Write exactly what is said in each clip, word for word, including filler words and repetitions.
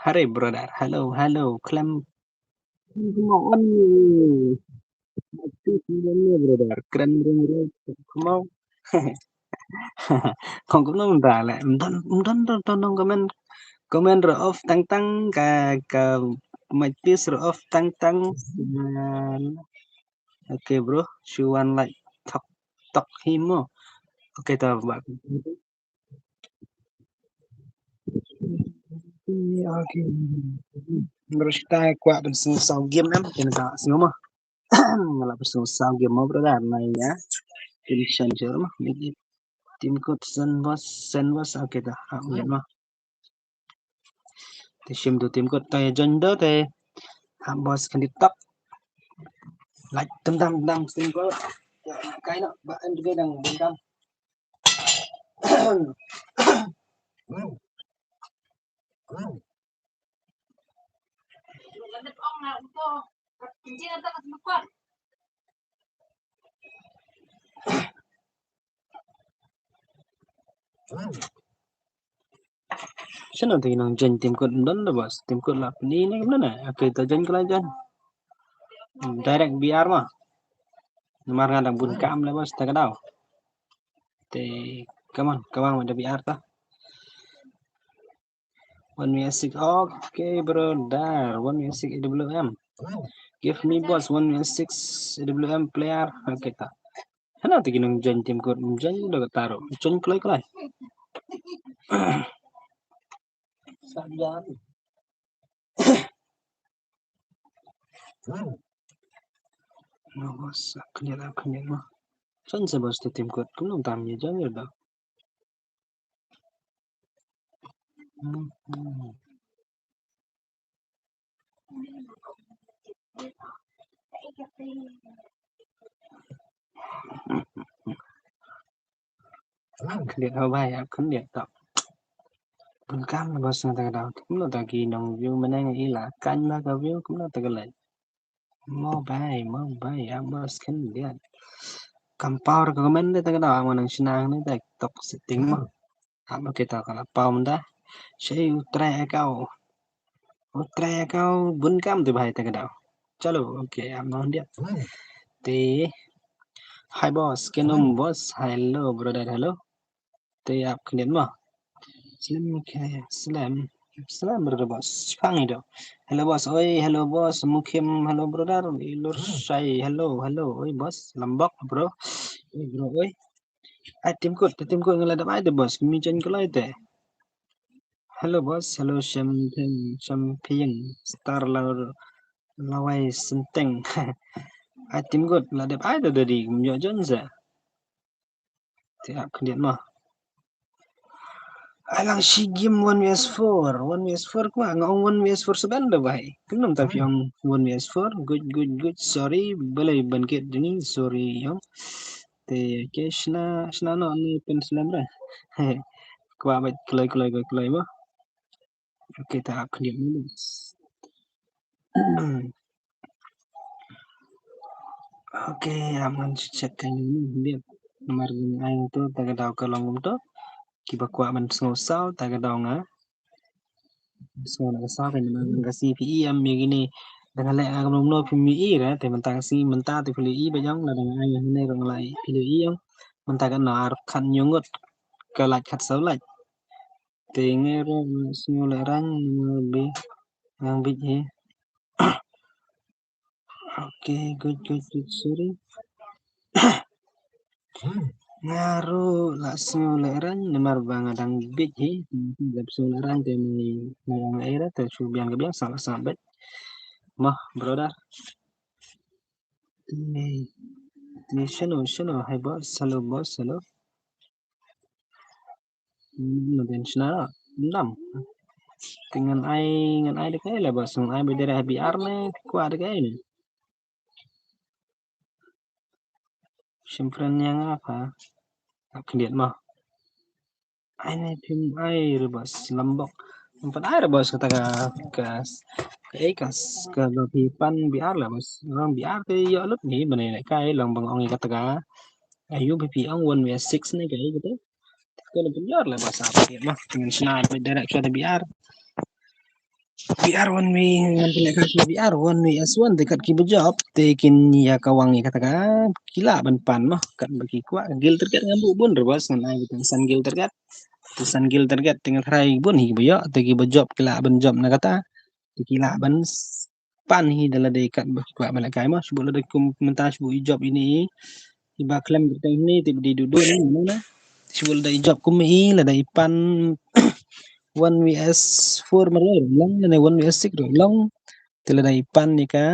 Hare brother. Hello, hello. Klem. Come on. Brother. Kren ring ring. Come on. Kong kumno mynta le. Mdon mdon don don don comment. Comment ro off tang tang ka ka mic piece ro off tang tang. Okay bro, shu wan like tok tok hi mo. Okay ta ba. Okay. Bro, kita kwah ban sngewsaw game em, kena ka sngew mo. Nga la ban sngewsaw game mo brother, na ya. Team Shen sure mo. Team Code Sen Boss, Sen Boss, okay ta. Ha, mo. Te shim tu team code, te join tu te. Ha, boss kan di top. Like, dam dam dam team code. Ya, kai no, ba en juga dang dam. Shano te nang join team code don da boss. Team code la pini ne kumno ne. Okay, ta join kala join. Direct B R ma. Namar nga dang bun kam le boss ta ka daw. Te come on, come on da B R ta. One V S six. Okay, brother. One V S six A W M. Give me boss one V S six A W M player. Okay ta. Hana te ki nang join team code, join da ka taro. Join kloi kloi. Sa join. No, sa kanya la kanya ma. Join sa boss tu team code. Kumno tam ye join da. Khyndiat ho bai, ap khyndiat to. Bun kam na boss na ta ka daw. Kumno ta ki nong view mynne nga i la kan ba ka view kumno ta ka leh. Mo bai, mo bai, ap boss khyndiat. Kam power ka comment de ta ka daw, ap nang shnang ne ta tok setting mo. Ap kita ka la pau mynta. Shei u trai akau. U trai akau bun kam te bai ta ka daw. Chalo, okay, ap nang dia. Te hi boss, kenum boss. Hello brother, hello. Te ap khyndiat mo. Slem, okay, slem. Slem brother boss. Chipang i do. Hello boss, oi, hello boss. Mukim, hello brother. Ilur Shai, hello, hello. Oi boss, Lambok bro. Oi bro, oi. Ai team code, te team code nga la dep ai te boss. Mi join kloi te. Hello boss, hello Shem Ping, Shem Ping, Star la Lawai Senteng. Ai team code la dep ai te dadi, kum ïoh join sa. Te ap khyndiat mo. Ai lang shi game one V S four, one V S four kwah, nga ong one V S four seven da bai. Kumno ta phi ong one V S four, good, good, good, sorry, balei ban kit jong ngi, sorry ong. Te, okay, shna, shna no, ni pen slem ra. Kwah bait kloi, kloi, kloi, kloi mo. Okay, ta ap khyndiat mo. Okay, ap ngan check ka ni ni. Namar nga ai to ta ka daw ka long kumto. Kiba kwah ban sngewsaw ta ka daw nga. Sngewsaw na ka saw ka ni man ka C P E am ïa kini. Dang leh ka long no P M E ra te mynta ka sngi mynta te P M E ba jong la dang ai ne ka ngai P M E am. Mynta ka na ar khat ñiungut ka lait khat saw lait. Te ngi ruh sngew leh rang ngi bi nang bit hi. Okay, good, good, good, sorry. Nga ruh la sngew leh rang namar ba nga dang bit hi. Dap sngew leh rang te ngi ngi ngi era te shu biang ka biang sa la sa bit. Mah, brother. Te, te shano, shano, hi boss, hello boss, hello. Ngan shna nam. Te ngan ai, ngan ai da kaei le boss, ngan ai ba dei ha B R ne kwah da kaei ne. Shim friend ïa nga pha. Ap khyndiat mo. Ai ne phim ai re boss, Lambok. Ngam pat ai re boss kata ka, ka, ka, eh, ka, ka ba phi pan B R le boss. Orang B R te ïoh lut ni bane ne kai long bang ong ïa kata ka. Ayu phi phi ong one V six ne kai kata. Ka le pynïar le boss ap ïa ma. Ngan shna direct sha B R. B R one V, ngan pynlehkai sha B R one V S one te kat kiba jop te kin ïa kawang ïa kata ka, ki lah ban pan mo, kat ba ki kwah. Guild target ngam buh bun re boss, ngan ai ba tang san guild target. Te san guild target te nga tharai bun hi kiba ïoh, te kiba jop ki lah ban jop na kata. Te ki lah ban s-, pan hi da lade kat ba ki kwah ban lehkai mo. Shu buh lade kum mynta shu buh i jop ine i. Iba khlem kyrteng ine te ba dei duh duh ne, ne, ne. Shu buh lade i jop kum i, lade i pan one V S four marwei ruh long, ne one V S six ruh long. Te lada i pan ïa ka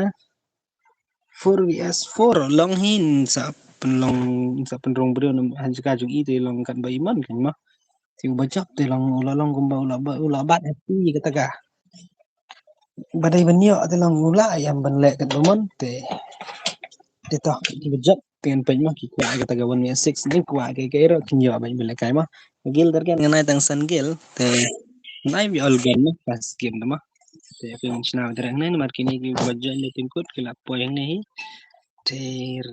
four V S four ruh long hi, sa pynlong, sa pynrung briew na ha jaka jong i te long kat ba i mon kan mo. Te uba jop te long u la long kumba u la ba, u la bat happy kata ka. Ba dei ban ïoh te long u la ïam ban leh kat ba mon te. Te to, kiba jop te ngan peit mo, ki kwah kata ka one V S six, ne kwah ka, ka ero kin ïoh ban lehkai mo. Guild target ngan ai tang san guild te ngan ai ba all game mo, first game da mo. Te phi ngan shna direct ne, namar kine kiba join da tyngkut ki la poi hangne hi. Te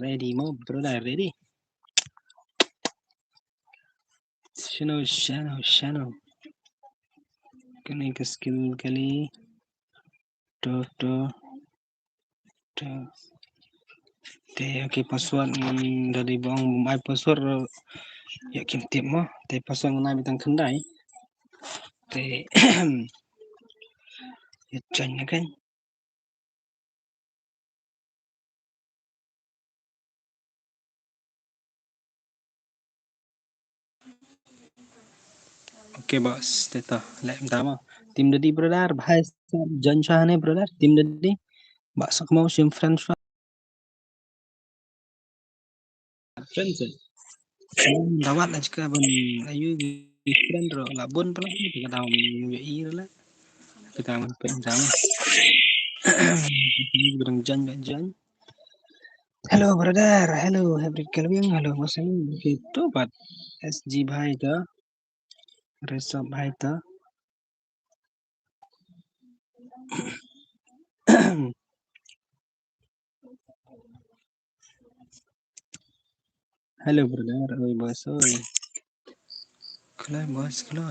ready mo, brother, ready. Shano, shano, shano. Kane ka skill kali. To, to. To. Te, okay, password, mm, da dei ba ong bym ai password, ïa kim tip mo. Te password ngan ai ba tang khyndai. Te, ïa join na kan. Okay, boss, te to, leh mynta mo. Team Daddy, brother, bhai, join shwa hangne, brother, Team Daddy. Ba sa kynmaw shim friend shwa. Friend, eh. Hmm, dawat la jaka ban ayu gi friend ro la bun pala, ka daw ïohi la. Kita man pynjang. Ni barang jan ba jan. Hello, brother. Hello, Hebri Kelvin. Hello, Mas Ayu. Okay, to bat S G bhai to. Resop bhai to. Hello, brother. Oi, boss, oi. Khlem, boss, khlem.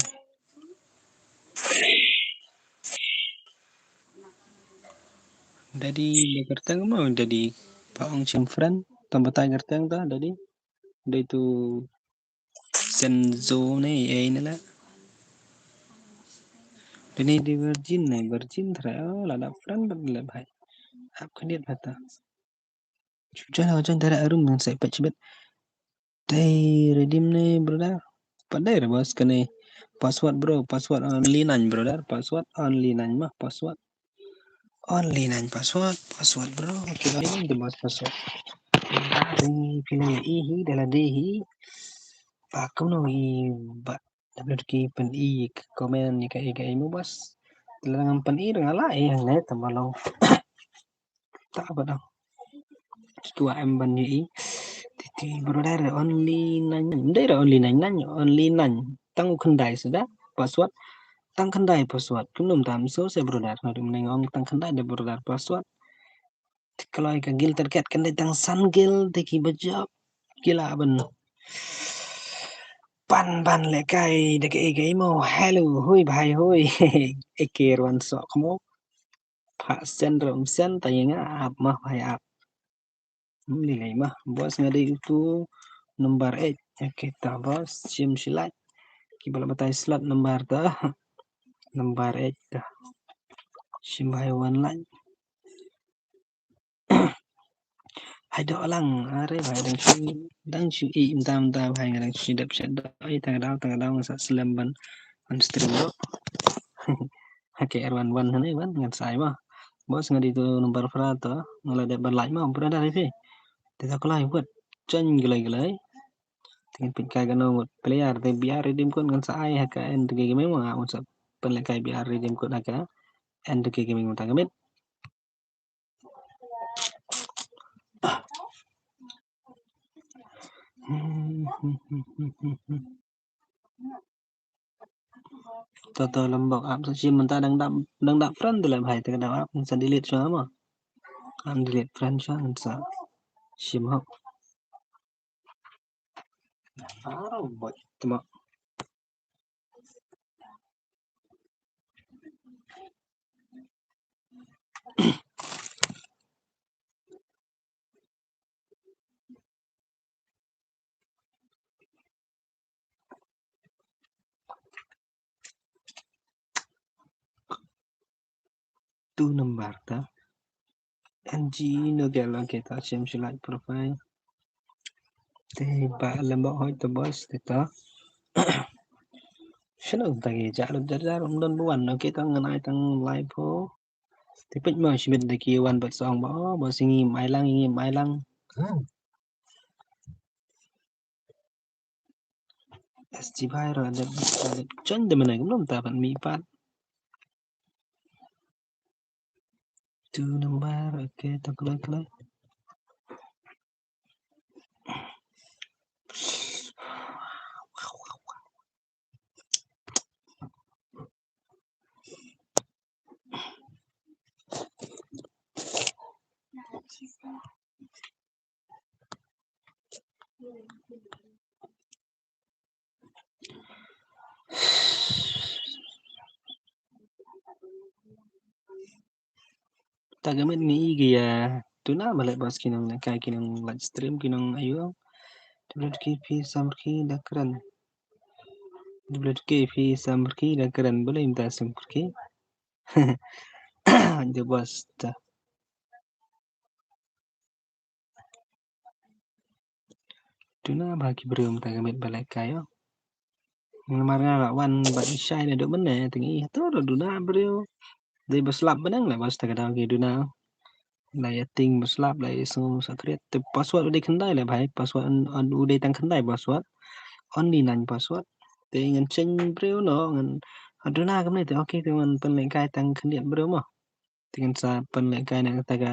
Daddy, ba kyrteng mo, Daddy. Ba ong shim friend, tang batai kyrteng ta, Daddy. Dei tu Senzo ne, eh, ne la. Dei ne di virgin ne, virgin trai, oh, la da friend bad le bhai. Ap khyndiat bhata. Chucha la jan dara arum ngan sai pet chibet. Dei redeem ne, brother. Pat dei re boss kane. Password, bro, password only nine, brother. Password only nine ma, password. Only nine password, password, bro. Okay, only nine the boss password. Dei phi la ïohi hi, da la dei hi. Ba kumno i ba da phi ki pyni ka comment ïa ka, ïa ka imo boss. Te lada ngam pyni ruh nga la ïohi hangne tang ba long. Ta ba dang. Ki kwah em ban ïohi. Te te brother only nine nine. Dei re only nine nine, only nine. Tang u khyndai suda password. Tang khyndai password. Kumno tam so se brother. Nga dum neng ong tang khyndai de brother password. Te kloi ka guild target kan dei tang san guild te kiba jop ki lah ban pan ban lehkai da kaei kaei mo. Hello, hui bhai hui. Eker wan sok mo. Pha sen rom sen ta ïa nga ap ma bhai ap. Hmm, lei lei ma. Boss nga dei utu number eight. Okay ta boss, shim shi lait. Kiba la batai slot number ta. Number eight ta. Shim bhai wan lait. Hai doh lang, are bhai dang shu, dang shu i mynta mynta bhai nga dang shu dep shet doh i tang daw tang daw nga sa slem ban, ban stream doh. Okay, er wan wan hane wan ngan sa ai ma. Boss nga dei tu number phra to, nga la dep ban like ma, brother phi. Te ta kloi wat, chen gilai gilai. Te ngin pynkai kano ngut player, te B R redeem code ngan sa ai ha ka end game ma, ngan sa pynlehkai B R redeem code ha ka end game mynta ka miet. Toto lembok ap sa shim mynta dang dap, dang dap friend tu leh bhai, te ka dap ap sa delete shuwa ma. Am delete friend shuwa sa shim hok. Aro bot tuma. Two number ta. N G no gel, okay, ta shem shu like profile. Te ba lem ba hoi to boss te ta. Shano ta ki ja lut jar jar um don buan, okay, ta ngan ai tang live ho. Te pynmih shimit da ki wan bad song ba, oh, ba singi mai lang, ngi mai lang. Hmm. S G Bhai ruh dep, dep join da mynne kumno mynta pat mih pat. Two number, okay, to kloi kloi. Ta ka miet ngi i ki ïa tuna ba leh bas ki nong lehkai, ki nong live stream, ki nong ayu. W T K phi samrkhie da kren. W T K phi samrkhie da kren, balei mynta samrkhie? Da bas ta. Tuna ba ki briew mynta ka miet ba lehkai ïa. Namar nga la wan bad i shai naduh mynne, te ngi i hato ruh duna briew. Dei ba slap bneng leh bas ta ka daw ki duna. La ïa ting ba slap, la ïa sngew sakriat. Te password u dei khyndai leh bhai, password un, un, u dei tang khyndai password. Only nine password. Te ngan change briew noh, ngan, ah, duna kumne te, okay, te ngan pynlehkai tang khyndiat briew mo. Te ngan sa pynlehkai na kata ka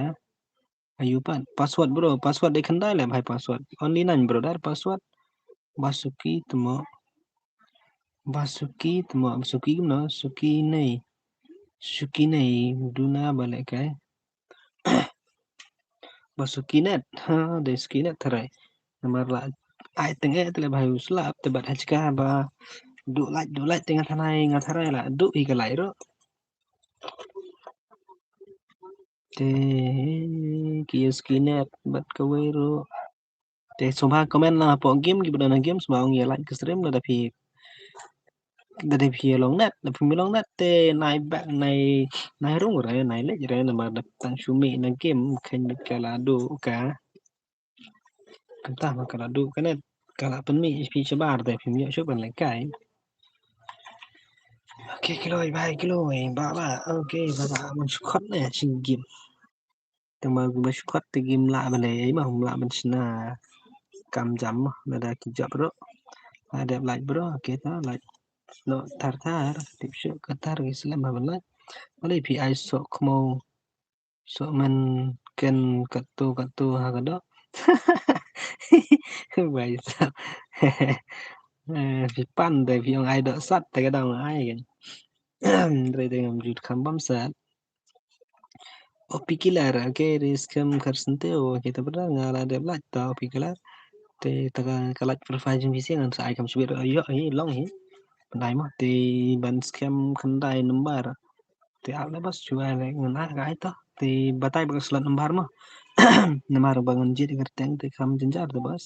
ayu pat. Password bro, password dei khyndai leh bhai password. Only nine bro, dar password. Basuki tmo. Basuki tmo, Basuki kumno, Suki nei. Suki nei, duna ba lehkai. Basuki net, ha, dei Suki net tharai. Namar la ai teng eh te leh bhai u slap, te bad ha jaka ba duh light, duh light te nga tharai, nga tharai la duh hi ka light ruh. Te ki ïa Suki net bad kawei ruh. Te sngewbha comment lang hapoh game, kiba don ha game sngewbha ong ïa like ka stream lada phi, lada phi ïa long net, lada phim ïa long net te nai back, nai, nai rung re, nai leit re, namar da tang shu mih na game, khein beit ka la duh ka. Kumta ma ka la duh ka net, ka la pynmih phi shabar te phim ïoh shuh ban lehkai. Okay, kloi bhai, kloi, ba ba, okay, ba ba, man shu khot ne, shin game. Te ma ba shu khot te game lah ban leh, ma hum lah ban shna kam jam mo, lada ki jop ruh. La dep like bro, okay ta, like. No, thar thar, tip shuh ka thar ki slem ha ban like. Balei phi ai sok khmo. Sok men ken katto katto ha ka doh. Bai sa. Eh, phi pan te phi ong ai doh sat te ka dang ai kan. Dei dei ngam jut kham bam sat. O pi kilar, okay, ri skhem khar sente, okay, ta bra nga la dep lait ta o pi kilar. Te ta ka, ka lait profile jong phi sien ngan sa ai kam sibit, ayo, ayo, long hi. Pandai mo, te ban skhem khyndai number. Te ap le bas, shu ai le ngan ai ka ai to. Te batai ba ka slot number mo. Namar ba ngan jied kyrteng te kham jynjar te bas.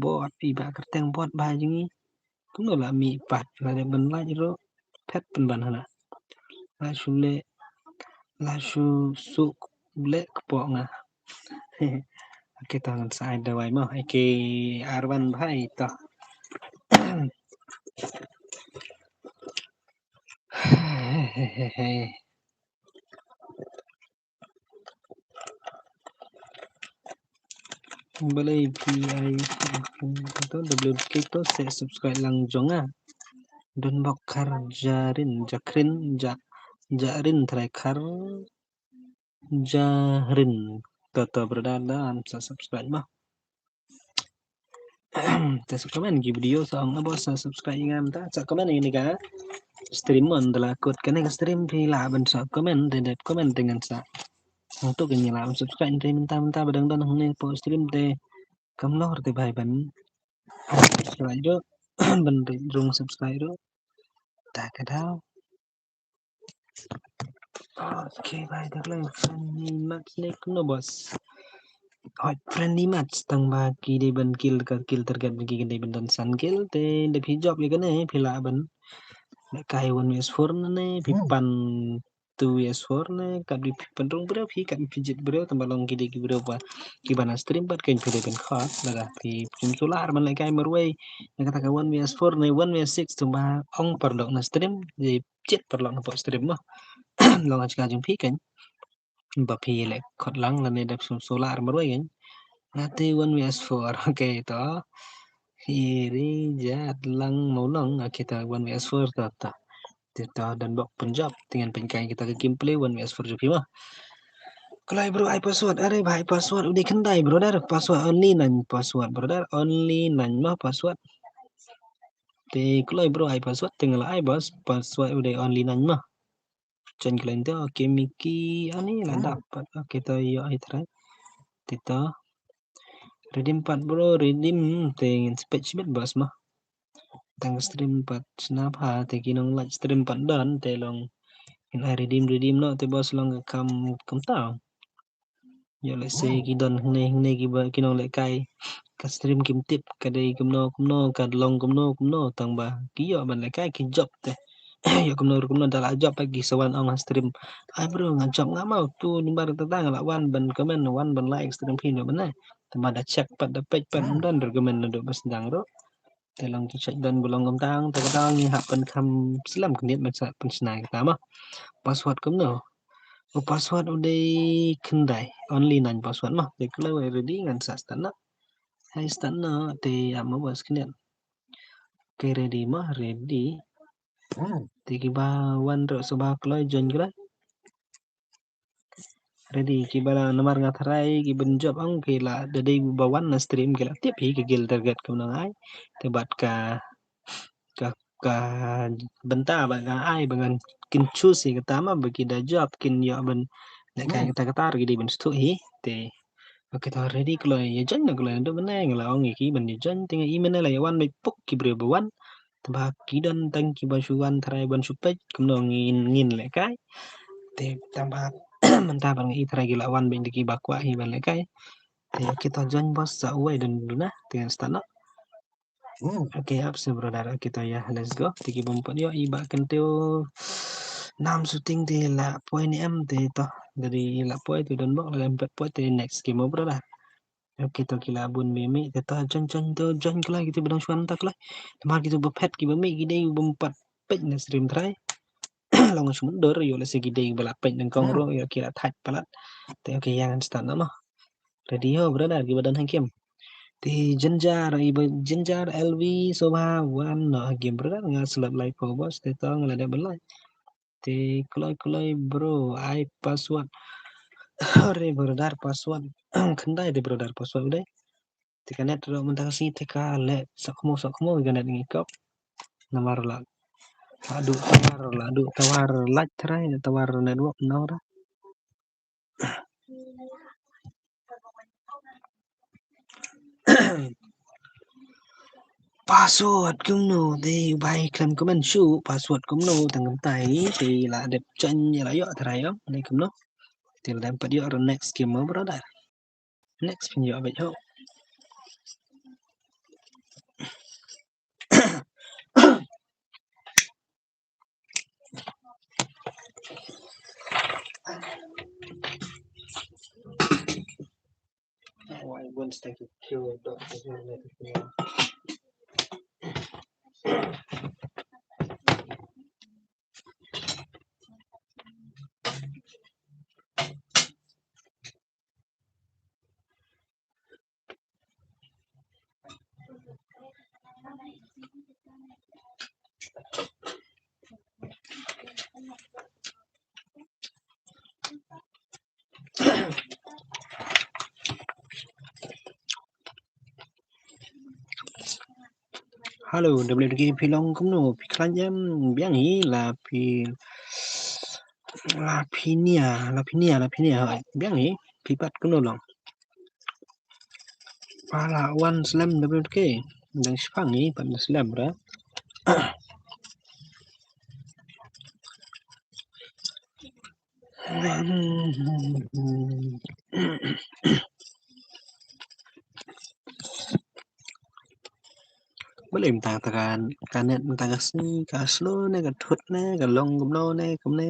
Bot i ba kyrteng bot ba jong ngi. Kumno la mih pat la dep ban lait ruh. Phet pynban hana. La shu leh, la shu suk leh kpoh nga. Ake to ngan sa ai dawai mo. Ake arwan bhai to. Balei phi ai to W K to se subscribe lang jong nga. Don bok khar jarin, jakrin, ja, jarin trai khar jarin. To to brother da am sa subscribe mo. Te sa comment ki video sa ong abo sa subscribe ïa nga mynta. Sa comment ïa kane ka stream mo, ynda la kut kane ka stream phi lah ban sa comment, te dep comment te ngan sa. Hangto kane lah ban subscribe te mynta mynta ba dang don hangne hapoh stream te kam lor te bhai ban subscribe ruh, ban rung subscribe ruh. Ta ka daw. Okay, bhai, ta khlem friendly match ne kumno, boss? Hoi, friendly match, tang ba ki dei ban kill, ka kill target ba ki dei ban don san kill, te da phi jop ïa kane, phi lah ban lehkai one versus four ne, phi pan two versus four ne, kat ba phi pynrung briew, phi kat ba phi jied briew, tang ba long ki dei ki briew ba ki ban stream pat, kein phi dei ban khot, lada phi pynsular ban lehkai marwei ïa kata ka one versus four ne, one versus six, tang ba ong paralok na stream, dei jied paralok na pok stream mo. Long ha jaka jong phi kein. Ba phi leh khot lang lane da phi pynsular marwei kein. Nga te one versus four. Okay, to. Hi ri jat lang mo long. Okay, to one versus four to, to. Te to don bok pynjop. Te ngan pynkai kita ka gameplay one versus four jong phi mo. Kloi bro, ai password. Are bhai, password u dei khyndai, brother. Password only nine, password, brother. Only nine mo password. Te kloi bro, ai password, te nga la ai, boss. Password u dei only nine mo. Join khlem te, okay, Mickey, ani la dap pat, okay, to ïoh hi trai. Te to. Redeem pat bro, redeem, te ngin spec shibit, boss mo. Tang stream pat shna bha, te ki nong live stream pat don, te long ngin ai redeem, redeem noh, te boss long ka kam kumta. Ïoh lehse ki don hangne hangne kiba ki nong lehkai. Ka stream kim tip ka dei kumno kumno, ka long kumno kumno, tang ba ki ïoh ban lehkai ki jop te. Ïoh kumno ruh kumno da la jop pat ki sa wan ong ha stream. Ai bro, nga jop nga mau tu, namar kata nga la wan ban comment, wan ban like stream phi noh ban ne. Tang ba da check pat, da peit pat, ym don ruh comment naduh ba sdang ruh. Te long ki check don ba long kumta, te kata ngi hap ban kham slem khyndiat ban sa pynshna kata mo. Password kumno? U password u dei khyndai, only nine password mo. Te kloi, ready, ngan sa start noh. Hai start noh, te ïa mo, boss, khyndiat. Okay, ready mo, ready. Te kiba wan ruh sngewbha kloi join kloi. Ready, kiba la namar nga tharai kiban jop ong ki la da dei ba wan na stream ki la tip hi ka kill target kumno ngai. Te bad ka, ka, ka bynta ba nga ai ba ngan kin choose hi kata ma ba ki da jop kin ïoh ban lehkai kata kata ruh ki dei ban sngewthuh hi. Te okay, to ready kloi, ïa join noh kloi, naduh mynne nga la ong ïa ki ban ïa join, te nga i mynne la ïa wan beit puk ki briew ba wan. Te ba ki don tang kiba shu wan tharai ban shu peit kumno ngin, ngin lehkai. Te tang ba mynta ba nga i tharai ki la wan beit, kiba kwah hi ban lehkai. Te okay, to join, boss, sa uwei don duna, te ngan start noh. Okay, ap seh brother, okay, to ïa, let's go. Te ki bym pat ïoh i ba kyntiew nam shooting te la poi ne em, te to, da dei la poi te don bok, la em pat poi te next game mo brother. Okay, to ki la bun mih mih, te to join, join, to join kloi, kito ba dang shu wan mynta kloi. Namar kito ba phet kiba mih ki dei bym pat peit na stream trai. Long shu mundur, ïoh lehse ki dei ba la peit nyngkong ruh, ïoh ki la thait palat. Te okay, ïa ngan start noh mo. Ready ho brother, kiba don ha game. Te Jinjar, iba Jinjar, L V, Sobha, wan noh ha game brother, nga slot live ho boss, te to nga la dep ban live. Te kloi kloi bro, ai password. Are brother, password khyndai te brother, password u dei. Te ka net ruh mynta ka sngi te ka leh sakmo sakmo ka net ngi kop. Namar la, la duh tower, la duh tower light trai, tower network nang ra. Password kumno te, bai khlem comment shuh, password kumno tang kumtai te la dep join ïa la ïoh trai ong ne kumno. Te la dep pat ïoh ruh next game mo brother. Next phin ïoh beit ho. Hello, W T K, phi long kumno, phi khlaiñ em, biang hi, la phi, la phi nia, la phi nia, la phi nia, biang hi, phi pat kumno long. Pala wan slem W T K, dang shipang hi, pat slem ra. Balei mynta ka, ka net mynta ka sngi ka slow ne ka thut ne ka long kumno ne kumne.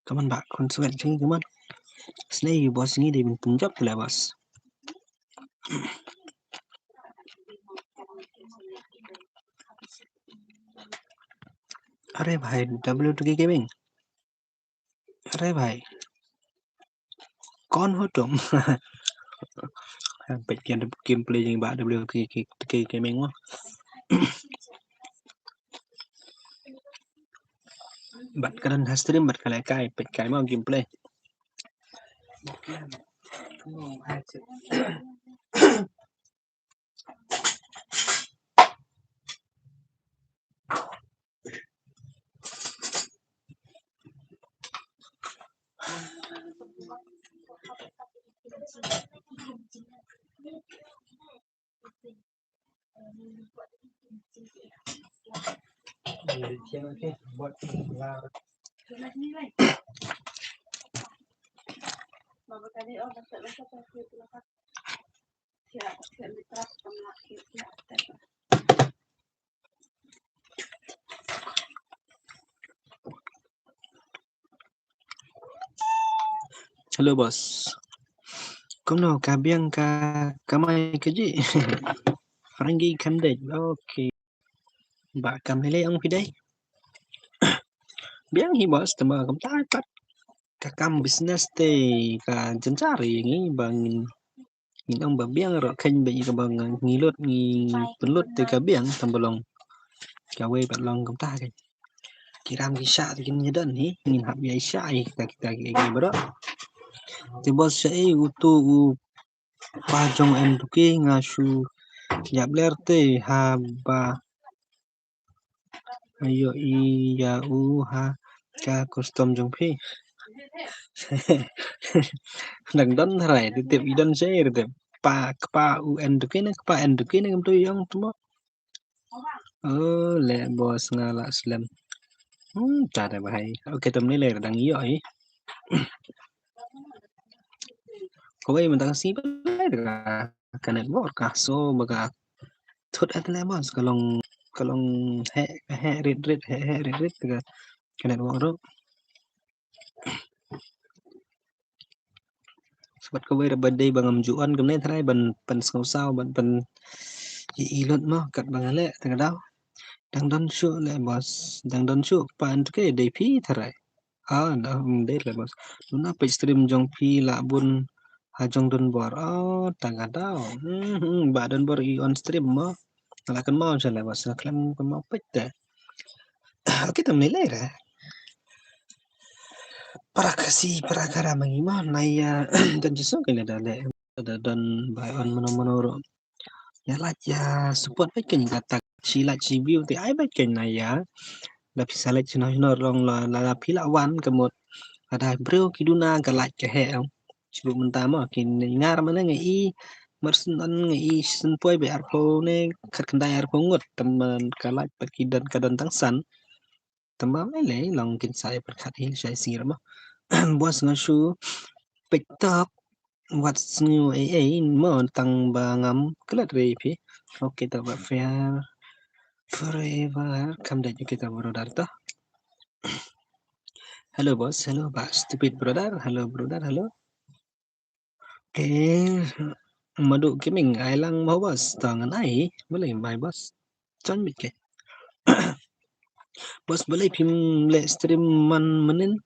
Ka man ba khun swet jong ngi ka man. Snei ïa u boss ngi dei ban pynjop leh boss. अरे भाई, W two K Gaming। अरे भाई, कौन हो तुम? Peit ka gameplay jong i bah W K K Gaming mo. Bad ka don ha stream bad ka lehkai, peit kai mo gameplay. Hello boss. Kumno ka biang ka kamai ka ji? Frankie Kandej. Okay. Ba kam lei lei ong phi dei. Biang hi boss, tama kam ta kat. Ka kam business te ka jynjar ïa ngi ba ngin, ngin ong ba biang ruh, khein ba ïa ka ba ngi lut ngi pynlut te ka biang, tang ba long kawei pat long kumta khein. Ki ram ki shah te kin ïa don hi, ngin hap ïa shah ïa kita kita ki, ki baroh. Te boss, shaei uto u pa jong N two K, nga shu ïap ler te haba ïoh ïa u ha ka custom jong phi. Dang don tharai, te tip i don shaei te tip. Pa, kpa u N two K ne, kpa N two K ne, kumto i ong tu mo. Oh, leh boss, nga lah slem. Hmm, ta da bahai. Okay, tam ni leh dang ïoh hi. Kawei mynta ka sngi ba leh da ka network ka, so ba ka thut at leh boss, ka long, ka long heh heh rit rit, heh heh rit rit ka, ka network ruh. Sbat kawei ruh ba dei ba ngam ju on kumne tharai ban pynsngewsaw ban pyn i lut mo kat ba nga leh te ka daw. Dang don shuh leh boss, dang don shuh pa N two K dei phi tharai. Ah, dah, hmm, dei leh boss. Duna page stream jong phi lah bun ha jong Donbor. Oh, ta ka daw. Hmm, hmm, ba Donbor i on stream mo. Lah kynmaw sha leh boss, lah khlem kynmaw peit te. Okay, tam ni leh re. Para Khasi, para Khara ma ngi mo, nai ïa don jisu ka leh da leh da don bai on mano mano ruh. Ïa like ïa support bad kane ka tak shi like shi view te ai bad kane ïa. Da phi sa like shano shano long la la phi la wan ka mut. Ada briew ki duna ka like ka heh. Shu mynta mo ki ngar mane nga i mar syn on nga i syn poi be arphew ne khat khyndai arphew ngut, tang ba ka like bad ki don ka don tang san. Tang ba me lei long kin sa ïa pyrkhat hi shai sngi mo. Boss nga shu peit tok wat sngew ei ei mo tang ba ngam klet re phi. Okay, ta ba fair forever kam da ju kita brother ta. Hello boss, hello ba stupid brother, hello brother, hello. Okay, Madu Gaming, ai lang mo boss, ta ngan ai, balei mai boss. Chan bit ke. Boss, balei phim leh stream man manin.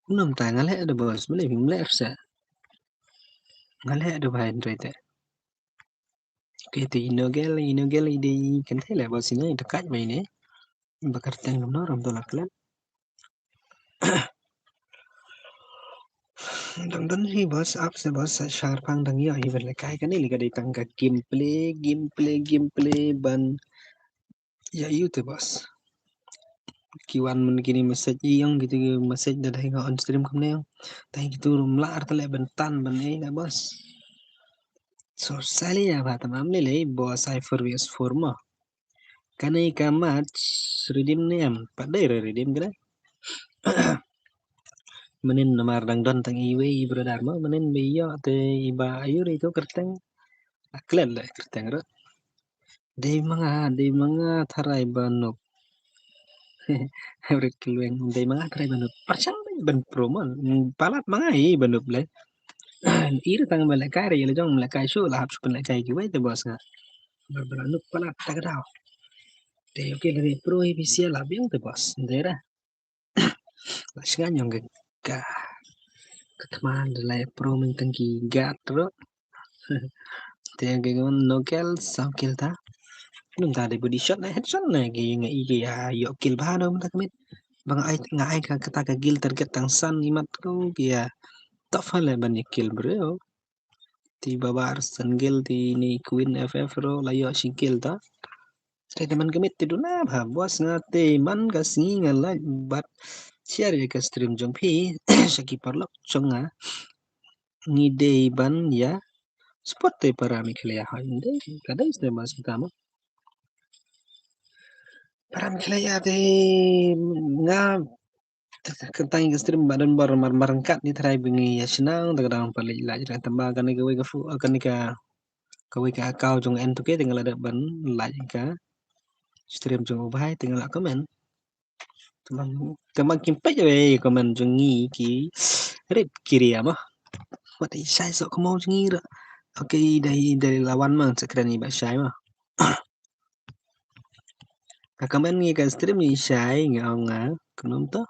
Kumno mynta nga leh da boss, balei phim leh rsa. Nga leh da bai ndrei te. Okay, te ino gel, ino gel i dei kan te leh boss ino i te kaj mai ne. Ba kyrteng kumno ram to la klet. Dang don hi boss, ap se boss, sa shar pang dang ïa hi ban leh kai kane leh ka dei tang ka gameplay, gameplay, gameplay ban ïa ïu te boss. Ki wan mun kini message i ong kitu ki message da dei nga on stream kumne ong. Dei kitu rum lar te leh ban tan ban ei na boss. So sali ïa ba tamam lei lei boss ai four V S four mo. Kane ka match redeem ne em? Pat dei re redeem kane. Mynnin namar dang don tang iwei i brother mo, mynnin ba ïoh te i ba ayu ri tu kyrteng. Aklet le kyrteng ro. Dei ma nga, dei ma nga tharai ba nup. Hybrid kilweng, dei ma nga tharai ba nup. Pyrshang ban promo. Palat ma nga i ba nup le. I ri tang ba lehkai ri le jong lehkai shu la hap shu pynlehkai kiwei te boss nga. Ba ba nup palat ta ka daw. Te okay le pro i bisia la biang te boss. Dei ra. La shngain ong ka, ka, ka thma da la pro min tang ki gat ro. Te ka gon no kill, saw kill ta. Num ta de body shot na headshot na ki nga i ki ya yo kill ba no ta kmit. Ba nga ai, nga ai ka kata ka kill target tang san i mat ko ki ya. Tough le ban ïa kill bro. Ti babar single ti ni Queen F F ro la ïoh shi kill ta. Te te man ka miet te duna bha boss nga te man ka sngi nga like bad share ïa ka stream jong phi sha ki paralok jong nga. Ngi dei ban ïa support te para Meghalaya ha ngi dei ka dei te mas kita mo. Para Meghalaya te nga Tang ïa ka stream ba don bor mar mar ryngkat ni trai ba ngi ïa shnang ta ka dang palik lait ra tamba kane kawei ka fu kane ka kawei ka account jong en tu ke te nga la dep ban lait ka stream jong u bhai te nga la comment. Tamba tamba kim peit wei comment jong ngi ki rip ki ria ma. Wat i shai sok kamo jong ngi ra. Okay, dei dei lawan ma sa kren i ba shai ma. Ka comment ngi ka stream i shai nga ong nga kumno to.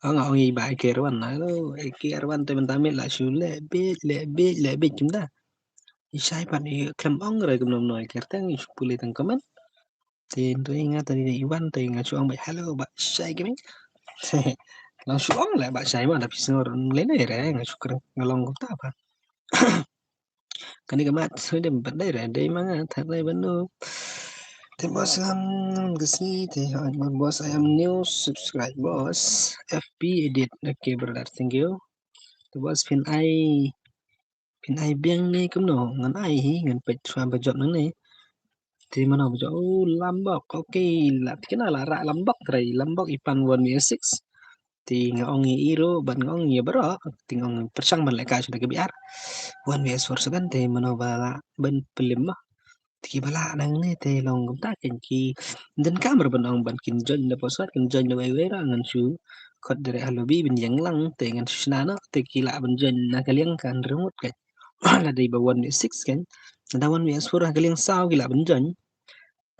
Ong nga ong i ba i ker wan na lo i ker wan te mynta mit la shu le bit le bit le bit kumta. I shai pan i klem ong re kumno no i ker tang i shu pule tang comment. Te ndo i nga tadi i wan te nga shu ong ba hello ba shai kimi. Long shu ong le ba shai ma da pisngor le ne re nga shu ker nga long kumta ba. Kane ka mat sui dem pat dei re dei ma nga thak dei ban nu. Te boss ngam ngam ka sngi te hoi boss I am new subscribe boss F P edit okay brother thank you. Te boss phin ai phin ai biang ne kumno ngan ai hi ngan peit shuwa ba jop nangne. Te mano ba jop oh lambok okay la tikna la rak lambok trai lambok i pan one V six. Te nga ong ïa i ruh bad nga ong ïa baroh te nga ong pyrshang ban lehkai shuh da ka B R. One V S four second te mano ba lah ban pynlem ma. Te kiba lah nangne te long kumta kein ki donkam ruh ban ong ban kin join da password kin join da wei wei ruh ngan shu khot direct ha lobby ban ïeng lang te ngan shu shna noh te ki lah ban join na ka liang ka hynriew ngut kein. Lada dei ba one V six kein. Lada one V S four ha ka liang saw ki lah ban join.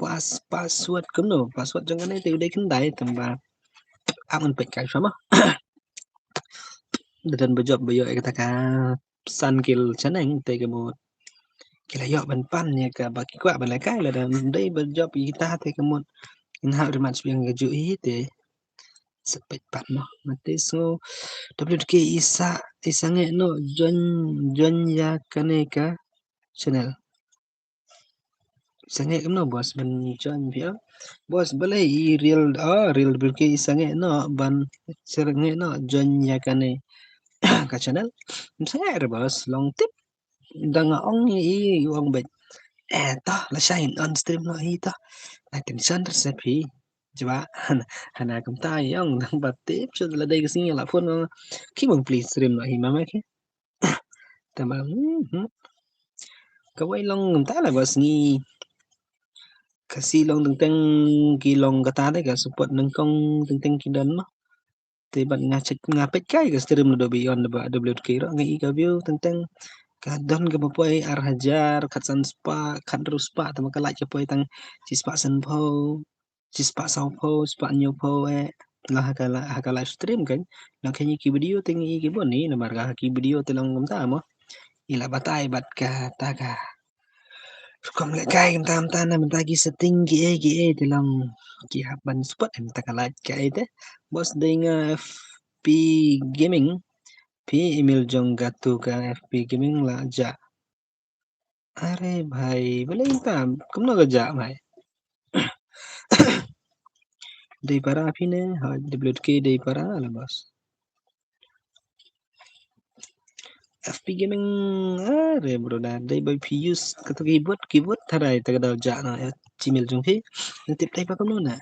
Pas password kumno password jong kane te u dei khyndai tang ba ap ngan peit kai shuwa ma. Da don ba jop ba ïoh ïa kata ka san kill chaneng te ka mut ki la ïoh ban pan ïa ka ba ki kwah ban lehkai lada dei ba jop ïa kita te ka mut ngin hap rematch biang ka juh hi te. Sa peit pat mo mate sngew W T K i sa i sangeh noh join join ïa kane ka channel. Sangeh kumno boss ban join phi ah. Boss balei i real ah real W T K i sangeh noh ban sangeh noh join ïa kane ka channel. Sangeh re boss long tip. Da nga ong i i ong beit. Eh toh lashai on stream noh hi toh. Nga tension re se phi. Jubab hana kumta i ong dang ba tip shu la dei ka sngi la phone. Ki bang please stream noh hi mama ki. Tama kawei long kumta la ba sngi. Ka si long teng teng ki long kata de ka support nyngkong teng teng ki don ma. Te bad nga check nga peit kai ka stream la do beyond ba W T K ruh nga i ka view teng teng ka don ka ba poi ar hajar khatsan spah khathynriew spah te ma ka like ka poi tang shispah sanphew shispah sawphew shispah hynñiewphew eh la ha ka la ha ka live stream kan la kane ki video te ngi ki bun ni namar ka ki video te long kumta mo. I la batai bad kata ka rukom lehkai kumta kumta na mynta ki setting ki eh ki eh te long ki hap ban support mynta ka like ka eh te. Boss dei nga F P Gaming phi email jong ka tu ka F P Gaming la jah. Are bhai balei kumta kumno ka jah bhai. Dei para phi ne ha W T K dei para la boss. F P Gaming are brother dei ba phi use kata keyboard keyboard tharai ta ka daw jah na Gmail jong phi. Tip dei ba kumno na.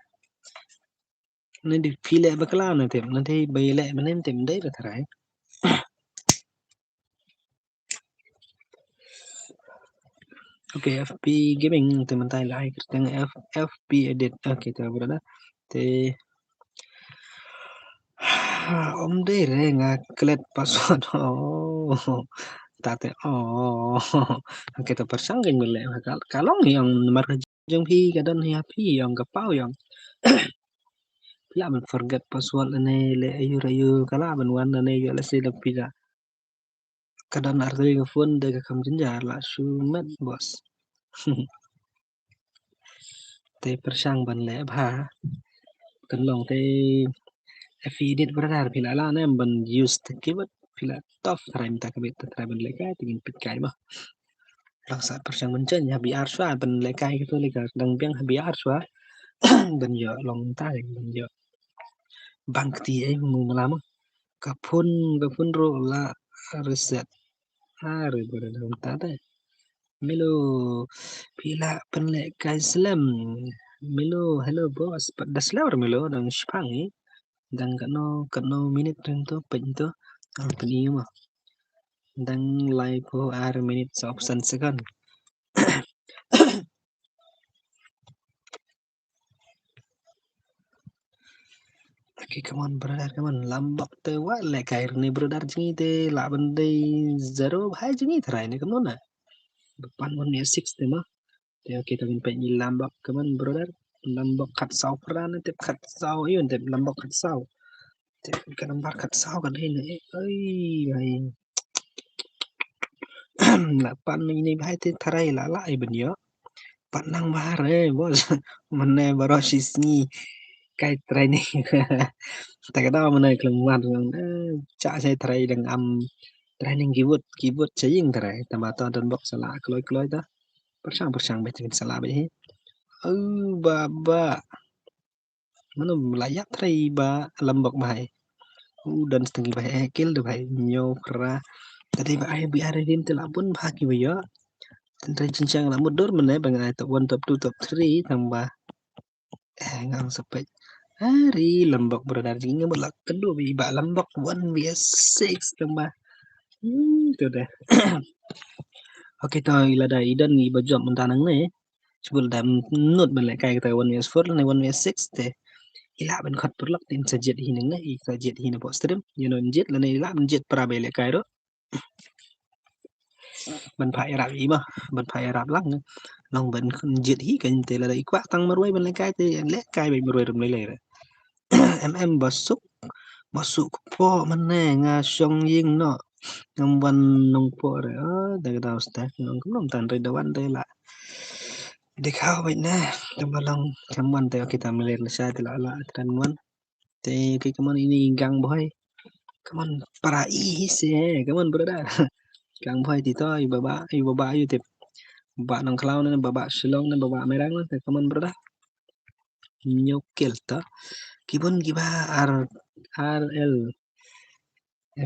Ne di phi leh bakla ne tem, ne di ba leh mane tem dei da tharai. Okay, F P Gaming te mynta la ai kyrteng F, F P Edit. Okay, te brother. Te om dei re nga klet password. Oh. Ta te oh. Okay, te pyrshang kein mynleh ka, ka long ïong namar ka jong phi ka don hi ha phi ïong ka paw ïong. Phi lah ban forget password ne leh ayu ayu ka lah ban wan ne ïoh leh se da phi da. Ka don ar tylli ka phone de ka kham jynjar la shu met boss. Te pyrshang ban leh bha. Kan long te F P Edit brother phi la lah ne ban use te keyboard phi la tough tharai mynta ka bit te tharai ban leh kai te ngin peit kai ma. Long sa pyrshang ban chen ha B R shuwa ban leh kai kito leh ka dang biang ha B R shuwa. Ban ïoh long ta ban ïoh. Bang kti ai mu mala ma. Ka phone, ka phone ruh la reset. Are ba da dang ta te. Milo, phi lah pynleh kai slem. Milo, hello boss. Pat da slem re Milo dang shipang i. Dang katno, katno minit rim to, peit to. Ang pyni ma. Dang laiphew ar minit saw phew san second. Okay, come on brother, come on. Lambok te wa leh kai ne brother jngi te la ban dei zero bhai jngi tharai ne come on na. Ba pan one minute six te ma. Te okay, te ngin peit ni lambok, come on brother. Lambok khatsaw phra ne te khatsaw ïun te lambok khatsaw. Te ka number khatsaw ka dei ne. Ai ai. La pan ni ni bhai te tharai la la ai ban ïoh. Pat nang ba re boss. Mane baroh shi sngi kai training. Ta ka daw mane khlem wan nang, eh, cha sai tharai dang am training keyboard, keyboard cha ïing tharai. Tang ba to don bok sa la kloi kloi ta. Pyrshang pyrshang beit sa la beit hi. Oh, ba ba. Mano la ïap tharai ba lambok bhai. U don steng bhai, eh, kil de bhai. Ñiew phra. Tadi ba ai bi are rim te la bun bha ki ba ïoh. Tang tharai jingshang la mut dur mane ba ngai top one, top two, top three tang ba. Eh, ngam sa peit. Ari lambok brother jing ngam la kynduh bi ba lambok one V S six tang ba. Hmm, tu deh. Okay, to i lada i don i ba jop mynta nangne. Shu lada mut ban leh kai kata one V S four lane one V S six te. I lah ban khot paralok te in sa jied hi nangne, i sa jied hi na bok stream. Ïa no in jied lane i lah ban jied para ba leh kai ruh. Ban phah ïarap i ma, ban phah ïarap lang. Long ban jied hi kan te lada i kwah tang marwei ban leh kai te leh kai ba marwei rum lei lei re. M M ba suk, ba suk kpoh mane nga shong ïing noh. Ngam wan nongpoh re. Ah, da ka daw stek nong kumno tan re da wan re la. Dikhaw beit ne. Tang ba long kam wan te kita mler la sha te la la tran wan. Te ki kaman ini gang boy. Kaman para i hi se, kaman brother. Gang boy ti to i baba, i baba yu tip. Baba Nongkhlaw ne, baba Shillong ne, baba Merang ne, te kaman brother. Ñiew kil ta. Kibun kiba ar, R L.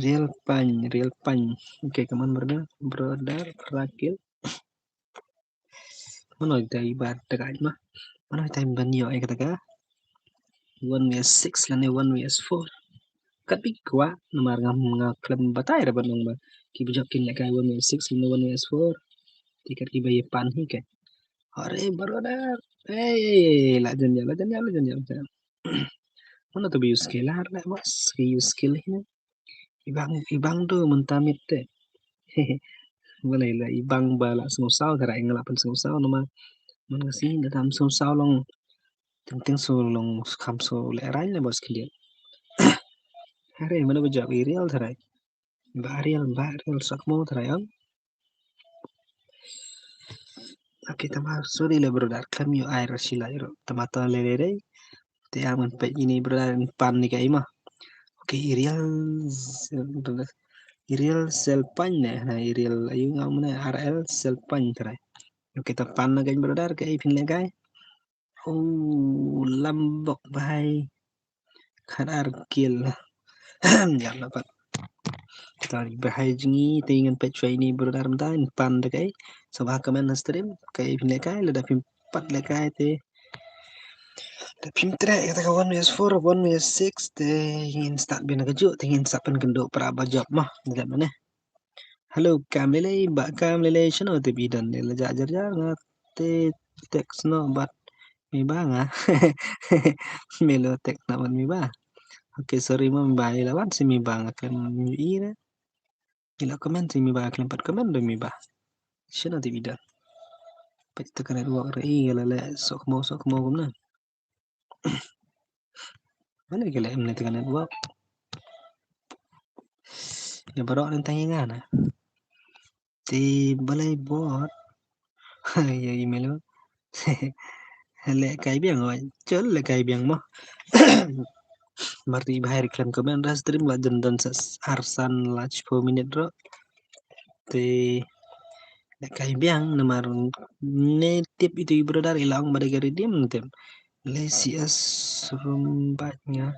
Real Pine, Real Pine. Okay, kaman brother, brother, phra kil. Mano ita iba ta ka ma. Mano ita ban ïoh ai kata ka. One V S six lane one V S four. Kat bi kwah namar ngam nga khlem batai ra ban ong ba. Ki ba jop kin leh kai one V S six lane one V S four. Te kat kiba ïa pan hi kat. Are brother. Hey, la jan ïa, la jan ïa, la jan ïa. Mano to ba use skill ar leh bas, ki use skill hi. Ibang, ibang do mynta miet te. Balei la ibang ba la sngewsaw, tharai nga la pynsngewsaw namar man ka sngi da tam sngewsaw long. Teng teng su long kham su leh rai le bos khyndiat. Hare mano ba jop i real tharai. Ba real, ba real sak mo tharai ang. Okay, tama sorry le brother, khlem ïoh ai ra shi lai ruh. Tama to le le re. Te am ngan peit ini brother, pan ni ka ima. Okay, i real, i real Selpine ne, na i real ayu ngam ne R L Selpine trai. Okay, ta pan na ka brother, ka i phin le kai. Oh, lambok bhai. Khat ar kil. Ïa la pat. Ta bhai jngi te ngan peit shwa ini brother mynta in pan da kai. Sa ba comment na stream kai phin le kai lada phim pat le kai te. Te phim treh ïa kata ka one versus four, one versus six, te ngin start beit na kajuh, te ngin sa pynkynduh para ba jop mo. Nda dep mane. Hello, kam lei lei, ba kam lei lei, shano te phi don, ne la jah jar jar nga te text noh bad me ba nga. Me la text noh bad me ba. Okay, sorry mo, me ba ïa la wan sha me ba nga khlem ïohi re. Ïa la comment sha me ba, khlem pat comment da me ba. Shano te phi don. Peit te ka network re, ïa la leh sohkhmaw sohkhmaw kumne. Mane ka leh em ne te ka network. Ïa baroh ne tang ïa nga na. Te balei bot. Ïa email mo. Leh kai biang, oi. Chol leh kai biang mo. Marti bahai ri khlem comment ra stream la jan don sa arsan la four minute ro. Te leh kai biang namar ne tip itu i brother i la ong ba dei ka redeem tip. Lei C S rum bad nga.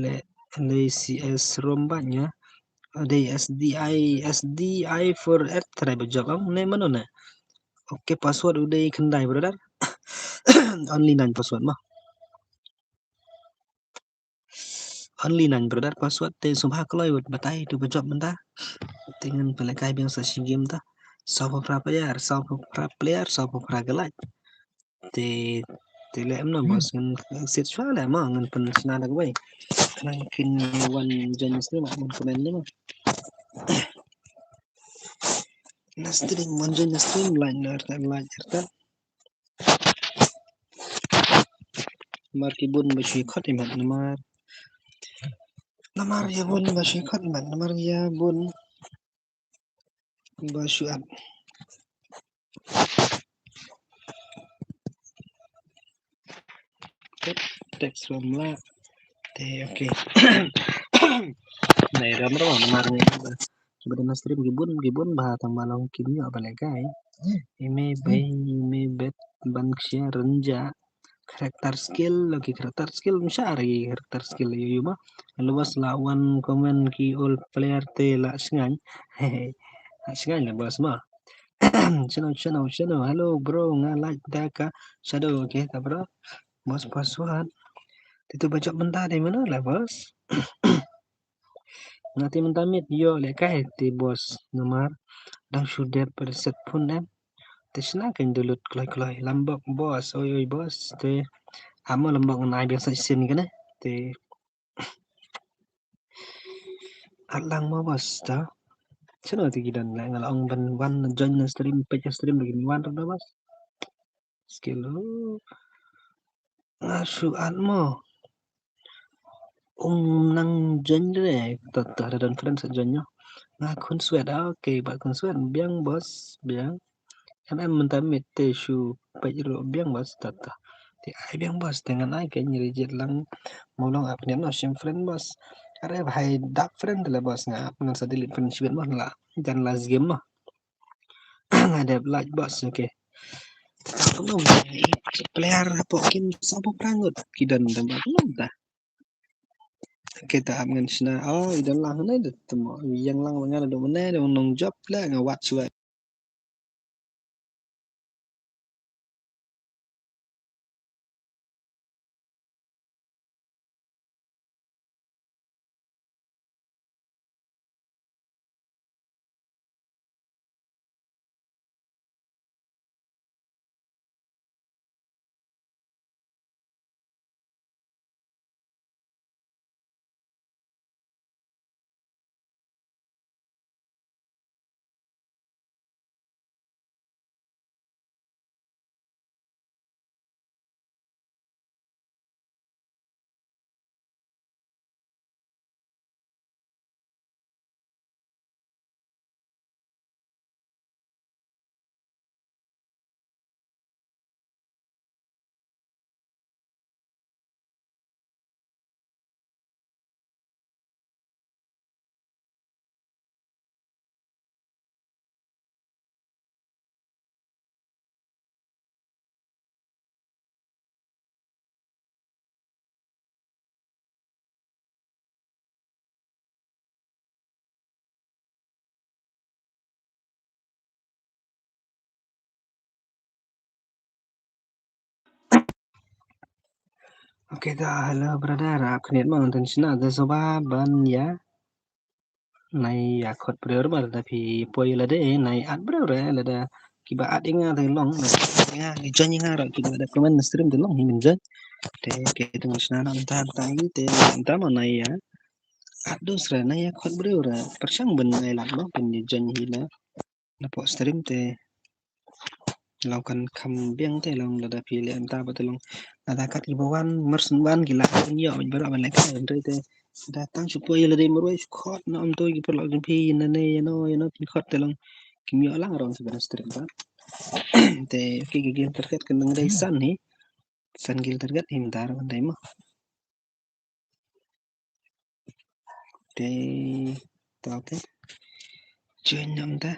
Lei, lei C S rum bad nga. Dei S D I, S D I for Earth trai ba jop ong ne mano ne. Okay, password u dei khyndai brother. Only nine password mo. Only nine brother, password te sngewbha kloi wat batai tu ba jop mynta. Te ngan pynlehkai biang sa shi game ta. Saw phew phra player, saw phew phra player, saw phew phra ka lait. Te, te leh em no boss, ngan sit shuwa leh mo, ngan pynshna da kawei. Ngan kin wan join stream, ngan comment ne mo. Na stream, wan join na stream, like na rta, like rta. Namar ki bun ba shu khot imat namar. Namar ïa bun ba shu khot imat namar ïa bun ba shu at. Text ram la. Te okay. Nai ram ram namar ni ba. Kiba dang stream ki bun ki bun ba tang ba long kim ïoh ba lehkai. Ime bai ime bet ban ksia renja. Character skill, okay, character skill, msha ri character skill yu yu ma. Lalu bas la wan comment ki all player te la sngan. Hehe. La sngan la bas ma. Channel, channel, channel. Hello bro, nga like da ka Shadow, okay, ta bro. Bos password. Te tu ba jop mynta dei mano la bos. Nga te mynta miet ïoh lehkai te bos namar dang shu dep reset phone em. Te shna kan download kloi kloi. Lambok bos, oi oi bos. Te amo lambok ngan ai biang sa shisien kane. Te at lang mo bos ta. Shano te ki don leh nga la ong ban wan join na stream, peit stream ba kin wan ruh da bos. Skill. Nga shu at mo. Um nang join re, ta ta da don friend sa join nyo. Nga khun swet, ah, okay, ba khun swet, biang bos, biang. Em em mynta miet te shu peit ruh biang bos, ta ta. Te ai biang bos, te ngan ai ke nyri jet lang. Mo long ap ne no shim friend bos. Are bhai dak friend le bos nga ap ngan sa delete friend shibit mo la. Jan last game mo. Nga dep like bos, okay. Player hapoh kim saw phew phra ngut ki don tang ba kumno ta. Okay, ta ap ngan shna. Oh, i don lang ne da temo. Yang lang nga da do mane da nong jop le nga wat shuwa. Okay, ta hello brother, ap khyndiat mo, ngan shna te shuwa ban ïa. Nai ïa khot briew re mo, lada phi poi lade nai add briew re, lada kiba add ïa nga te long, nai ïa nga, ngi join ïa nga re, kiba da comment stream te long hi, men join. Te, okay, te ngan shna na mynta, mynta hi te, mynta mo nai ïa add dus re, nai ïa khot briew re, pyrshang ban nai lad mo, ban ïa join hi na. Na pok stream te long kan kham biang te long, lada phi leh mynta ba te long. Lada kat kiba wan, mar shen wan ki lah ban ïoh, ban baroh ban leh kai, hynrei te lada tang shu poi lada marwei shu khot, na ym to ki paralok jong phi, na ne ïano ïano phi khot te long kim ïoh lang rong sha ban stream ba. Te ki, ki guild target kan dang dei san hi. San guild target hi mynta ruh kan dei mo. Te, ta, okay. Join noh mynta.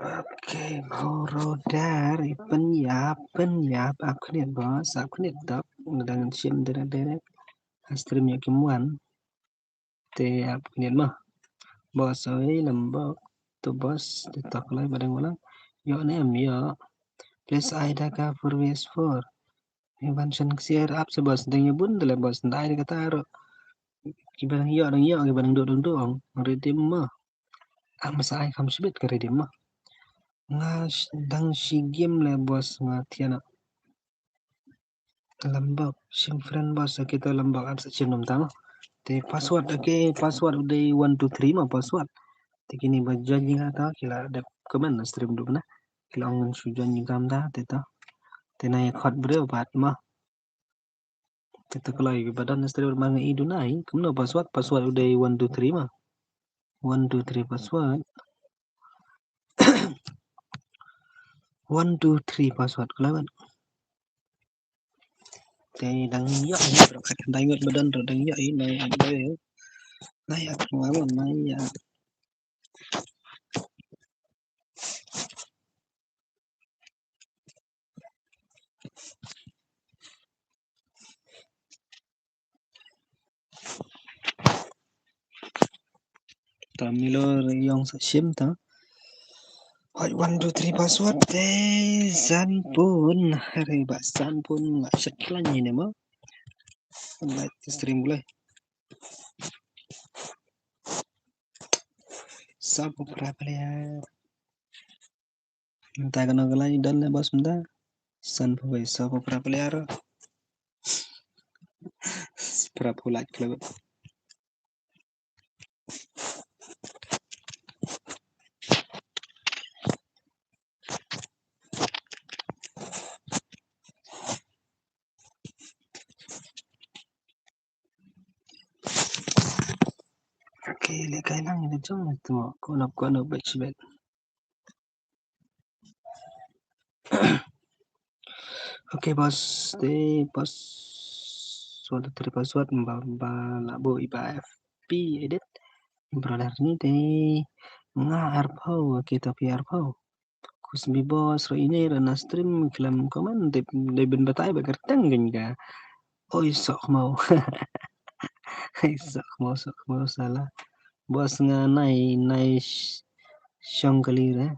Okay, Horoder, i pynïap, pynïap, ap khyndiat boss, ap khyndiat tok, nga dang shim direct, direct. Ha stream ïa kim wan. Te ap khyndiat mo. Boss oi, lem bok. To boss, te tok lai ba dang wala. Ïoh ne em ïoh. Please ai da ka four versus four. Ïa ban shen ksiar ap se boss, dang ïa bun te le boss, nda ai da kata ruh. Kiba dang ïoh, dang ïoh, kiba dang duh, dang duh, ong. Redeem mo. Am sa ai kham shibit ka redeem mo. Nga sh-, dang shi game le boss nga thiana. Lambok, shim friend boss, okay to lambok, ap sa shim nom tang. Te password, okay, password u dei one two three mo password. Te kini ba join nga ta, ki la dep comment na stream dup na. Ki la ong ngan shu join nga ta, te to. Te na ïa khot briew pat mo. Te to kloi ba don na stream ma nga i duna hi. Kumno password, password u dei one two three mo. One two three password. One two three password kloi ban. Te dang ïoh hi, bro, kat dang ïoh ba don, bro, dang ïoh hi, nai ap dei. Nai ap nga mo, nai ap. Ta milo ri yong sa shim ta. Hoi, one two three password te san pun. Hari ba san pun nga shet plan ni ne mo. Like stream gulai. Sabu pra player. Mynta kano ka lai don le boss mynta. San pun bai sabu pra player. Pra pun like klebe. Okay, le kai lang ina jong tu ko nop ko nop bet sibet. Okay, boss, te boss, suat teri password ba, ba la bo iba F P edit. Brother ni te nga arpau, okay, tapi arpau. Kus bi boss ro ini ro na stream klam comment de, de bin batai ba kerteng gin ka. Oi sok mau. Oi sok mau, sok mau salah. Boss nga nai, nai sh-, shong kali re.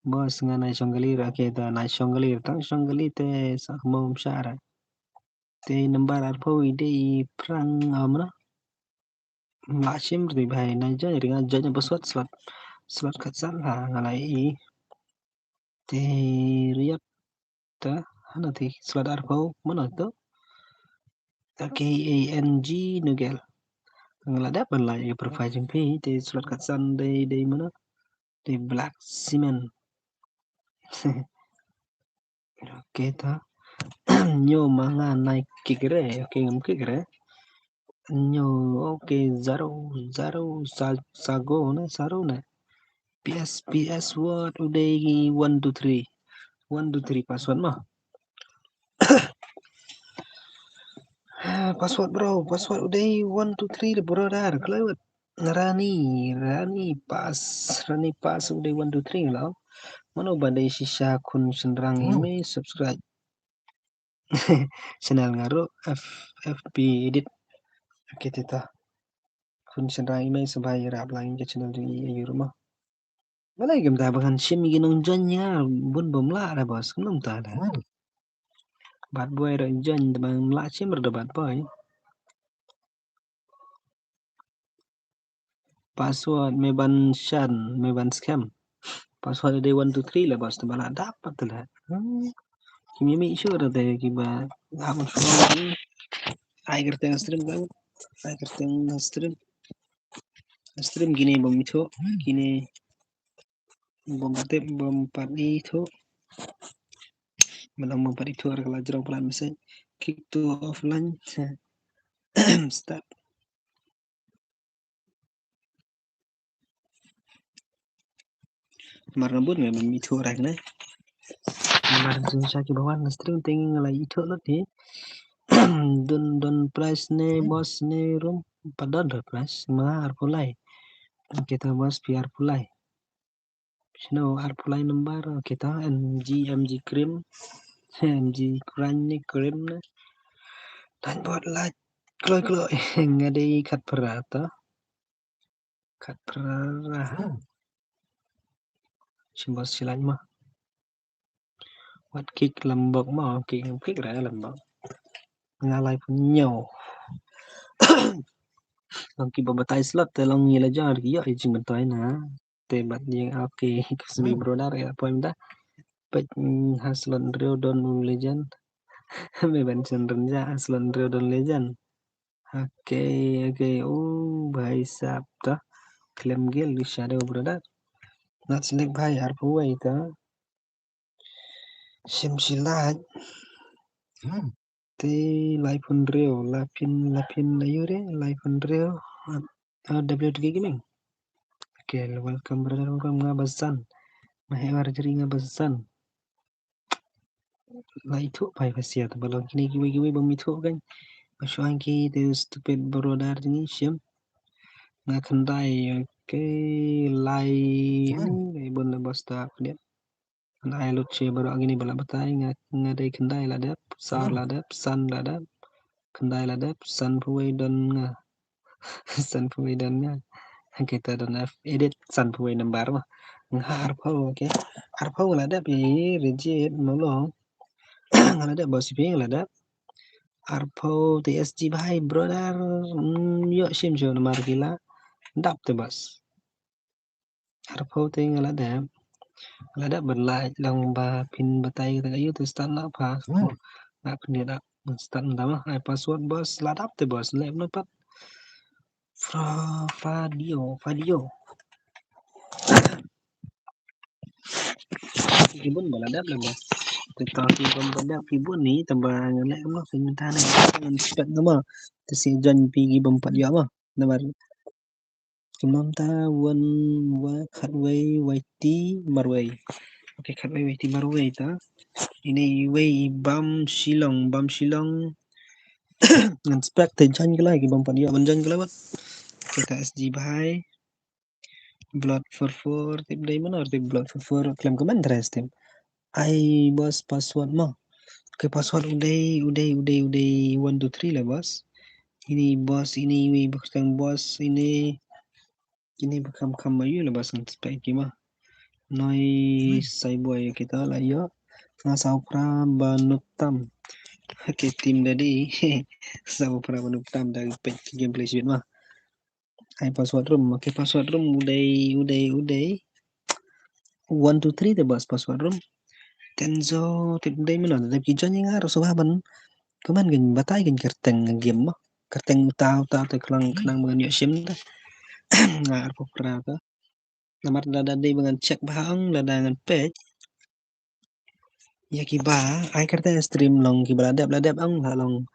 Boss nga nai shong kali re, okay, ta nai shong kali re, tang shong kali te sok mau msha re. Te number arpau i dei i prang amra. Mla shim rti bhai na join ri nga join password slot. Slot khatsan ha nga lai i. Te riat ta hana ti slot arpau mana to. K A N G Nugel. Nga la dep ban lai i profile jong phi te slot khatsan dei dei mana. Dei black cement. Okay ta. Nyo ma nga nai kick re. Okay ngam kick re. Nyo, okay, zero, zero, sa-, sago ne, saro ne. P S, P S word u dei one two three. One two three password ma. Password bro, password u dei one two three le brother. Kloi word. Rani, Rani pass, Rani pass u dei one two three lo. Mano ba dei shisha khun shynrang i me subscribe. Channel nga ruh F F P edit. Okay, te ta. Pun shynrang i mei sngewbha ïarap lang ka channel jong i aïu ruh mo. Balei kumta ba ngan shim ïa ki nongjoin ïa bun bym lah da boss, kumno kumta da. Bad boy ruh join da bym lah shim ruh da bad boy. Password me ban shan, me ban scam. Password dei one two three la boss, te ba la dap pat te la. Hmm. Ki mih mih shuh te kiba hap ban shuh. Ai kyrteng stream ka. Ai kyrteng stream. Stream kine bym ithuh, kine bym pat tip, bym pat ithuh. Mynta bym pat ithuh, ra ka la jrong palat message. Kick to offline. Start. Mar nga bun nga bym ithuh rang ne. Mar jing sha ki ba wan na stream te nga la ithuh lut hi. Don don price ne boss ne room. Pat don re price ma arphew lai. Kita boss phi arphew lai. Shano arphew lai number kita M G M G cream. M G cream ne cream ne. Tan bot lai kloi kloi nga dei khatphra ta. Khatphra. Shim boss shi lai ma. Wat kick lambok ma, kick kick ra lambok. Nga laiphew hynñiew. Long kiba batai slot te long ngi la jar ki ïoh i jingbatai na. Te bad ïing okay, ka simi brother ïa poi mynta. Peit ha slot hynriew don u legend. Me ban chen rynja ha slot hynriew don legend. Okay, okay. Oh, bhai sahab ta. Khlem gel ki shadow brother. Nat select bhai arphew wei ta. Shim shi lai. Te laiphew hynriew, laiphew, laiphew aïu re, laiphew hynriew. Ah, W T K Gaming. Okay, welcome brother, welcome nga ba san. Ma he war jri nga ba san. La ithuh pai ba sia ta ba long kine kiwei kiwei bym ithuh kan. Ba shuwa ki te stupid brother jong ngi shim. Nga khyndai, okay, lai. Hmm, lai bun la boss ta pdiat. Ngan ai lut shi baroh kine ba la batai, nga, nga dei khyndai la dep, saw la dep, san la dep. Khyndai la dep, sanphew wei don nga. Sanphew wei don nga. Kita don F edit sanphew wei number ma. Nga arphew, okay. Arphew nga la dep, eh, reject, no long. Nga la dep, boss phi nga la dep. Arphew te S G bhai, brother, mm, ïoh shim shuh namar ki la dap te boss. Arphew te nga la dep. Nga la dep ban lait lang ba phin batai kata ka ïoh te start na pa. Hmm. Nga phin ïa dap ban start na ma. Ai password boss la dap te boss lep na pat. Fra Fadio, Fadio. Ki bun ba la dep la boss. Te ta ki bun ba dep ki bun ni tang ba nga leh ma phin mynta ne. Ngan start na ma. Te si jan pi ki bun pat ïa ma. Namar Kumno mynta wan wa khatwei wei ti marwei. Okay, khatwei wei ti marwei ta. Ine iwei i Bam Shillong, Bam Shillong. Ngan spek te join kala ki bym pat ïoh ban join kala wat. Kita S G bhai. Blood four four tip dei mano tip blood four four khlem comment terus tip. Ai boss password mo. Okay, password u dei, u dei, u dei, u dei one two three la boss. Ini boss, ini wi boss tang boss, ini, ini ba kham kham ma yu la boss ngan spek ki ma. Noi sai boy kita la ïoh. Nga saw pra ba nuk tam. Okay, team daddy. Saw pra ba nuk tam da peit ki gameplay shit ma. Ai password room, okay, password room u dei, u dei, u dei. One two three te boss password room. Tenzo te u dei mano te ki join nga ruh shuwa ban. Kaman kan batai kan kyrteng game ma. Kyrteng uta uta te klang klang ban ïoh shim te. Nga arphew phra te. Namar lada dei ba ngan check bha ong lada ngan peit. Ïa kiba ai kyrteng stream long kiba la dep la dep ong la long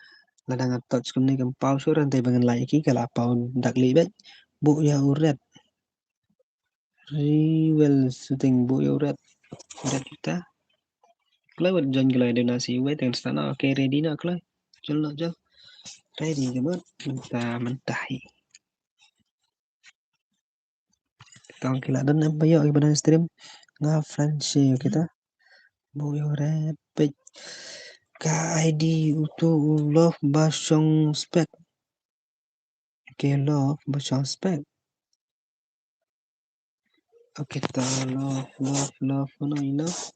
lada ngan touch kumne kam paw shuh ran te ba ngan like ki ka la paw dak leh bad. Buh ïa u red. Riwel shooting buh ïa u red. Red kita. Kloi wat join kloi dei na si wei teng stana. Okay, ready na kloi. Jol na jol. Ready ka mut. Mynta mynta hi. Tang ki la don em ba ïoh ki ba don stream. Nga friend share kita. Buh ïa u red page. Ka I D utu u love ba shong spek. Okay, love ba shong spec. Okay, ta love, love, love, no, enough.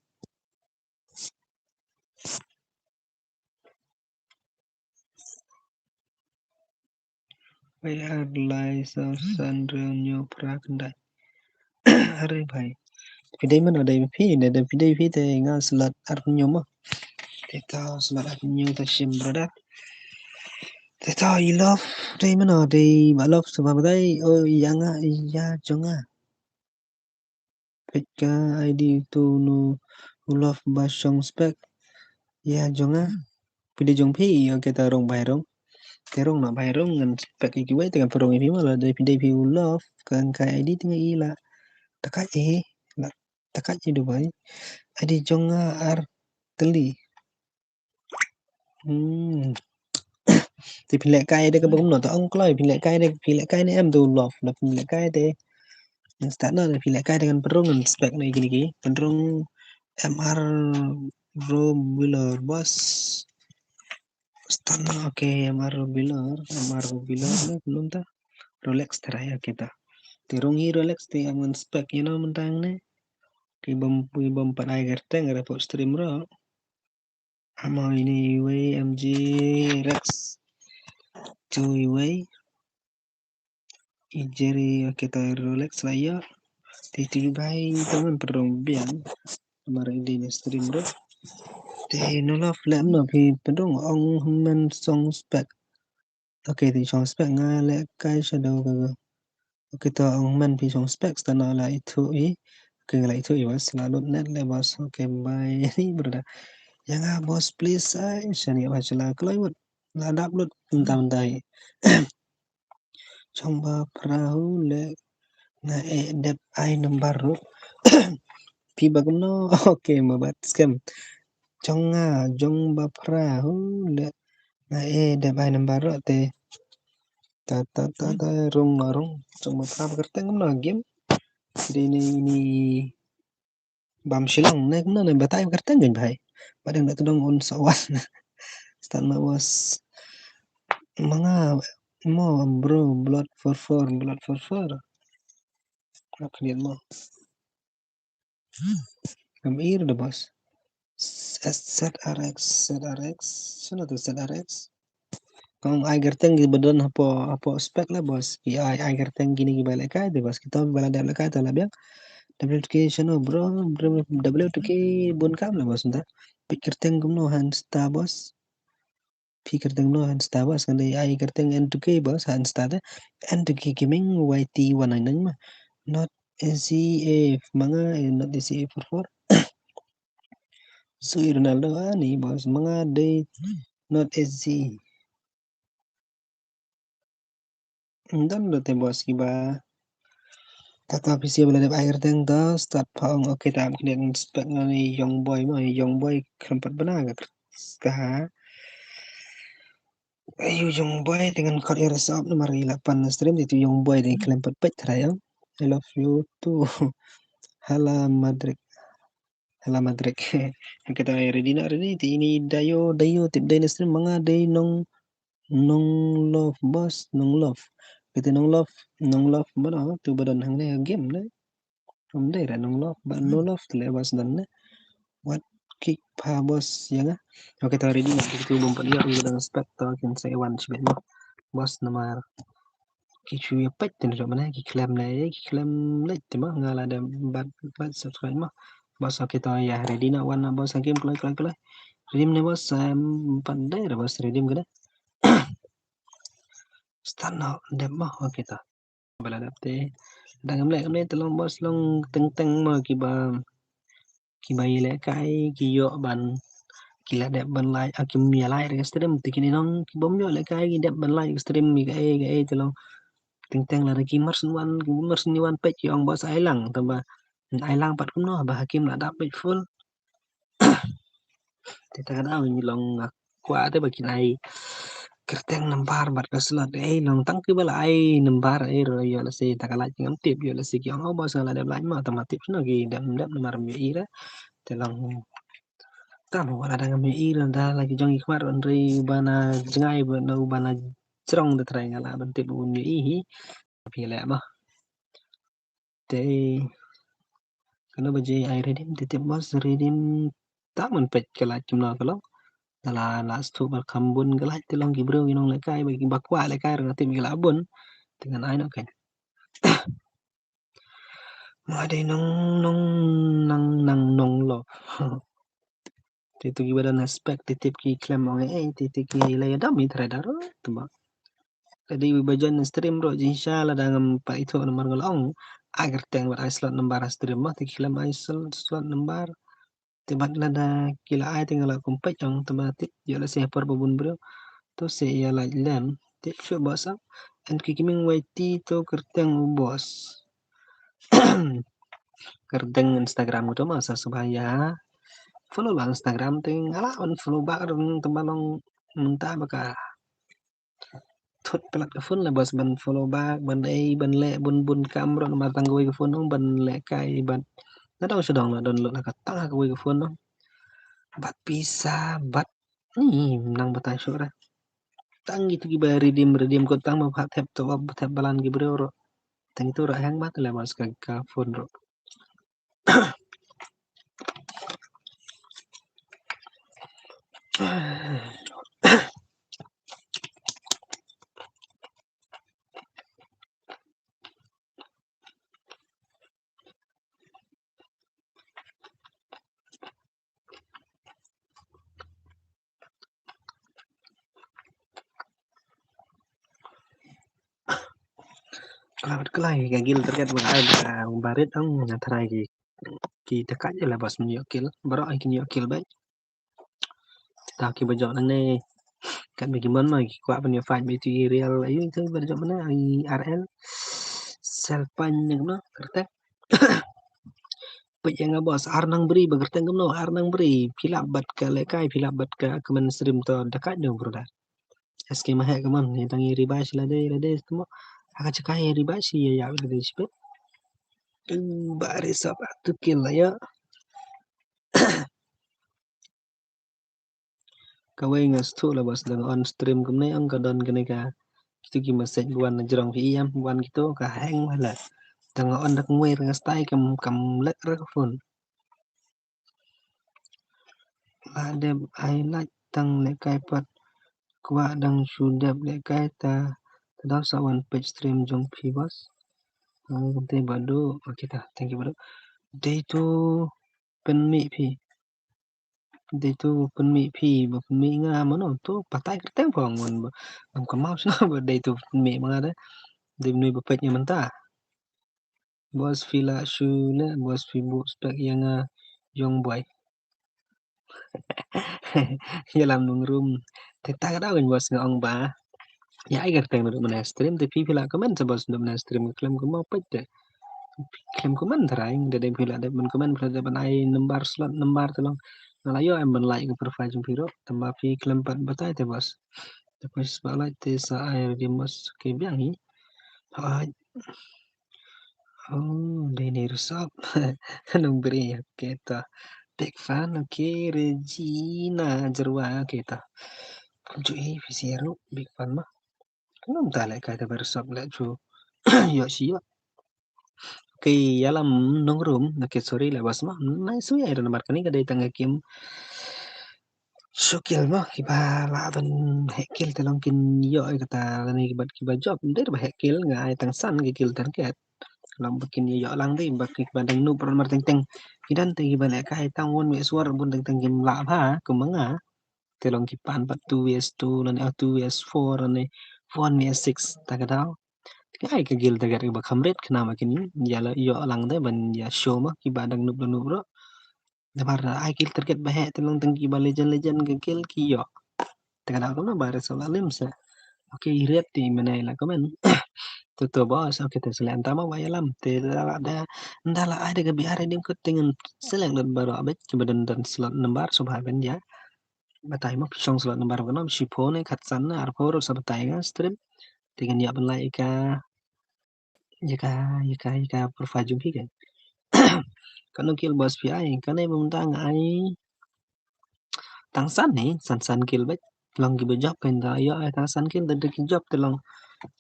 Wei ar lai saw san hynriew hynñiew phra khyndai. Are bhai. Phi dei mano, dei phi, ne dei phi, dei phi te nga slot ar hynñiew mo. Te to slot ar hynñiew te shim brother. Te to i love dei mano, dei ba love sa ba dei, o ïa nga, ïa jong nga. Peit ka I D to no u love ba shong spec. Ïa jong nga. Phi dei jong phi, okay ta rung bhai rung. Te rung na bhai rung ngan spec ïa kiwei te kan pynrung ïa phi ma la dei phi dei phi u love kan ka I D te nga i la. Ta ka i la. Ta ka i Dubai. I D jong nga ar tylli. Hmm. Te phi leh kai de ka bym no ta ong kloi phi leh kai de phi leh kai ne em tu love na phi leh kai de. Ngan start na phi leh kai de kan pynrung ngan spec na kini ki pynrung M R Robuler boss. Start na okay M R Robuler M R Robuler ne belum ta Rolex try okay ta. Te rung hi Rolex te em ngan spec ïa no mentang ne. Ki bym ki bym pat ai kyrteng report stream ro. Ama ini iwei M G Rex. Tu iwei. I Jerry okay ta Rolex la ïa. Ti ti bai ta man pynrung biang. Mar ini ni stream ro. Te no love lem no phi pynrung ong men song spec. Okay, ti shong spec nga leh kai shadow ka. Okay, to ong men phi shong spec sta na la ithu i. Okay, nga la ithu i bas la lut net le bas. Okay, bye ni brother. Ïa nga boss please ai shani ba shala kloi mut. La dap lut entah entah i. Shong ba phra hu le nga e dep ai number ru. Phi ba kumno? Okay, ma bat scam. Jong nga jong ba phra hu le nga e dep ai number ru te. Ta ta ta ta rung ma rung. Jong ba phra ba kyrteng kumno game. Dei ni ni bam shilong ne kumno ne batai ba kyrteng jong bhai. Ba dang da tdong un sa wan. Start ma was manga mo bro blood for four blood for four. Apa ni mo. Kam ir da boss. Z R X Z R X. Sino tu Z R X? Kong ai kyrteng ki ba don hapo hapo spec la boss. Ki ai ai kyrteng kini ki ba leh kai te boss. Kita ba la dep leh kai te la biang. W two K shano bro, bro W two K bun kam la boss nda. Phi kyrteng kumno han sta boss. Phi kyrteng no han sta boss kan dei ai kyrteng N two K boss han sta te. N two K gaming Y T one nine nine ma. Not S C A manga not S C A four four. Sui Ronaldo ani boss manga dei not S C. Don do te boss ki ba. Tata P C ba la dep ai kyrteng to start pha ong okay ta am khnien spec nga ni young boy ma young boy khlem pat bna ka ka ha. Ayu young boy te ngan khot ïa resop namar ila pan stream te tu young boy te khlem pat peit trai ong. I love you too. Hala Madrid. Hala Madrid. Kita ready na ready ti ini dayo dayo tip dai na stream manga dai nong nong love boss nong love. Kita nong love nong love mana tu badan hang ne game ne. Rum dai ra nong love ba no love tele boss dan ne. What kick pha boss ya nga. Okay ta ready na kita bom padi aku dan spec to kin sai wan sibet mo. Boss namar ki shu ïa peit te ne mana ki khlem ne ki khlem ne te ma nga la da bat bat subscribe ma. Boss okay to ya ready na wan na boss game kloi kloi kloi. Ready ne boss em pat dai ra boss ready ka da. Start na dep ma okay to. Ba la dep te. Dang em leh em leh te long boss long teng teng ma ki ba ki ba ïalehkai ki ïoh ban ki la dep ban like ah ki ym ïa like re ka stream te kine nong ki bym ïoh lehkai ki dep ban like ka stream ki kaei kaei te long teng teng lada ki mar syn wan ki mar syn wan peit ki ong boss ai lang tang ba ai lang pat kumno ba ha kim la dap peit full. Te ta ka dang long kwah te ba kin ai kyrteng number bad ka slot ei long tang ki ba la ai number ei ro ïoh lehse ta ka like ngam tip ïoh lehse ki ong oh boss nga la dep like ma tang ma tip sno ki dep dep namar ym ïohi re te long tang ba la dang ym ïohi re da la ki jong ki khmat wan ri ba na jngai ba na ba na jrong da trai nga lah ban tip u ngi i hi. Phi leh ma. Te kano ba je ai redeem te tip boss redeem ta man peit ka lait kim no ka long. Da la la stu ba kham bun ka lait te long ki briew ki nong lehkai ba ki ba kwah lehkai rang tip ki la bun. Te ngan ai no kan. Ma dei nong nong nang nang nong lo. Te tu ki ba don aspect te tip ki klem ong eh te te ki la ya dam i trai daro tu ba. Te dei ba jon stream ro jin sha la dang pa itu number ngol ong. Agar teng ba ai slot number stream ma te ki klem ai slot number. Te bad lada ki la ai te nga la kum peit ong te ba tip ïoh la se por ba bun briew. To se ïa la lem tip shu boss ong. En ki kiming wai ti to kyrteng u boss. Kyrteng Instagram ko to ma sa subha ïa follow la Instagram te nga la ban follow back rung te ba long mynta ba ka thut pelat ka phone la bas ban follow back ban ei ban leh bun bun kam rot namar tang kawei ka phone dong ban lehkai ban na dong shu dong la don lut la ka tang kawei ka phone dong bat pisa bat ni nang batai shu ra tang itu ki ba redeem redeem ko tang ma pha thep to ba thep balan ki briew ro tang itu ra hang ba te la bas ka ka phone ro. Kala bad kala ka gil target ba ai ba barit ang na tharai ki ki takat je la bas men ïoh kill baroh ai kin ïoh kill bai. Ta ki ba jok na ne kat ba ki mon ma ki kwah ban ïoh fight ba itu i real ayu itu ba jok mana i R L. Selpan ne no kyrteng. Peit ïa nga boss ar nang bri ba kyrteng kumno ar nang bri phi lap bad ka lehkai phi lap bad ka kmen stream to da ka dong brother. S K ma heh ka mon ïa tang ïa ribai shi lade lade tmo ha ka jaka ïa ribai shi ïa ïa lade shi peit. Ba re sop tu kill la ïa. Kawei nga stu la bas dang on stream kumne ang ka don kane ka kitu ki message wan na jrong ki ïam wan kitu ka heng la dang on dak ngwer nga stai kam kam lek ra ka phone. La dep ai lait tang lehkai pat kwah dang shu dep lehkai ta ta daw sa wan page stream jong phi bas. Ang kumte ba du okay ta thank you ba du. Dei tu pynmih phi. Dei tu pynmih phi ba pynmih nga mano tu patai kyrteng phong ngon ba ngam kamau sna ba dei tu pynmih ma nga de. Dei bnui ba peit nga mynta. Boss phi la shu le boss phi bu spek ïa nga young boy. Ïa lam nung room. Te ta ka daw kan boss nga ong ba. Ïa ai kyrteng duk mana stream te phi phi la comment sa boss duk mana stream ka klem ka mau peit te. Klem comment trai da dei phi la dep ban comment phi la dep ban ai number slot number te long. Nga la ïoh em ban like ka profile jong phi ruh tamba phi klem pat batai te boss. Te phi spotlight te sa ai redeem boss ke biang hi. Hai. Oh, Deni Rusop. Nung beri okay ta. Big fan okay Regina Jerwa okay ta. Kunju i phi siaru big fan ma. Nung ta lek kai ta ber sop lek ju. Yo si yo. Okay, ïa lam nung room na ke sorry lek bas ma. Nai sui ai ro namar kani ka dei tang kim. Shu kill mo kiba lah ban heh kill te long kin yo kata lani kiba kiba job dei ba heh kill nga ai tang san ki kill target. Long ba kin yo lang dei ba kiba dang nup ron mar teng teng. Kidan te kiba lek kai tang won me suar bun teng teng kim lah ba kum nga. Te long ki pan pat two vs two lane ah two vs four lane four vs six ta ka daw. Te ai ka gil ta ka ba kham rit khnang ba kin ïa la ïoh lang te ban ïa show ma ki ba dang nup la nup ro. Namar ai ki target ba heh te long tang ki ba legend legend ka gil ki ïoh. Te ka daw kumno ba re so la lim se. Okay, i ret ti menai la comment. To to boss, okay te select anta ma ba ïa lam te da la da da la ai da ka B R dim kut te ngan select lut baroh abet ki ba don don slot number so ba ben ïa. Batai ma phi shong slot number ba nom shi phone khat san na ar phone sa batai nga stream. Te ngan ïa ban lai ka ïa ka ïa ka ïa ka profile jong phi kan. Kano kill boss phi ai kane ba mynta nga ai tang san ne san san kill bad. Long kiba jop kan da ïoh ai tang san kill da ki jop te long.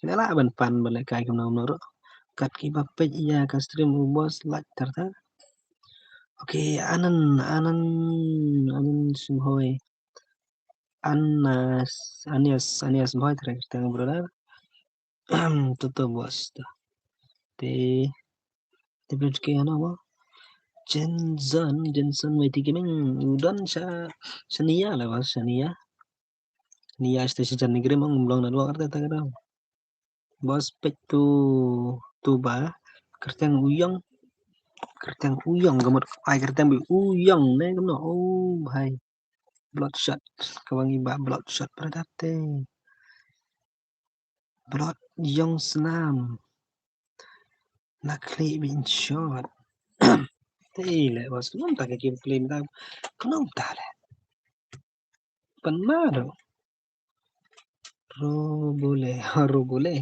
Leh lah ban pan ban leh kai kumno kumno ruh. Kat kiba peit ïa ka stream u boss lait tar ta. Okay, Anan, Anan, Anan Sumhoi. Anas, Anias, Anias Sumhoi, thank you, brother. Tutu boss ta. Te, te pynskhem ano mo. Jensen, Jensen Mighty Gaming, u don sha, sha Nia la boss, sha Nia. Nia station ni grim ang long na dua kata kata. Boss peit tu, tu ba, kyrteng u Yong. Kyrteng u Yong, ka mut ai kyrteng bi u Yong ne, kumno, oh, bhai. Bloodshot, ka ba ngi ba Bloodshot, brother te. Blood Yong Snam. Na klik bin shot. Te leh boss, kumno ta ka game play mynta. Kumno ta leh. Pan ma do. Robole, Robole.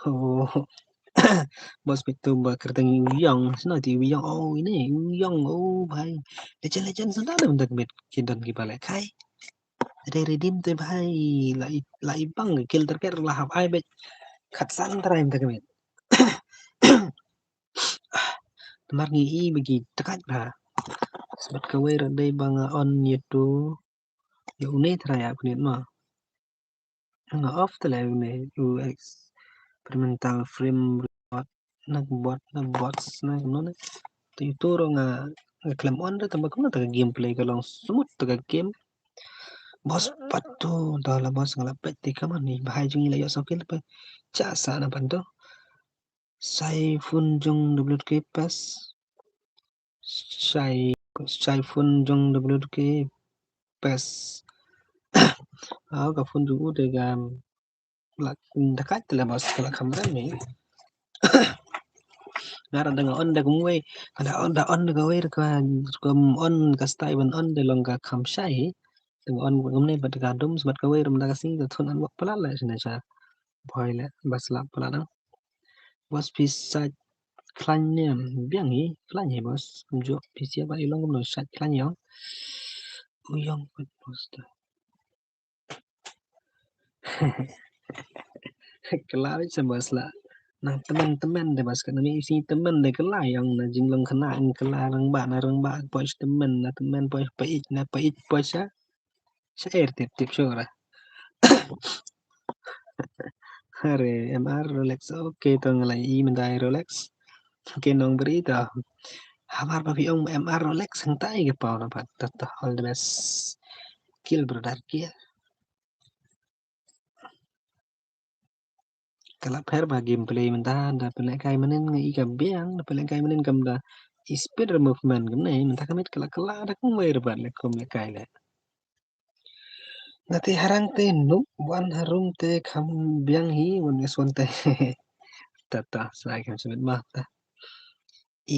Oh. Boss peit tu ba kyrteng u Yong. Sna ti u Yong. Oh, ini u Yong. Oh, bhai. Legend, legend, sna da mynta ka miet ki don kiba leh kai. Ada redeem te bhai. La i, la i bang kill target la hap ai bet. Khatsan trai mynta ka miet. Namar ngi i ba ki tkat bha. Sbat kawei ruh dei ba nga on ïa tu. Ïa une trai ïa pynit ma. Nga off te la une u experimental frame rate na bot na bots na kumno ne. Te ïa tu ruh nga, nga khlem on te tang ba kumno te ka gameplay ka long smooth te ka game. Boss pat tu da la boss nga la peit te ka man ni bhai jong ngi la ïoh saw kill te pa. Cha sa na pan tu. Saifun jong W K Pes. Sai, Saifun jong W K Pes. Aw, ka phone jong u de gam. La, da kat la boss, la kham ram ni. Nga ra da nga on da kumwei. Ka da on, da on da kawei, da ka, ka on ka style ban on da long ka kham shai. Da nga on kumne bad ka dum, bad kawei ram da ka si, da thun an wak palat la sini sa. Bhoi le, bas la palat ang. Boss phi sait khlaiñ ne em? Biang hi, khlaiñ hi boss. Kumjuh phi sia ba i long kumno sait khlaiñ ïa u Yong pat boss ta. Kylla beit sa boss la. Na tymmen tymmen de boss, ka na mi isi tymmen de kylla ïa u na jinglong khynnah, kylla rangbah na rangbah, poi tymmen na tymmen, poi pait na pait, poi sa. Sha er tip tip shuh ra. Are, M R Rolex. Okay, to nga la i mynta i Rolex. Okay, nong bri to. Hamar ba phi ong M R Rolex hangta i ka paw na pat. To, to, all the best. Kill brother kill. Ka la pher ba gameplay mynta da pynlehkai mynnin nga i ka biang, da pynlehkai mynnin kam da i speed movement kumne, mynta ka miet ka la kylla da kumwei ruh bad le kum lehkai le. Nga te harang te nup wan harum te kham biang hi wan ngi suan te. Ta ta sa ai kham sibit ma ta.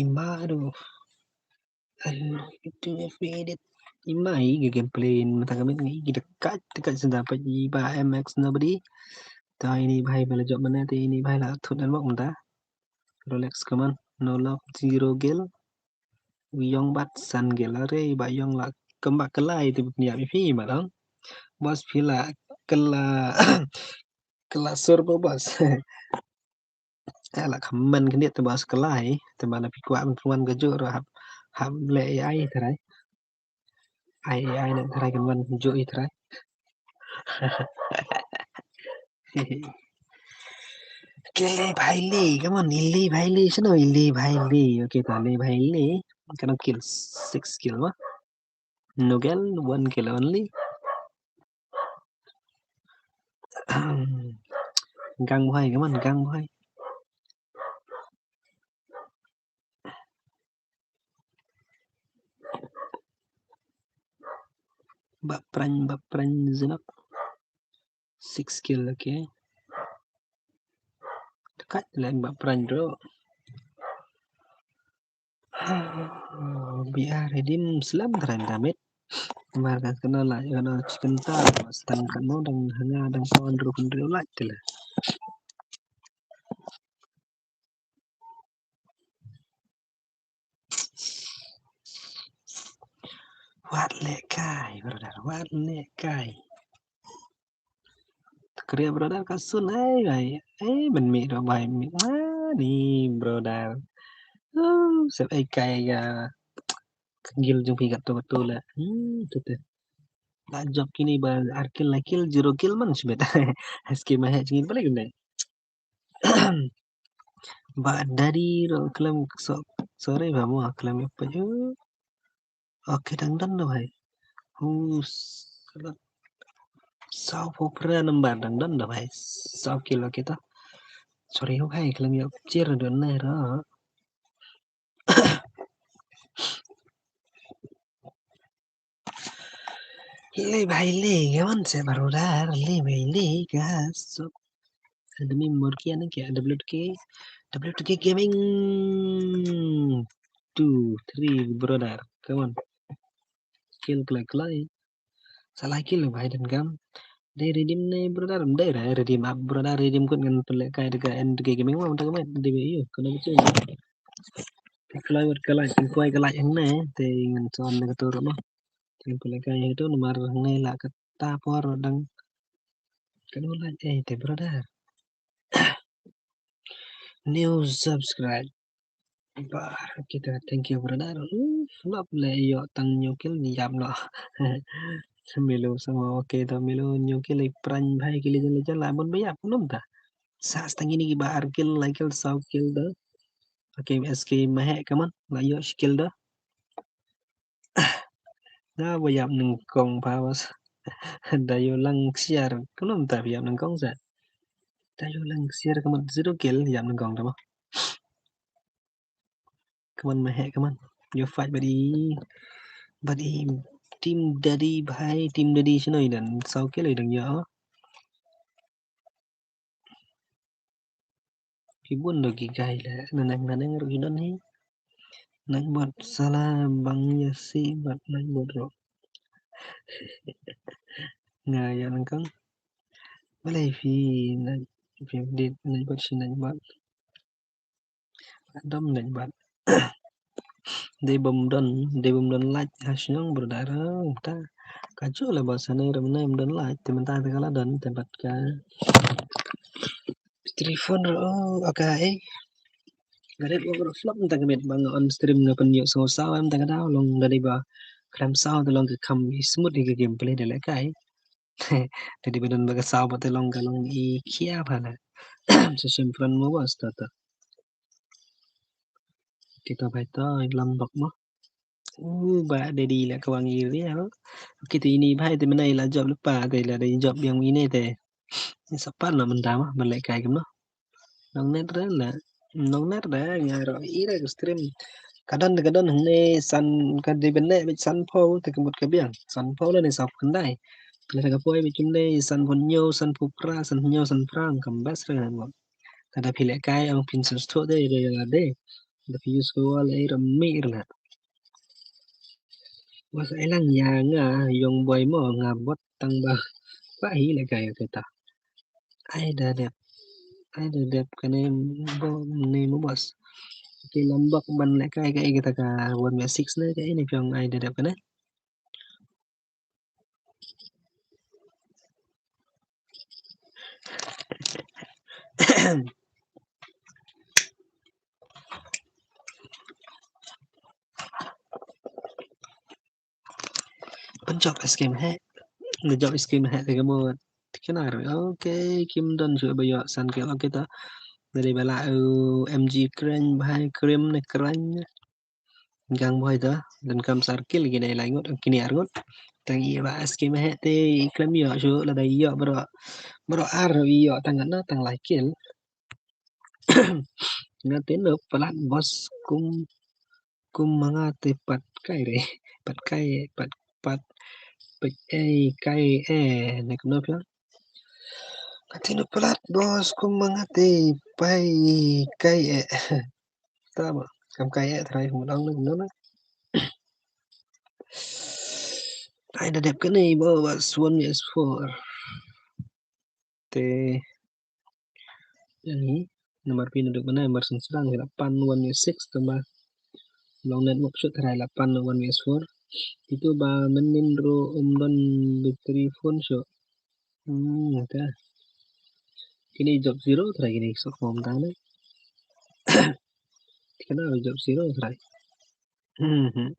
Ima aduh. Aduh, itu F B edit. Ima i ga gameplay mynta ka miet ngi i da kat kat senda pat i ba M X nobody. Ta ini bhai ba la jop mynne te ini bhai la thut an wak mynta. Rolex kaman no love zero gel. Wi ong bat san gel are ba ong la kemba kelai te buknia pi pi ma dong. Bos pila kela kela sur ba bos. Ala kmen kni te bos kelai te mana pi kwah ban pruan ka ju ro hap hap le ai trai. Ai ai ne trai kan wan ju i trai. Ke le bhai le, come on, le bhai le, sino le bhai le. Okay, ta le bhai le. Kana kill six kill ma. No kill, one kill only. Gang bhai, come on, gang bhai. Bapran, bapran zinok. Six kill, okay. Dekat lagi bapran bro. B R redeem slam keren damit. Mar kan kena lah, kena chicken ta, sedang kena dang hanga dang pon ruh kena lah tila. Wat leh kai, brother, wat leh kai. Korea brother ka sun ai bai. Ai ban mih ro bai mih. Ah, ni brother. Uh, sep ai kai ga. Ka gil jong phi kat tu kat tu la. Hmm, tu tu. La jop kini ba ar kill la kill zero kill man sibet. Haske ma he jingin balik ne. Ba dari ro klem so, sorry ba mo klem apa ju. Okay, dang don da bhai. Hu salat. Saw phew phra number dang don da bhai. Saw kill kita. Sorry ho bhai, klem ïa cheer don ne ra. Le bhai le, kawan se brother, le bhai le, gas. So, admin Morkian ke W T K, W T K Gaming. Two, three, brother. Come on. Kill klai klai. Salah kill bhai dan kam. Dei redeem ne brother, dei ra redeem up brother, redeem kut ngan pynleh kai da ka N T K Gaming ma, uta ka met, dei ba ïu, kena betul. Klai wat ka like, klai ka like hangne, te ngan son ne ka tur ma. Te ngan pynleh kai tu namar hangne la kata por dang. Kena like eh te brother. New subscribe. Ba kita, thank you brother. Uh, flop le ïoh tang new kill ïap noh. Milu sama okay to milu new kill i pran bhai ki legend legend la bon ba ïap num ta. Sa stang ini ki ba ar kill la kill saw kill to. Okay, S K Mahek kaman la ïoh shi kill to. Nga ba ïap nyngkong pa bas. Da ïoh lang ksiar, kumno mynta ba ïap nyngkong sa. Da ïoh lang ksiar ka mut zero kill ïap nyngkong da ba. Kaman Mahek kaman. Ïoh fight bad i, bad i team Daddy bhai, team Daddy shano i don saw kill i don ïoh. Ki bun do ki guy le, nanang nanang ruh ki don hi. Nightbot sala bang ïa si bad Nightbot ruh. Nga ïa nangkang. Balei phi night, phi update Nightbot shi Nightbot. Dom Nightbot. Dei bym don, dei bym don light ha shnong brother. Ta ka ju la ba sane ram ne ym don light te mynta te ka la don te bad ka telephone ro aka eh. Garet wa ro flop mynta ka met ba nga on stream nga pynïoh saw saw em ta ka daw long da dei ba khlem saw te long ka kham i smooth i ka gameplay da lehkai. Te dei ba don ba ka saw ba te long ka long i khia pha la. Sa shem friend mo ba sta ta. Kita bai to lam bak mo. Uh, ba Daddy la ka wang area. Okay, te ini bhai te mynta i la jop lypa te la dei jop ïa ine te. Ni sa pan na mynta ma ban lehkai kumno. Nong net re la. Nong net re nga ro i re ka stream. Ka don ka don hangne san ka dei ban ne bit san phew te ka mut ka biang. San phew la ne sa khyndai. Ka poi bit kumne san phew hynñiew, san phew phra, san phew hynñiew, san phra kam best re mo. Lada phi lehkai ong phin sngewthuh de de la de. Da phi use ko wal ei ram mih rna. Was ai lang ïa nga yong boy mo nga bot tang ba. Ba hi lehkai kita. Ai da dep. Ai da dep kane bo ne mo bos. Ki lambak ban lehkai ka ei kita ka one by six ne ka ei ne phi ong ai da dep kane. Ban jop scheme he. Ban jop scheme he te ka mut. Tikna ro. Okay, kim don shu ba ïoh san kill. Okay ta. Dari bala u M G kren bhai krim ne kren. Gang bhoi ta, donkam sa ar kill kine lai ngut, kine ar ngut. Tang ïa ba S K Mahek te i klem ïoh shuh lada ïoh baroh, baroh ar ïoh tang katno tang lai kill. Nga te no palat bos kum, kum ma nga te pat kai re, pat kai, pat, pat, pat ei kai eh, ne kumno phi ong. Nga te no palat bos kum ma nga te pai kai eh. Ta ba kam kai eh trai hum dang nang nang. Ai da dep kane ba ba suan ni S four. Te ïa ni namar phi na duk mana namar sensrang la pan one ni six tama. Long network shu trai la pan one ni S four. Itu ba menin ro um don battery phone shu. Hmm, ta. Kine jop zero trai kine sok mom tane. Kine jop zero trai. Hmm.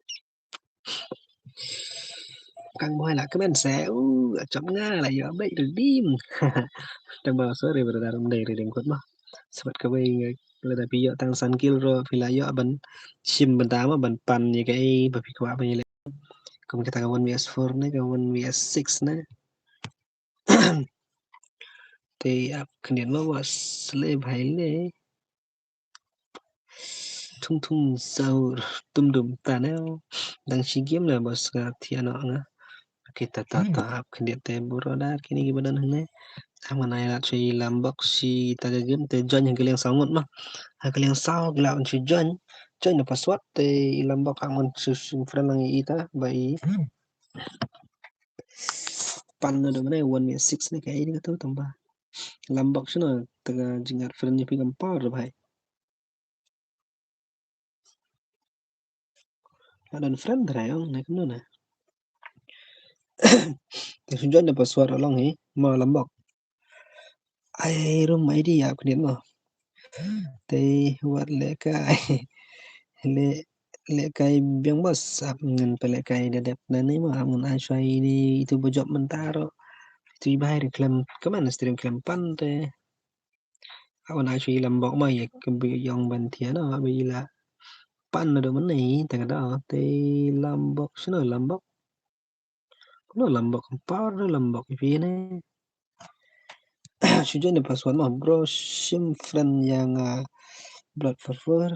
Kang boy la kmen se u chop nga la yo bai redeem. Tang ba sorry brother, um dei redeem kot ma. Sebab ka bai lada phi yo tang san kil ro phi la yo ban shim bynta ma ban pan ye ka ei ba phi kwah ban ye le. Kum kita ka one V S four ne ka one V S six ne. Te ap khyndiat ma boss le bhai le. Thung thung saur tum dum tanel. Dang shi game na boss ka thiano nga. Okay, ta ta ta ap khyndiat te brother kini ki badan hne. Am ngan ai lat shui lambok shi ta ka game te join ha ka liang saw ngut ma. Ha ka liang saw ki la ban shu join. Join na password te i lambok am ngan shu shu friend lang i ta ba i. Pan na do mane one six ne ka i ni ka tu tamba. Lambok shino ta ka jingat friend ni pi kam power bhai. Adan friend trai ong ne kano ne. Te sun join na password along hi ma lambok. Ai room I D ap khyndiat mo. Te wat le kai. Le le kai biang boss ap ngan pe le kai da dep na ni mo ap ngan ai shwai ni itu bajop mentaro. Itu bahai ri klem keman stream klem pan te. Awan ai shu i lambok ma ye ke bi yong ban thian o bi la pan na do mane ta ka da te lambok shino lambok. Kuno lambok par do lambok i pine. Shu join the password ma bro shim friend yang uh, blood for four.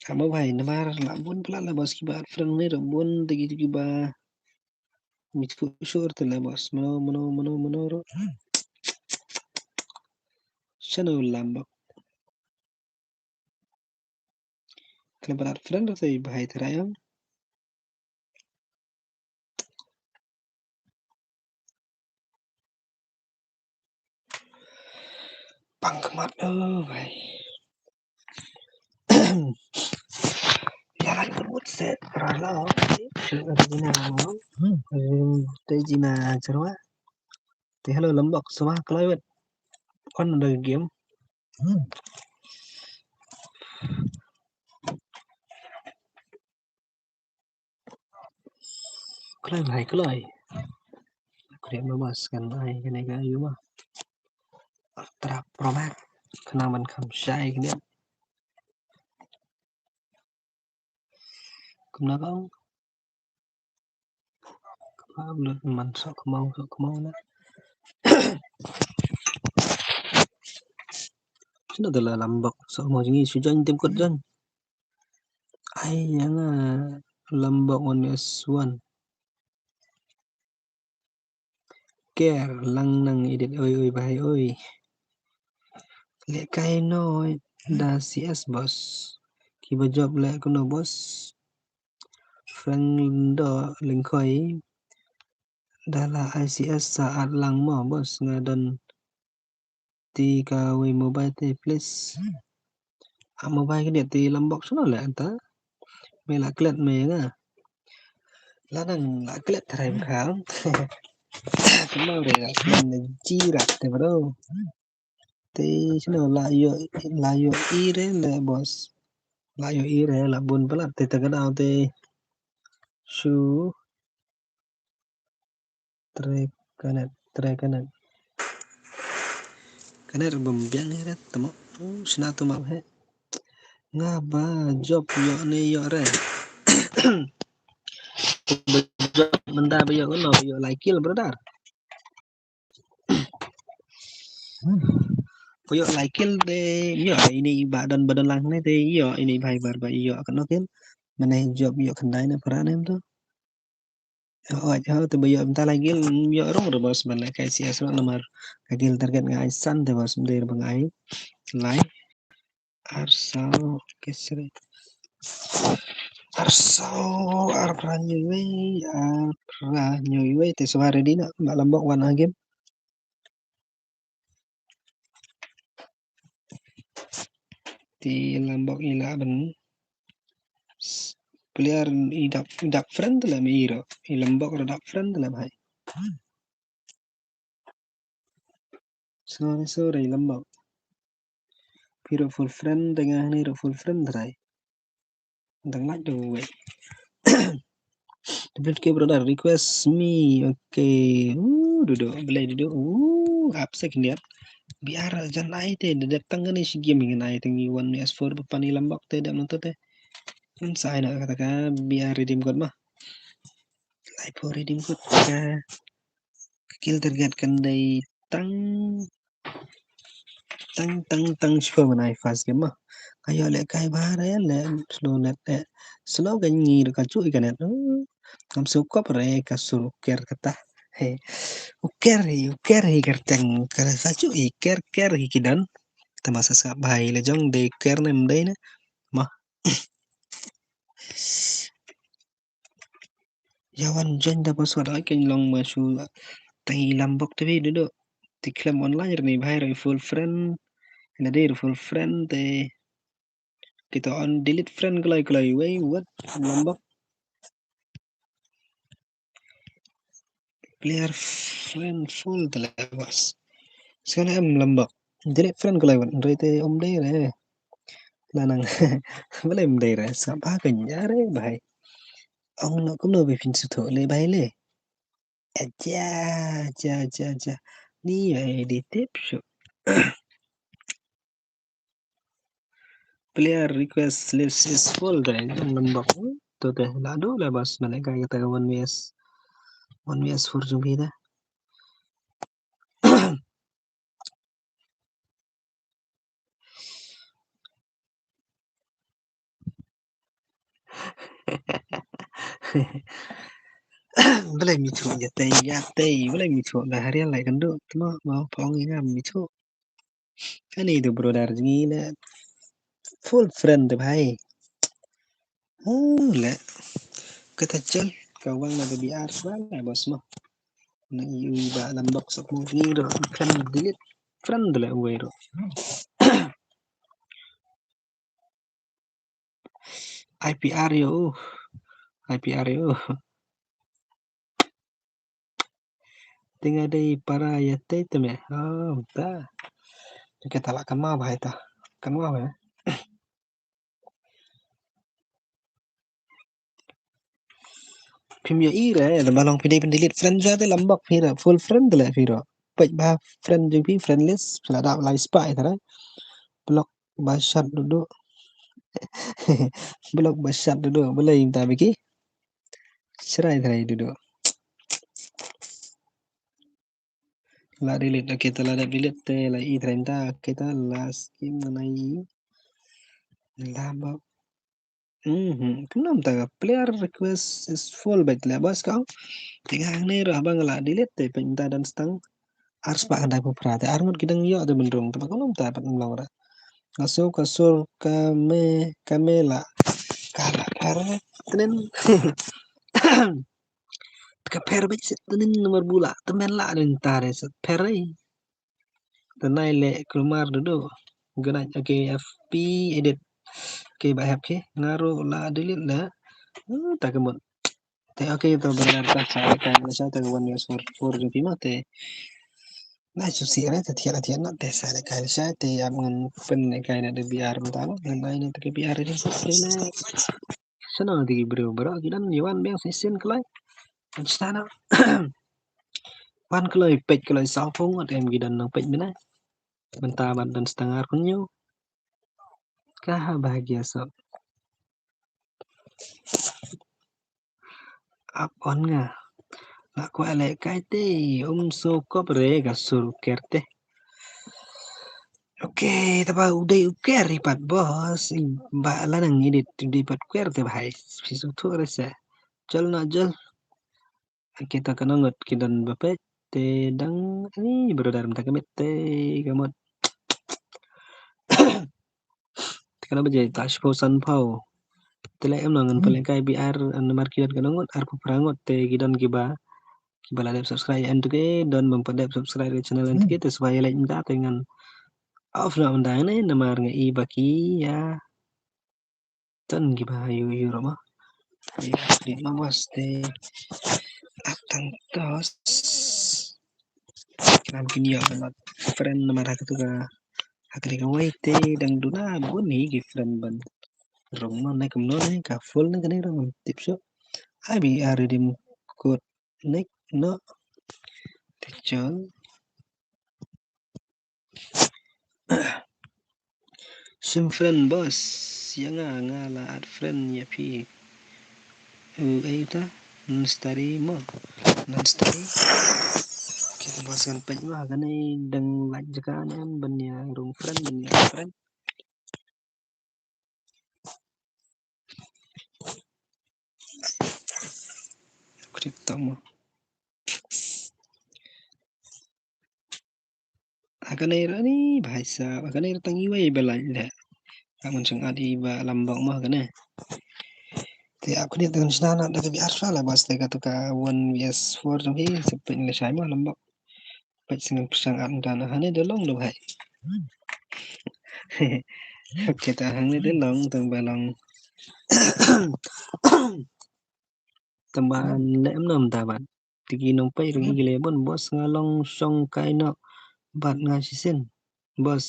Amo bhai namar la bun pla la bos ki ba friend ni ro bun tegi tegi ba. Mit fu shur te la bos mano mano mano mano ro. Shano lambok. Kena berat friend ro te bhai te rayang. Pang kemat oh bhai. Ya lai kebut set rala. Shu ada jina ngom. Te jina cerwa. Te hello lambok semua kelawet. Kon ada game. Kloi bhai kloi. Kre ma bas kan ai kane ka yu ma. Ultra Pro Max. Kena man kam shai kane. Kumna kong. Kemau lut man sok kemau sok kemau na. Sino tela lambok sok kemau jingi sujan tim kot jan. Ai yang lambok one S one. Ker lang nang edit oi oi bhai oi. Lehkai no da C S boss. Kiba job leh kuno boss. Frank Lindo Lingkoi. Da la I C S sa at lang mo boss nga don ti ka wei mobile te please. A mobile kine ti lambok shano leh anta. Me la klet me nga. La nang la klet trai bkham. Kemau re la klet ne jirat te bro. Te shano la yo la yo i re le boss. La yo i re la bun palat te ta ka dau te. Shu. Tre kanet, tre kanet. Kanet bym biang hi re tamo. Shna tu map he. Nga ba job yo ne yo re. Ba job menda ba yo no yo lai kil brother. Ba yo lai kil de yo ini ba don ba don lang ne de yo ini bai bar ba yo kan no kin. Mane job yo khandai ne para ne tu. Oj ha te ba yo mynta la gil yo rong ro bos ban lehkai C S ro namar ka gil target nga ai san te bos mynta ba nga ai lai. Arsaw kesre. Arsaw arpra nyuwe arpra nyuwe te swa ready na ba lambok wan ha game. Ti lambok ila ban player i dap i dap friend la me iro i lambok ro dap friend la bhai. Sorry, sorry, lambok. Phi ruh full friend, te nga hangne ruh full friend trai. Dang lait da uwei. Double K brother, request me. Okay. Uh, Dudu, belai Dudu. Uh, up second ya. B R jan ai te, da dep tang kane shi game ngan ai te ngi one vs four ba pan i lambok te dep nang te. Ngan sa ai na kata ka B R redeem code ma. Lai po redeem code ka. Ka kill target kan dei tang tang tang tang shuwa ban ai fast game ma. Ka ïoh leh kai ba re leh slow net leh slow ka ngi ka chu i ka net. Hmm. Ngam sngewkop re ka sur u ker kata. He. U ker hi, u ker hi kyrteng ka sa chu i ker ker hi ki don. Te ma sa sa bha i la jong dei ker ne ym dei ne. Ma. Ïa wan join da password ai keiñ long ma shu tang i lambok te phi Dudu. Te khlem online re ni bhai re full friend. Ina dei re full friend te. Kita on delete friend kloi kloi wei wat lambok. Player friend full te le bas. Sekarang em lambok. Delete friend kloi wat re te om dei re. Lanang. Balei em dei re. Sa ba ka nya re bhai. Ong no kumno be phin sutho le bhai le. Aja, aja, aja, aja. Ni ai di tip shu. Player request list is full dai jong lambok. To te la do la bas mane kai kata one vs one vs four jong phi da. Balei mi thuh ïa tei ïa tei balei mi thuh la harian lai kan duh tma ma phong ïa ngam mi thuh. Ani tu brother ngi le full friend te bhai. Oh le kata chel ka wang na B R swa le bos mo. Na i u ba lambok sok mo ngi ro friend delete friend le uwei ro. I P R ïa u. I P R ïa u. Te nga dei para ïa tei te me. Oh, ta. Te kata la kan ma bhai ta. Kan ma bhai. Phim ïohi re, lada ba long phi dei phin delete friend jong te lambok phi re, full friend te le phi re. Peit ba friend jong phi friend list, phi la dap lai spah ïa te re. Block ba shat duh duh. Block ba shat duh duh. Balei mynta biki? Chrai trai duh duh. La delete, okay, te la dep delete te la i trai mynta, okay, te la skip ngan ai. La ba. Mhm, kumno mynta ka player request is full bad le bas ka. Te nga hangne ruh haba nga la delete te peit mynta don stang. Ar spah khyndai phew phra te ar ngut ki dang ïoh te ban rung te ba kumno mynta pat ngam long ruh. Ka sur ka sur ka me ka me la ka la pher tenen. Ka pher bad se tenen nomor bula te men la den ta re se pher ai. Te nai le kulmar duh duh. Good night, okay, F P edit. Okay, ba hep ke nga ruh la delete la. Hmm, ta ka mut. Te okay, to ba ngan ta sa ka na sa ta ka one vs four four jong phi ma te. Na chu si re te thiat thiat na te sa le kai sa te ap ngan pyn ne kai na de B R mynta no. Ngan ai ne te ke B R ni sa le. Sana te ki briew bro ki don ïa wan biang shisien kloi. An stana. Wan kloi peit kloi saw phew ngut em ki don nang peit bina. Mynta ban don stang ar kun ïoh. Ka ha bahagia sop. Ap on nga. La kwah leh kai te um so kop re ka sur ker te. Okay, te ba u dei u ker i pat bos i ba la nang edit u dei pat ker te ba hai. Phi su thu re se. Jol na jol. Okay, ta ka nongot ki don ba peit te dang ni brother mynta ka met te ka mut. Te ka na ba je ta shiphew san phew. Te le em na ngan pale kai B R an mar ki don ka nongot ar phew phra ngot te ki don ki ba ki ba la dep subscribe en te ke don bam pa dep subscribe ke channel en te ke te sbai like mynta te ngan off na mynta ne namar nga i ba ki ya. Tan ki ba yu yu rama. Yu di ma mas te atang tos. Ngam kin ïoh ban add friend namar ha katu ka, ha kane kawei te dang duna bun hi ki friend ban rung, no, ne kumno ne ka full ne kane rung tip shuh. Ai bi a redeem code ne, no. Te chol. Shim friend boss, ïa nga, nga la add friend ïa phi. U ei ta, non study mo. Non study. Okay, boss ngan peit mo, kane dang lait jaka ne em ban ïa rung friend, ban ïa friend. Klik tang mo. Ha kane ra ni, bhai sahab, ha kane ra tang iwei ba lait leh. Ka ngan shu add i ba Lambok mo ha kane. Te ap kane tang shna na da ka B R sa la boss te katu ka one V S four tang hi, sepet ni shai mo Lambok. Peit sngewbha pyrshang add ngan da na, hangne da long da bhai. Okay, ta hangne da long, tang ba long. Tang ba leh em nam ta bad. Te ki nongpeit ruh ki leh bun, boss nga long shong kai noh bad nga shisien. Boss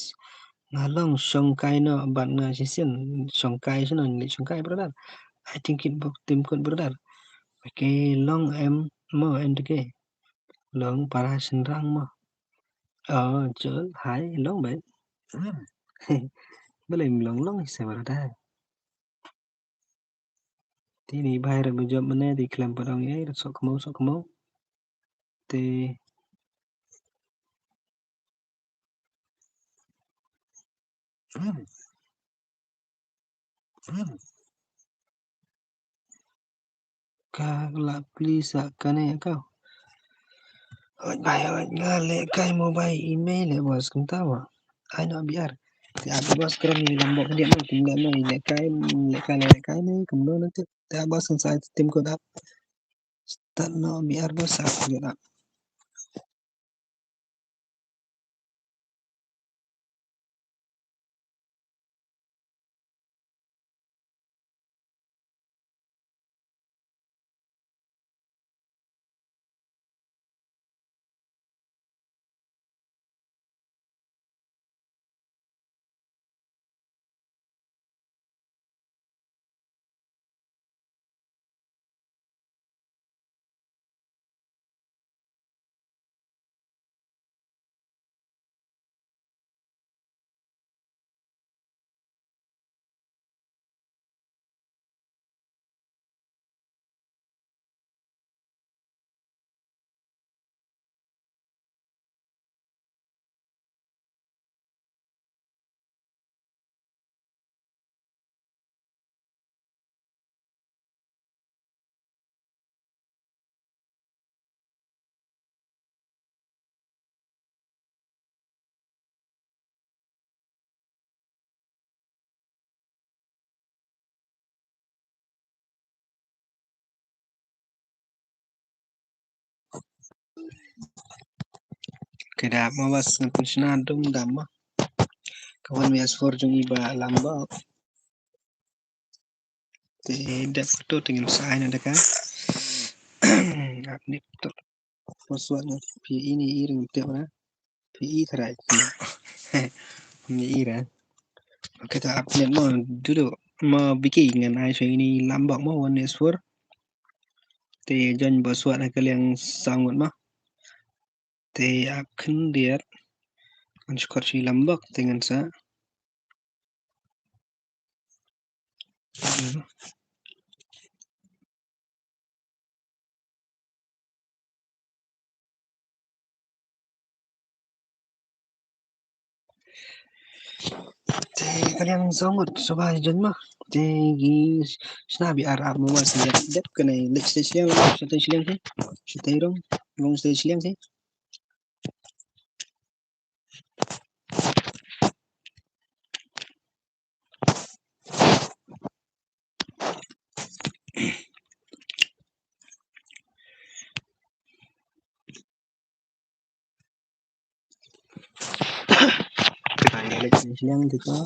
nga long shong kai noh bad nga shisien. Shong kai shano, leh shong kai brother. Ai tim kit bok tim kut brother. Okay, long em mo en te ke. Long para shynrang mo. Oh, chol, hai, long bai. Balei long long se brother. Te ni bhai ra ba jop mane te khlem pat ong ei, sok kmo, sok kmo. Te ka la please sa kane ka. Oi bai, oi nga leh kai mo bai, email leh boss kumta wa. Ai no B R. Te a boss kram ni Lambok dia mo, kum leh mo leh kai, leh kai, leh kai ni kumno na te. Te a boss kan sa tim ko da. Start no B R boss sa ko da. Ka dap ma bas ngan pynshna dum dam ma. Ka wan mi asfor jong i ba Lambok. Te dep to te ngin sa ai na da ka. Ap ni to. Password na P E ni i ring te na. P E tharai. Ni i ra. Okay, ta ap ni mo dudu. Mo biki ngan ai so ini Lambok mo one S four. Te join password ha ka liang sangot mo. Te ap khyndiat. Ngan shkot shi Lambok te ngan sa. Te ka liang song ngut shuwa jan ma. Te ki shna B R ar mo ma sing dep kane lek stage liang, stage liang si. Stage rong, long stage liang si. Shiliang tu ko.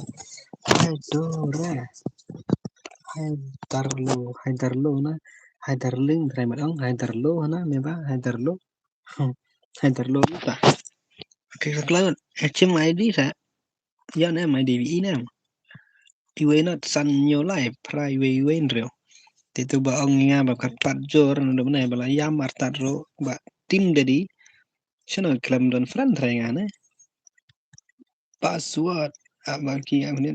Hai dora. Hai darlo, hai darlo na. Hai darling, try mat ong, hai darlo na, me ba, hai darlo. Hai darlo ta. Ka ka kla, eh, chim I D sa. Ïa ne em I D wi ne em. Iwei not san ñiew lai, pra iwei iwei nriew. Te tu ba ong nga ba kat pat jor na dum ne ba la ïam artat ro ba tim dedi. Shano khlem don friend trai nga ne. Password, ah, ba ki, ah, ne.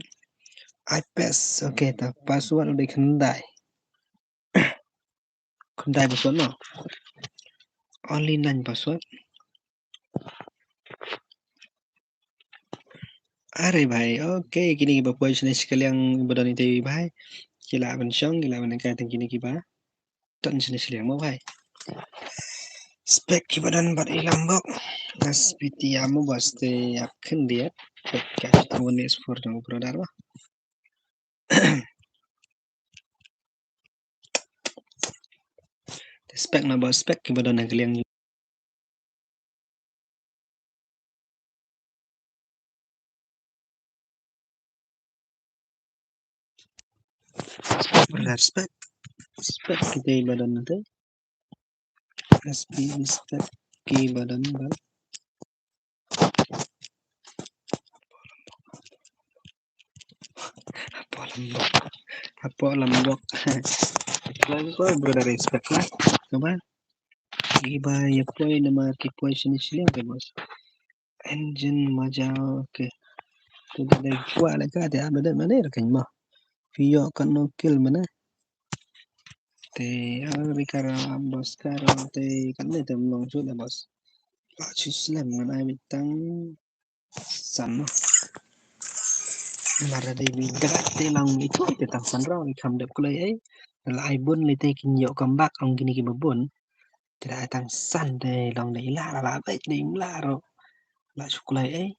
I pass, okay, ta password u dei khyndai. Khyndai password no. Only nine password. Are bhai, okay, kine kiba poi shane shkaliang ba don ite bhai. Ki lah ban shong, ki lah ban kai tang kine kiba don shane shkaliang mo bhai. Spec kiba don bad i Lambok. Nas piti amo ba ste ap khyndiat. Spec ka one S four dong brother ba. Spec na ba spec kiba don ha ka liang. Spec, spec, spec kita ba don nanti. S P spec kiba don ba. Hapoh Lambok. Hapoh Lambok. Lagi ko brother respect lah. Coba. Iba ya poi nama ki poi sini sini ke bos. Engine maja, okay. Te da dei kwah leh ka te ah ba dei mane ra kan mo. Phi ïoh katno kill mane. Te ah ri kara bos kara te katne te mlong shu da bos. La shu slem ngan ai bit tang san mo. Mar da dei bit da te long i tu te tang san rong i kham dep kloi ei. La ai bun li te kin ïoh comeback ong kini ki ba bun. Te da ai tang san te long dei la la la beit dei mla ro. La shu kloi ei.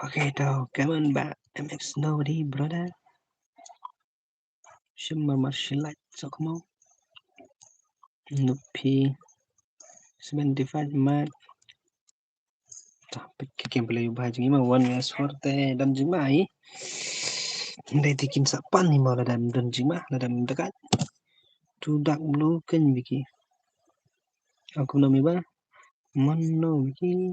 Okay, to, come on ba M X no di brother. Shim mar mar shilat sok mo. Nupi seventy five mat. Ta pik ki gameplay ba jing ma one S four te dam jing ma ai. Dei te kin sa pan ni ma la dam dam jing ma la dam dekat. Tu dak blue ken biki. Aku nami ba. Mono biki.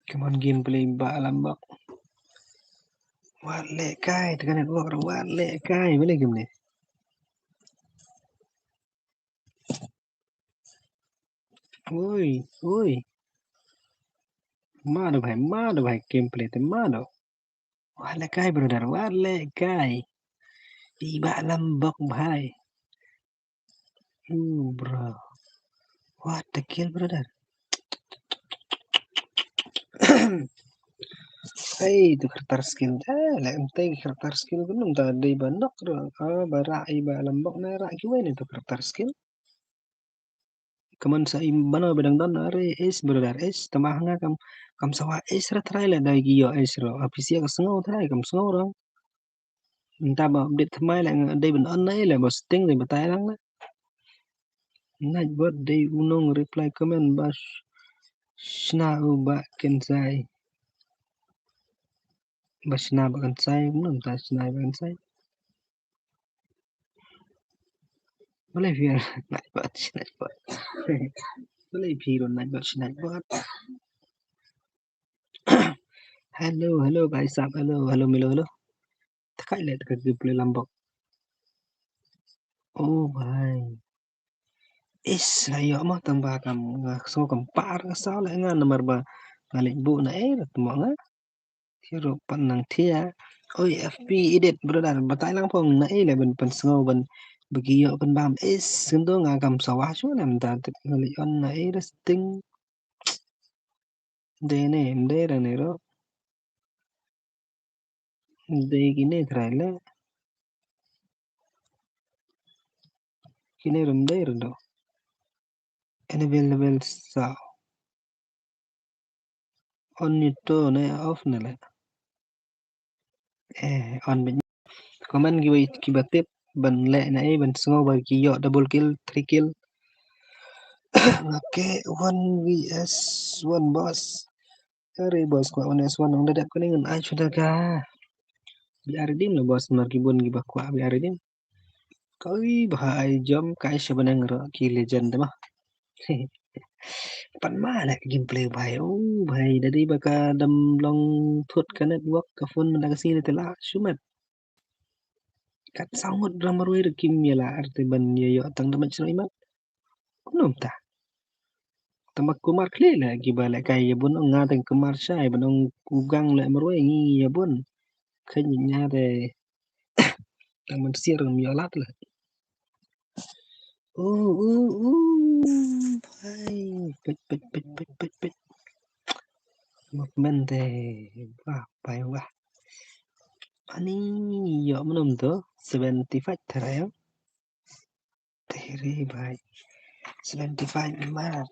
Come on, gameplay ba Lambok. Wat leh kai, te ka network, wat leh kai, ba leh game ne. Oi, oi. Mado bhai, mado bhai, gameplay te mado. Wat leh kai brother, wat leh kai. Iba Lambok bhai. Uh, bro. What the kill brother. Hey, tu character skill. Eh, leh ente character skill kun num ta dei ba nok ro. Ah, ba ra iba Lambok na ra kiwei ne tu character skill. Kaman sa im bano ba dang don are is brother is tama nga kam kam sawa is ra trai le dai gi yo is ro apisia ka sngo trai kam sngo ro. Nta ba update tmai le nga dei ban on nai le ba setting dei ba tai lang le. Nightbot dei unong reply comment ba shna u ba ken sai. Ba shna ba ken sai, nta shna ba ken sai. Balei phi nai bad nai bad. Balei phi ron nai bad nai bad. Hello, hello, bhai sahab, hello, hello, milo, hello. Takai le takai gameplay Lambok. Oh, bhai. Is, la ïoh mo tang ba kam nga sngew kam par nga saw le nga namar ba nga leit buh na ei rat mo nga. Hero pan nang thia. Oi, F P edit brother, batai lang phong na ei le ban pan sngew ban bagi ïoh kan bam. Is, kendo nga kam sawa shu nam ta tip nga li on na ei resting. Dei ne, dei ra ne ro. Dei kine trai le. Kine rum dei ro do. Enable level saw. On ni to ne off ne le. Eh, on bin. Comment ki bai ki ba tip ban le na eh ban sngew ba ki yo double kill, three kill. Okay, one V S one boss. Are boss, kwah one S one nang da dep kane ngan ai shuh da ka. Biar dim la boss, mar ki bun kiba kwah biar dim. Ka ui ba ai jom ka ai sha baneng ro ki legend ma. Pan ma la ka gameplay bhai. Oh bhai, da dei ba ka dam long thut ka network ka phone mynta ka sngi te la shu met. Kat saw ngut ra marwei ruh kim ïa la ar te ban ïa ïoh tang da mach shnong imat. Kumno mynta? Tang ba kumar khlieh la kiba lehkai ïa bun, nga tang kumar shai ban ong u gang leh marwei ngi ïa bun. Khein ïa te tang ban sier ngam ïoh lad la. Uh, uh, uh, bhai. Peit, peit, peit, peit, peit, peit. Movement te. Wah, bhai, wah. Ani ïoh mynno to seventy-five tharai ïa. Te re bhai. Seventy-five mar.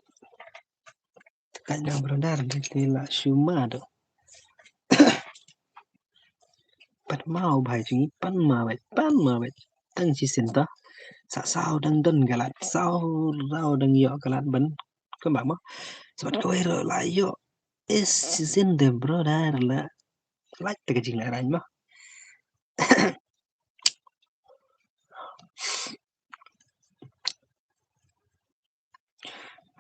Ka na brother, de te la shu ma do. Pat ma u bhai jong ngi, pat ma bhai, pat ma bhai. Tang shi sien ta. Sa saw dang don ka lad, saw raw dang ïoh ka lad ban. Kumba mo. Sa pat kawei ruh la ïoh. Is shi sien de brother la. Like te ka jinglehraiñ mo.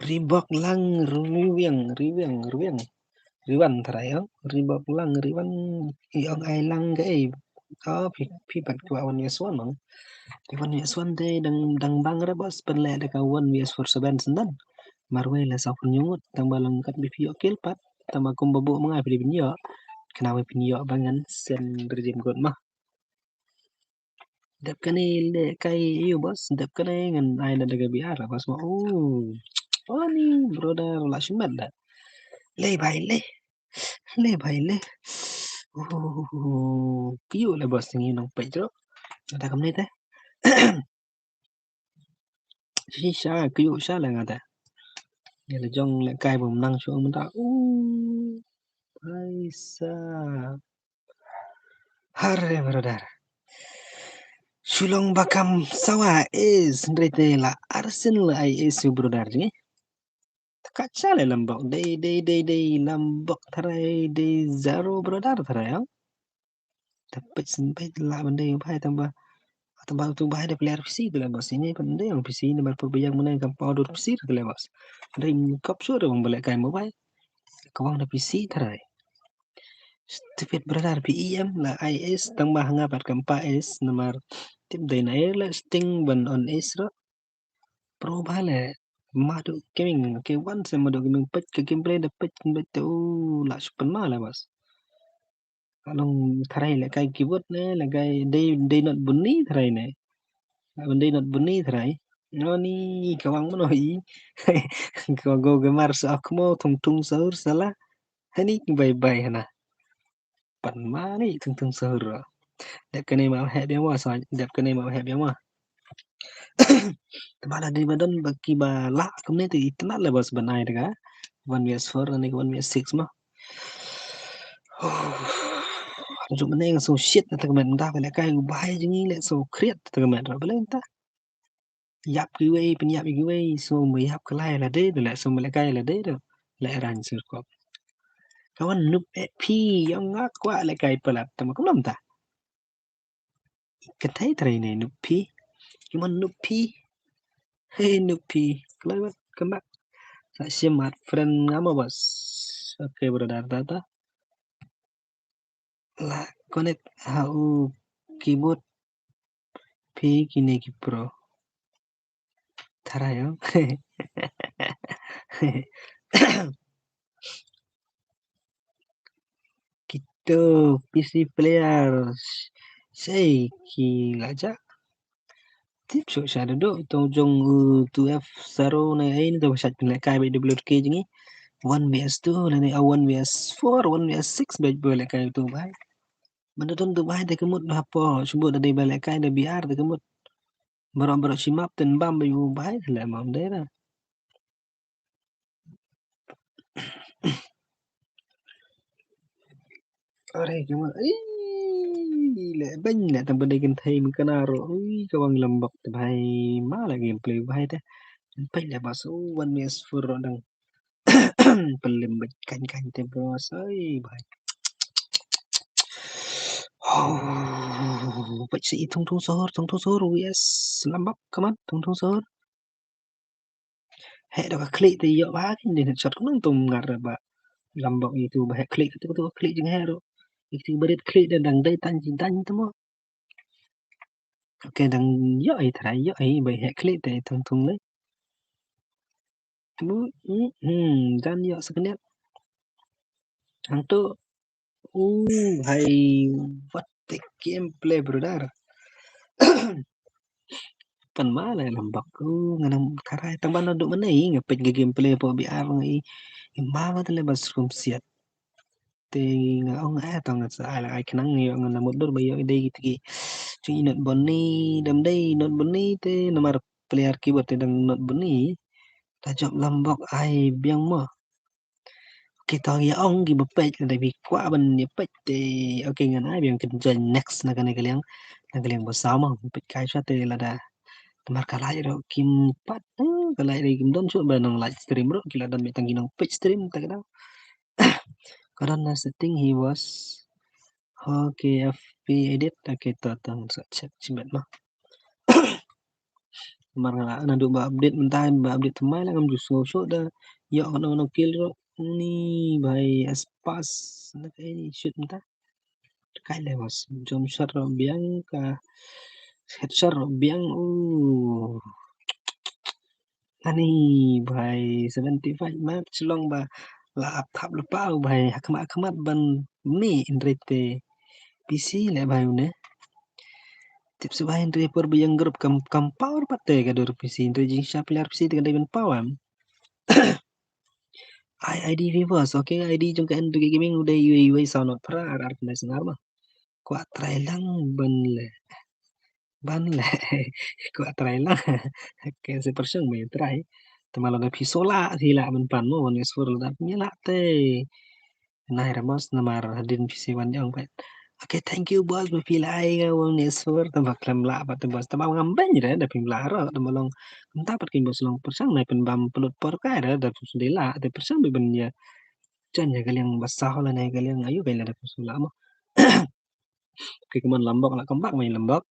Ribok lang riwiang, riwiang, riwiang. Riwan tharai ong. Ribok lang riwan. I ong ai lang ka ei. Oh, phi, phi pat kwah one versus one ong. Phi one versus one te dang, dang bang re boss, pynleh da ka one versus four seven sendang. Marwei la saw pynïoh ngut, tang ba long kat bi phi ïoh kill pat. Tang ba kumba buh ma nga phi dei pynïoh. Kynmaw pynïoh ba ngan send regime good ma. Dep kane lehkai ïa u boss, dep kane ngan ai na da ka B R boss ma. Oh. Oh ni brother la shu met da. Leh bhai leh. Leh bhai leh. Oh. Kyu le boss ngi nang peit ro. Da kam ne te. Shisha kyu sha le nga te. Ïa la jong lehkai bym nang shu mynta. Uh. Paisa. Hare brother. Shu long ba kam sawa is hynrei te la arsien la ai is u brother ji. Tkat sha le lambok dei dei dei dei lambok tharai dei zero brother tharai ong. Te peit sien peit la ban dei u bhai tang ba. Tang ba utu bhai dei player P C te la boss, ine pat dei ong P C namar pur ba ïang mynne kam pau dur P C te la boss. Dei kop shuh dei ong ba lehkai mobile. Ka wang da P C tharai. Stupid brother P E M la I S tang ba ha nga pat kam pa S namar tip dei na air la sting ban on S ro. Pro bha le Madu Gaming ke wan se Madu Gaming peit ka gameplay da peit peit te u la shu pynma le boss. Ka long tharai lehkai keyboard ne lehkai dei dei not bunni tharai ne. Ban dei not bunni tharai. Noni ka wang mano i. Ka go gamar sa akmo thung thung sahur sala. Hani bye bye hana. Pan mani thung thung sahur. Dep kane ma hep ïa ma sa dep kane ma hep ïa ma. Te ba la dei ba don ba ki ba lah kumne te itynnat le boss ban ai te ka one V S four ne ka one V S six ma. Ruh mynne nga sngew shit na te ka met mynta ba lehkai u bhai jong ngi le sngew khriat te ka met ruh ba leh mynta. Ïap kiwei pynïap ïa kiwei sngew ba ïap ka lai la dei te le sngew ba lehkai la dei te le rang sir kop. Ka wan nup eh phi ïong nga kwah lehkai palat te ma kumno mynta. Kynthei trei ne nup phi. Ki mon nup phi. Hey nup phi. Kloi wat kyndak. Sa shim at friend nga ma boss. Okay brother ta ta. La connect ha u keyboard phi kine ki pro. Tharai ong. Kito P C players sei ki la ja. Tip shuh sha da do to jong u two F zero ne ai ni to ba shat pynlehkai ba W K jong ngi. One V S two lane a one V S four, one V S six ba ba lehkai to bai. Ban da ton to bai da ka mut ba hapo shu ba da dei ba lehkai da B R da ka mut. Baroh baroh shi map ten bam ba yu bai le mam dei da. Are ki ma, ih, le beng le tang ba dei kynthei mynta ka na ro, ih, ka wang lambok te bhai, ma le gameplay bhai te. Peit le ba su one V S four ro dang. Pynlem bad kan kan te boss. Ai bhai. Oh, bad si thung thung sor, thung thung sor. Yes, lambok, come on, thung thung sor. Heh da ka khlieh te ïoh ba kin din headshot, kumno tum ngar ba lambok itu ba heh khlieh, itu tu khlieh jing heh ru. Itu barit khlieh dan dang dei tan jing tan tu mo. Okay, dang ïoh ai trai ïoh ai ba heh khlieh te thung thung le. Tu, hmm, hmm, dan ïoh seknet. Hang tu, uh, hai, what the gameplay, brother. Pan ma le lambok, uh, ngan am karai tang ban du mane nga peit ga gameplay po B R ngi. Ima ba te le ba srum siat. Te nga ong eh tang sa ai la ai khnang ïoh ngan na mut dur ba ïoh dei ki tiki. Chu i not bonni, dam dei not bonni te namar player keyboard te dang not bonni. Ta jop lambok ai biang mo. Okay, to ïa ong ki ba peit lada bi kwah ban ïa peit te. Okay, ngan ai biang kin join next na kane ka liang. Na ka liang ba saw mo peit kai shwa te lada. Namar ka lai ro kim pat, eh, ka lai ro kim don shwa ba nang live stream ro ki la don mitang ki nang peit stream ta ka dang. Ka don na setting hi boss. Okay, F P edit. Okay, to to sa check chimet mo. Mar nga la naduh ba update mynta ba update thymmai la ngam ju sngew shuh da ïoh kano kano kill ruh. Ni bhai, as pass na ka ini shoot mynta. Kai le boss, jump shot ruh biang, ka headshot ruh biang. Uh. Ani bhai, seventy five match long ba la ap thap lypa bhai, ha khmat khmat ban mih hynrei te P C le bhai une. Tip shu bhai hynrei por ba ïeng group kam, kam power pat te ka dur P C, hynrei jingshisha player P C te ka dei ban power. Ai ID viewers, okay, ID jong ka N two K Gaming u dei uwei uwei saw not phra ar ar khyndai snar ma. Kwah try lang ban le. Ban le. Kwah try lang. Okay, sa pyrshang ban try. Te ma lada phi shu lah, phi lah ban pan mo, wan S four lada phi lah te. Nai ra boss namar hadien phi shu wan jong pat. Okay, thank you boss ba phi lah ai nga wan S four, te ba khlem lah pat te boss, te ba ngam beiñ re da phim lah ruh, te ba long. Kumta pat kin boss long pyrshang nai pynbam pynlut por kai re da phi shu dei lah, te pyrshang ba ban ïa jan ïa ka liang ba saw lane ka liang ayu kai lada phi shu lah mo. Okay, kumne lambok la comeback mai lambok.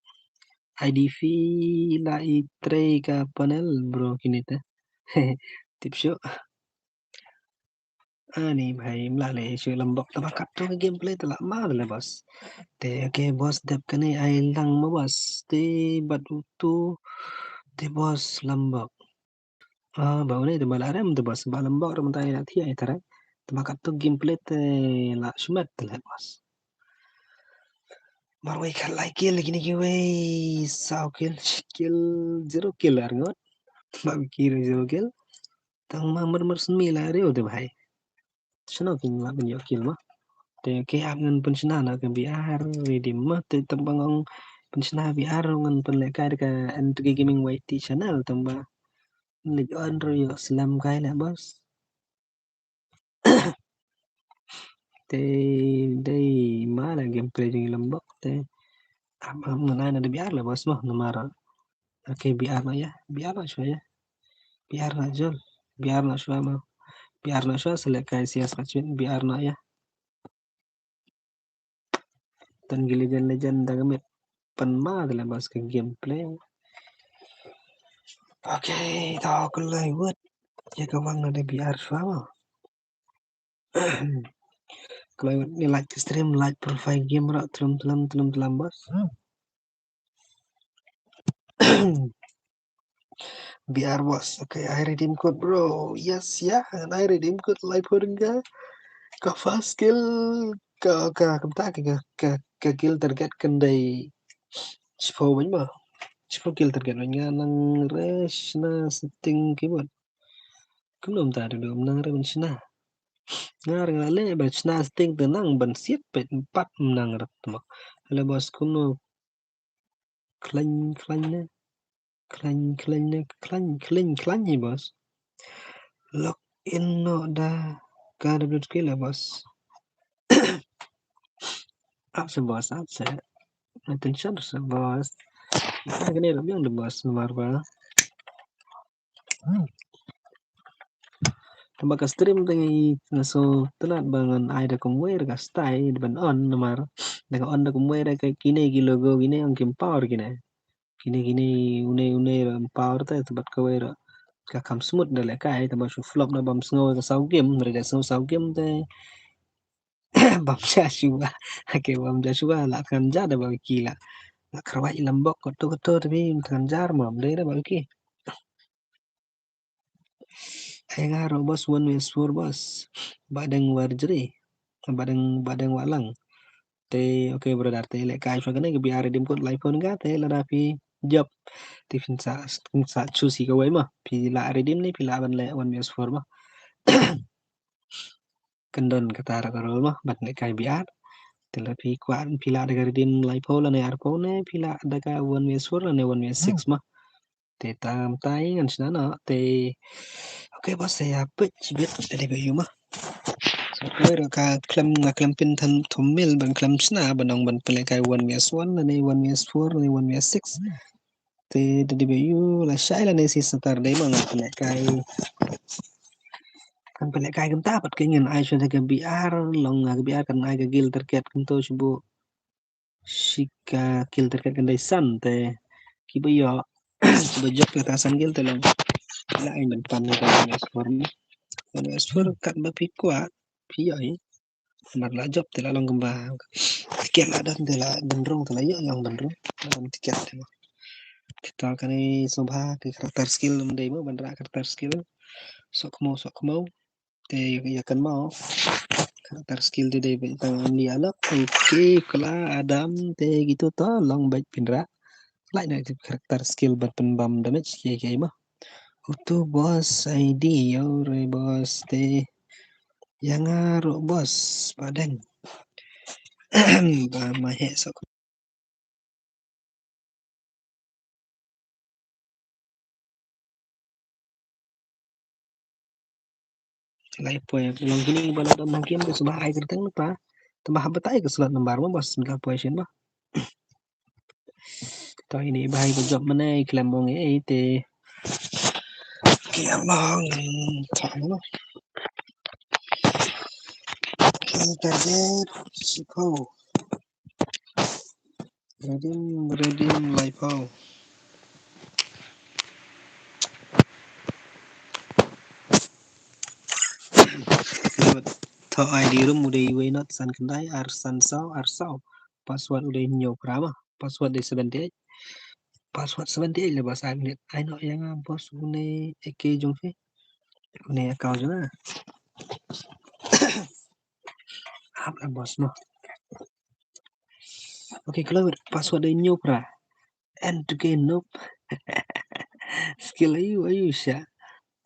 I D V la i trei ka panel bro kine te. Tip shuh. Ani bhai mla le shuh lambok, taba kat tu ka gameplay te la ma le boss. Te okay boss, dep kane ai lang ma boss. Te bad utu te boss lambok. Ah, ba une te ba la rem te boss, ba lambok rem tai la thia ita re. Te ba kat tu gameplay te la shmet te le boss. Marwei khat lai kill, kine kiwei saw kill, kill, zero kill ar ngot. Ba ki zero kill. Tang ma mar mar smi la reo te bhai. Shano kin la ban ïoh kill ma. Te ke ap ngan pynshna na ka B R redeem ma, te tang ba ngong pynshna B R ngan pynleh kai ka N two K Gaming Y T channel tang ba. Lik on ro ïoh slam kai le boss. Te dei ma la gameplay jong i lambok te. Am am ngan ai na da B R le boss mo namar. Okay, B R na ïa. B R na shwa ïa. B R na jol. B R na shwa mo. B R na shwa select kai sias kachwin B R na ïa. Tan ki legend legend da ka met pan ma da le boss ka gameplay. Okay, ta ko lai wut. Ïa ka wang na da B R shwa mo. Ko lai wut ni like stream, like profile game ra tlum tlum tlum tlum boss. B R boss. Okay, I redeem code bro. Yes, yeah, and I redeem code live for guy. Ka first kill ka ka kumta ka ka ka kill target kan dei. Shiphew ban ma. Shiphew kill target ban nga nang re shna setting keyboard. Kumno mynta dei dei nang re ban shna. Nga re nga le ban shna setting te nang ban siat pet empat nang re tma. Hello boss, kumno khlaiñ khlaiñ ne. Khlaiñ khlaiñ ne khlaiñ khlaiñ khlaiñ hi boss. Log in no da ka W T K le boss. Ap se boss, ap se. Attention se boss. Ka ne lo biang de boss nomor ba. Tang ba ka stream te nga sngew tynnad ba ngan ai da kumwei ruh ka style da ban on namar da nga on da kumwei ruh ka kine ki logo kine ong kim power kine. Kine kine une une ruh em power te te bad kawei ruh ka kham smooth da lehkai tang ba shu flop na bam sngew ka saw game, re da sngew saw game te bam ja shuwa. Ake bam ja shuwa la kan ja da ba ki la. La kharwai lambok ko to ko to te bi kan jar mam de da ba ki. Ai nga ruh boss one way four boss. Ba deng war jri. Ba deng ba deng walang. Te okay brother te lehkai shuwa kane ka B R redeem code lai phone ka te lada phi jop. Te phin sa phin sa choose kawei ma. Phi la redeem ne phi la ban leh one way four ma. Kan don kata ruh ka rule ma ban lehkai B R. Te la phi kwah phi la da ka redeem lai phone lane ar phone ne phi la da ka one way four lane one way six ma. Te tam tai ngan shna na te. Okay boss, ïa peit bit te dei ba ïu ma. So kawei ruh ka khlem nga khlem pyn than thumbnail ban khlem shna ban ong ban pynlehkai one way one lane one way four lane one way six. Te te dei ba ïu la shai lane shi Saturday ma ngan pynlehkai. Kan pynlehkai kumta pat ka ngan ai shuwa ka B R long ka B R kan ai ka gil target kumto shu bu. Shi ka gil target kan dei san te kiba ïoh kiba jop kata san gil te long la ai ban pan ka one way four ni. One way four kat ba phi kwah phi ïoh i. Mar la jop te la long kumba tiket la don te la ban rung te la ïoh ïoh ban rung la don tiket te. Kita kane sngewbha ki character skill ym dei mo ban rah character skill. Sok mo sok mo. Te ïa kan mo character skill te dei tang ni alak. Okay kala Adam te gitu to long bait pynrah. Lai na character skill ban pynbam damage ke ke mo. Utu boss I D yo re boss te. Ïa nga ruh boss padeng. Ba ma heh sok. Lai poi long kini ba la don hangkim ba sngewbha ai kyrteng lypa. Tang ba hap batai ka slot number ma ba sngewbha poi shin ba. To ini ba hai ka jop mane khlem ong ei te. Ki among ta no. Ki target sipo. Redeem, redeem, lai pau. Tho I D room u dei wei not san khyndai ar san saw ar saw. Password u dei hynñiew phra ma. Password dei seventy eight. Password seventy eight le bas ai minit. Ai no ïa nga boss une A K jong phi. Une account jong nga. Hap la boss mo. Okay, khlem password dei hynñiew phra. End to gain noob. Skill aïu aïu sha.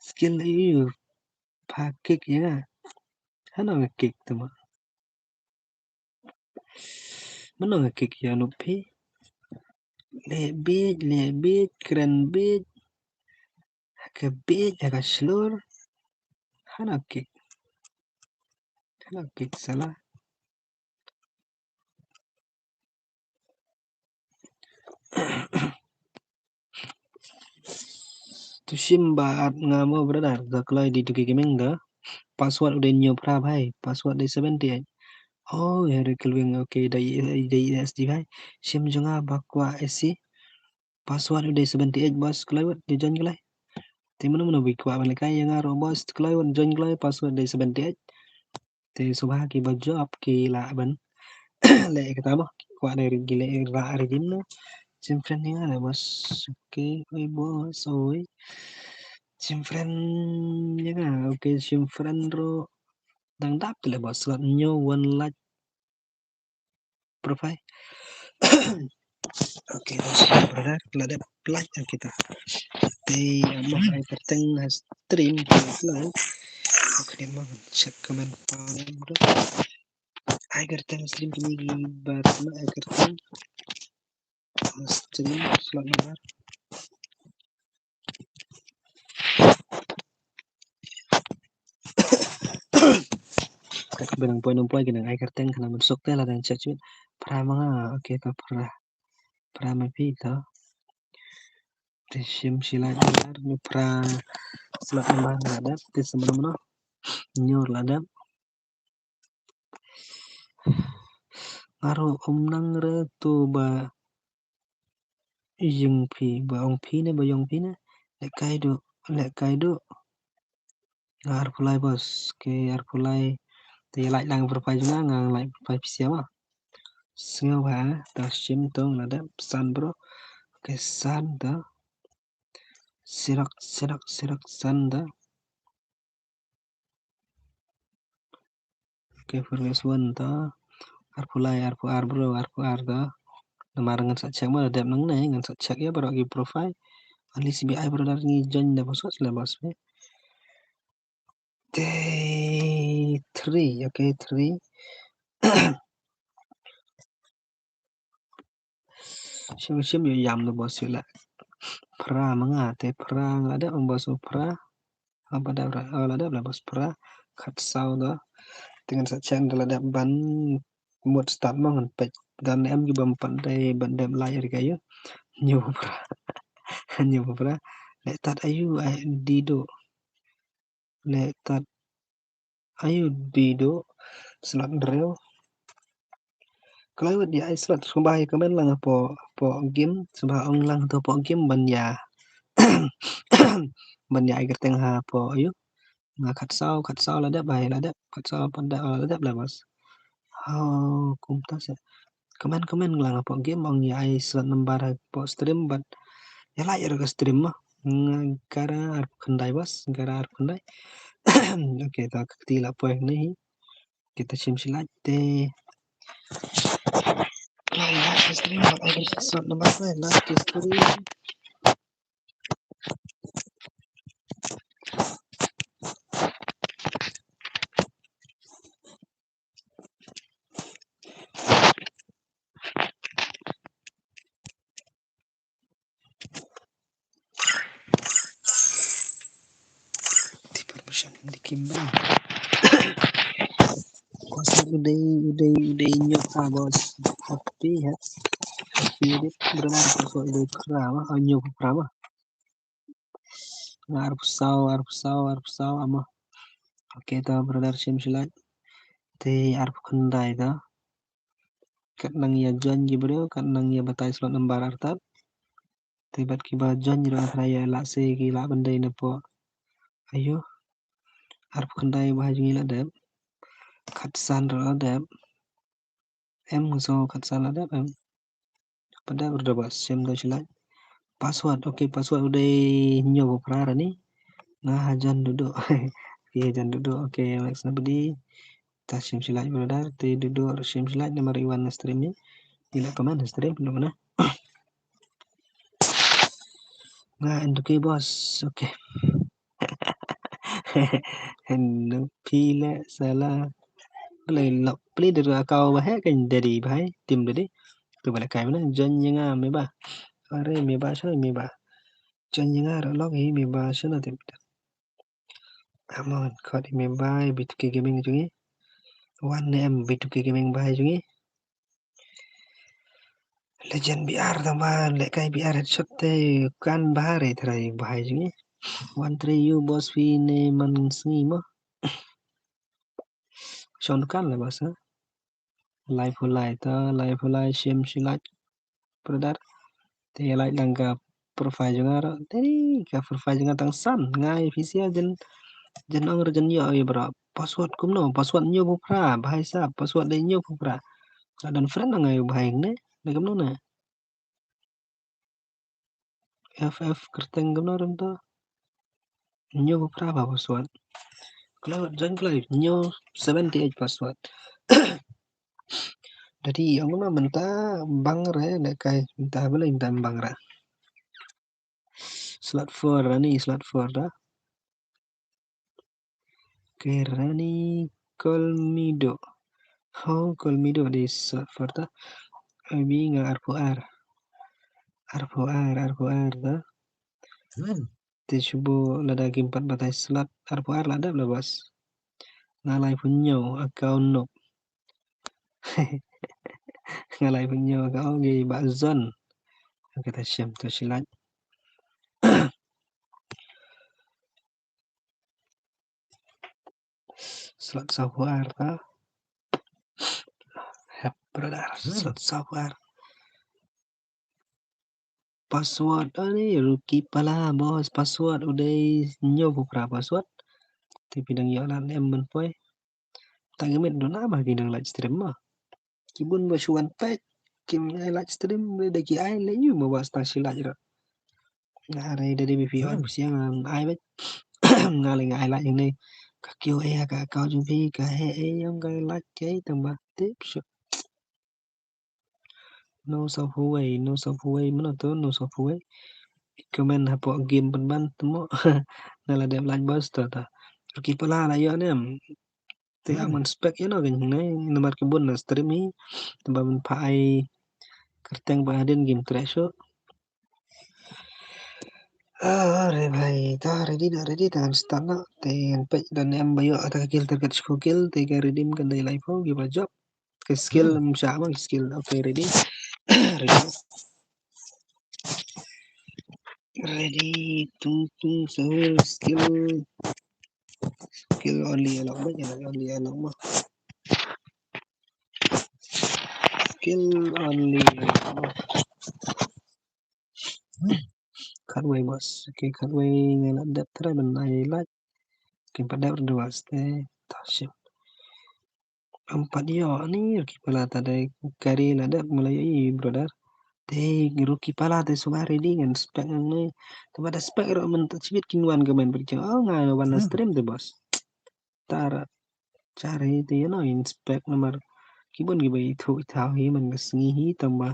Skill aïu. Pha kick ïa nga. Hano nga kick tu ma. Mano nga kick ïa noob phi. Leh biej, leh biej, kren biej. Ha ka biej, ha ka shlur. Hano kick. Hano kick sala. Tu shim ba at nga mo brother da kloi di tu ki gaming da. Password u dei hynñiew phra bhai. Password dei seventy eight. Oh, Harry Kelvin, okay, da da S D bhai. Shim jong nga ba kwah S C. Password u dei seventy eight boss, kloi wat di join kloi. Te mano mano ba kwah ban lehkai ïa nga ruh boss, kloi wat join kloi, password dei seventy eight. Te sngewbha kiba jop ki lah ban leh kata mo, ki kwah dei ki leh rah redeem na. Shim friend ïa nga boss. Okay, oi boss, oi. Shim friend ïa nga, okay, shim friend ruh. Dang dap te leh boss, slot hynñiew, one lakh profile. Okay, boss, brother, la dep like kita. Te amo ai kyrteng ha stream te la. Okay, mo check comment pa bro. Ai kyrteng stream kini ki bar ma ai kyrteng. Stream slot number. Ka benang poi nang poi ki nang ai kyrteng kana mynsuk te la dang check chut. Phra ma nga, okay ka phra. Phra ma phi to. Te shim shi lai lar ni phra slot number nga dap te sa mano mano. Nyor la dep. Nga ruh um nang re tu ba ïing phi, ba ong phi ne, ba ïong phi ne. Lehkai duh, lehkai duh. Nga arphew lai boss, ke arphew lai. Te ïa like lang profile jong nga, nga like profile phi sia ma. Sngewbha, ta shim tong la dep san bro. Ke san ta. Sirak, sirak, sirak san ta. Okay, previous one ta. Arphew lai, arphew ar bro, arphew ar ta. Namar ngan sa check ma la dep nangne, ngan sa check ïa baroh ki profile. At least bi ai brother ngi join da boss, la boss. Te three, okay, three. Shim shim ïa ïam da boss ïa la. Phra ma nga te phra nga la dep boss phra. Haba da phra la dep la boss phra. Khatsaw da. Te ngan sa check da la dep ban mut start ma ngan peit. Dan em ki bam pat dei ban dep lai ri ka ïa. Hynñiew phra. Hynñiew phra. Leh tat ayu ai di do. Leh tat ayu di do. Slot hynriew. Kloi wat ïa ai slot sngewbha ïa comment lang hapoh, hapoh game, sngewbha ong lang hapoh game ban ïa, ban ïa ai kyrteng hapoh ayu. Nga khatsaw, khatsaw la dep, ai la dep, khatsaw pat da la dep la boss. Oh, kumta se. Comment, comment lang hapoh game ong ïa ai slot number hapoh stream bad ïa like ïa ka stream ma. Nga kara arphew khyndai boss, kara arphew khyndai. Okay, ta ka kti la poi ne hi. Kita shim shi like te. Like, like, stream, like, like, shot number five, like, stream. Di permission di Kimba. Boss, u dei, u dei, u dei nyok ha boss. Happy ha. Happy di brother, boss, u dei phra ma, u nyok phra ma. Nga arphew saw, arphew saw, arphew saw ama. Okay, ta brother shim shi like. Te arphew khyndai ta. Kat nang ïa join ki briew, kat nang ïa batai slot number artat. Te bad kiba join ruh nga trai ïa lah se ki lah ban dei na pok. Ayo. Arphew khyndai ba ha jong ngi la dep. Khatsan ruh la dep. Em nga sngew khatsan la dep em. Pat dep ruh da ba shim da shi like. Password, okay, password u dei hynñiewphew phra ra ni. Nga hajan duh duh. Okay, hajan duh duh. Okay, Max Nabdi. Ta shim shi like brother, te duh duh shim shi like namar i wan na stream ni. I la comment na stream, duh na. Nga enduki boss, okay. Enduki le sala. Play lok, play deri akau bahai kan deri bahai, tim deri. Tu balik kai mana, join ïa nga meba. Are meba, shana meba. Join ïa nga lok hi meba, shana tim. Amon, kot hi meba, B two K Gaming jong ngi. Wan ne em B two K Gaming bahai jong ngi. Legend B R tang ba lehkai B R headshot te kan bahar e trai bahai jong ngi. Wan trai yu boss phi ne man sngi mo. Shon kan le boss ha. Live ulai ta, live ulai shim shi like. Brother. Te like lang ka profile jong nga. Te ka profile jong nga tang san. Ngai phi sia jen, jen ong re jen ïoh ïa bro. Password kumno? Password hynñiewphew phra. Bahai sap. Password dei hynñiewphew phra. Ka don friend ngai bahai ne. Dei kumno ne? F F kyrteng kumno rum to. Hynñiewphew phra ba password. Kloi wat join kloi hynñiew seventy eight password. Dadi ong ma mynta bang re lehkai mynta balei mynta bang re. Slot four ra ni, slot four da. Ke ra ni Kolmido. Ho Kolmido di slot four ta. Abi nga arphew ar. Arphew ar, arphew ar ta. Te shubu lada kim pat batai slot arphew ar la dep la boss. Nga laiphew hynñiew account noob. Nga laiphew hynñiew account gi ba zon. Kata shim to shi like. Slot saw phew ar ta. Hep brother, slot saw phew ar. Password, ani Ruki Pala boss, password u dei hynñiew phew phra password. Te phi dang ïoh lad ne em ban poi. Tang ka miet duna ma ki dang live stream ma. Ki bun ba shu wan peit kim ai live stream, da ki ai leh ïu ma ba stang shi live ruh. Nga re da dei bi phi wan phi siang ai beit. Nga le nga ai live ïa ne. Ka kiew ai ha ka account jong phi ka heh ai ïong ka live ka ai tang ba tip shu. No South Huawei, no South Huawei, mano to no South Huawei. Comment hapoh game pynban temo. Na la dep live boss to to. Ruki Pala la ïoh ne em. Te ap ngan spek ïa no kane, namar ki bun na stream hi. Te ba ban pha ai kyrteng ba hadien game treh shuh. Are bhai, ta ready na ready ta ngan start na. Te ngan peit don em ba ïoh ta ka kill target shu kill te ka redeem kan dei lai phew ki ba jop. Ka skill msha ma ki skill. Okay, ready. Ready. Ready. Tung tung sahur skill. Skill only along ma, skill only along ma. Skill only along ma. Khatwei boss. Okay, khatwei ngi la dep try ban ai live. Kim pat dep ruh boss te. Toh shit. Em pat ïoh ani Ruki Pala ta dei kari la dep ma la ïoh i brother. Te Ruki Pala te sumar ready ngan spek ngan ne. Te ba da spek ruh mynta chibit kin wan ka men pyrchang. Oh nga wan na stream te boss. Tara char hi te ïa no in spek namar ki bun ki ba ithuh ithaw hi man ka sngi hi tang ba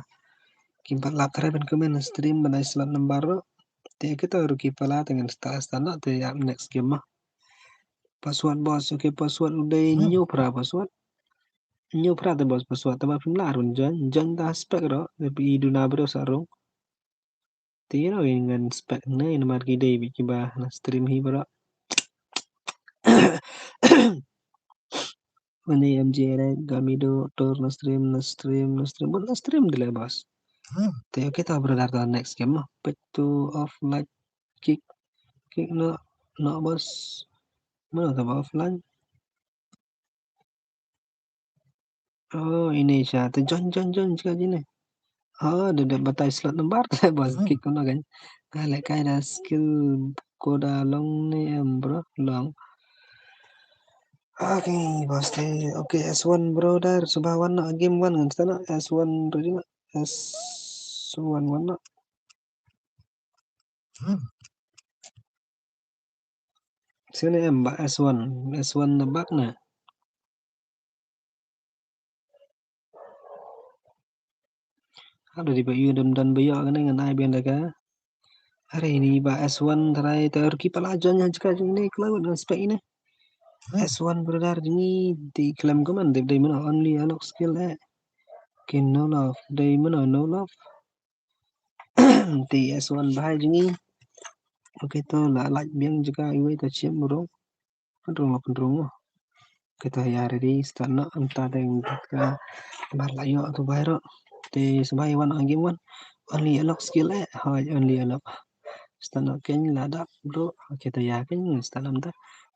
kim pat lap tharai ban comment na stream ban ai slot number ruh. Te kita Ruki Pala te ngan start start noh te ïa next game ma. Password boss, okay, password u dei hynñiew phra password. Hynñiew phra te boss password te ba phim lah run join join ta spek ruh te phi i duna briew sa rung. Te ïa no ngan spek ne namar ki dei bad kiba na stream hi baroh. Mane M J Alex, Gamido, Tor na stream, na stream, na stream, bad na stream dile boss. Te okay ta brother ta next game ma. Peit to offline kick. Kick no no boss. Mano ta ba offline. Oh, ini sha te join join join sha jine. Oh, da da batai slot number te boss kick kono kan. Ah, le kai da skill ko da long ne em bro, long. Okay, boss te. Okay, S one bro dar subah wan na game wan ngan stana S one tu jina. S one wan na. Sini em ba S one, S one na bak na. Ada di ba yu dam dan ba yu kan ngan ai ben da ka. Hari ni ba S one try ter ki pala jon yang jaka jing ni cloud dan spek ini. S one brother jing ni di klem ko man di dei mano only unlock skill eh. Kin no love dei mano no love. Ti S one bahai jing i. Okay to la like biang jaka iwei ta chim rong. Pynrung la pynrung. Okay to ya ready start na anta deng ka mar la yo to bahai ro. Ti sebai wan angim wan. Only unlock skill eh. Hai only unlock. Start na ken la dak bro. Okay to ya ken start na anta.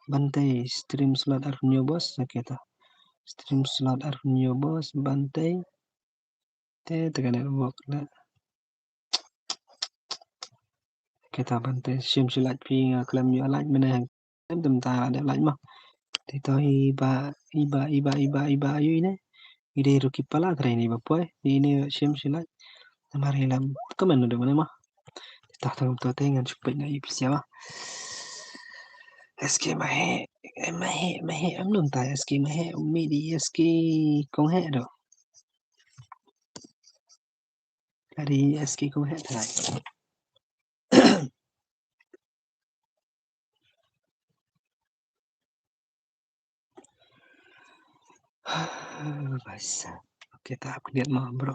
Bante stream slot ar nyo boss. Okay to. Stream slot ar nyo boss bante. Te te ka network la. Kita ban te shim shi lait phi nga klem yu lait mene hang. Tem tem ta de lait ma. Te to i ba i ba i ba i ba i ba yu ine. Ide ruki pala tre ni ba poi. Ine shim shi lait. Namar ila kamen de mene ma. Te ta tang to te ngan shupet na i pisia ma. S K ma he ma he ma he am num ta S K ma he mi di S K kong he do. Dari S K ko het hai. Baisa. Okay, ta update ma bro.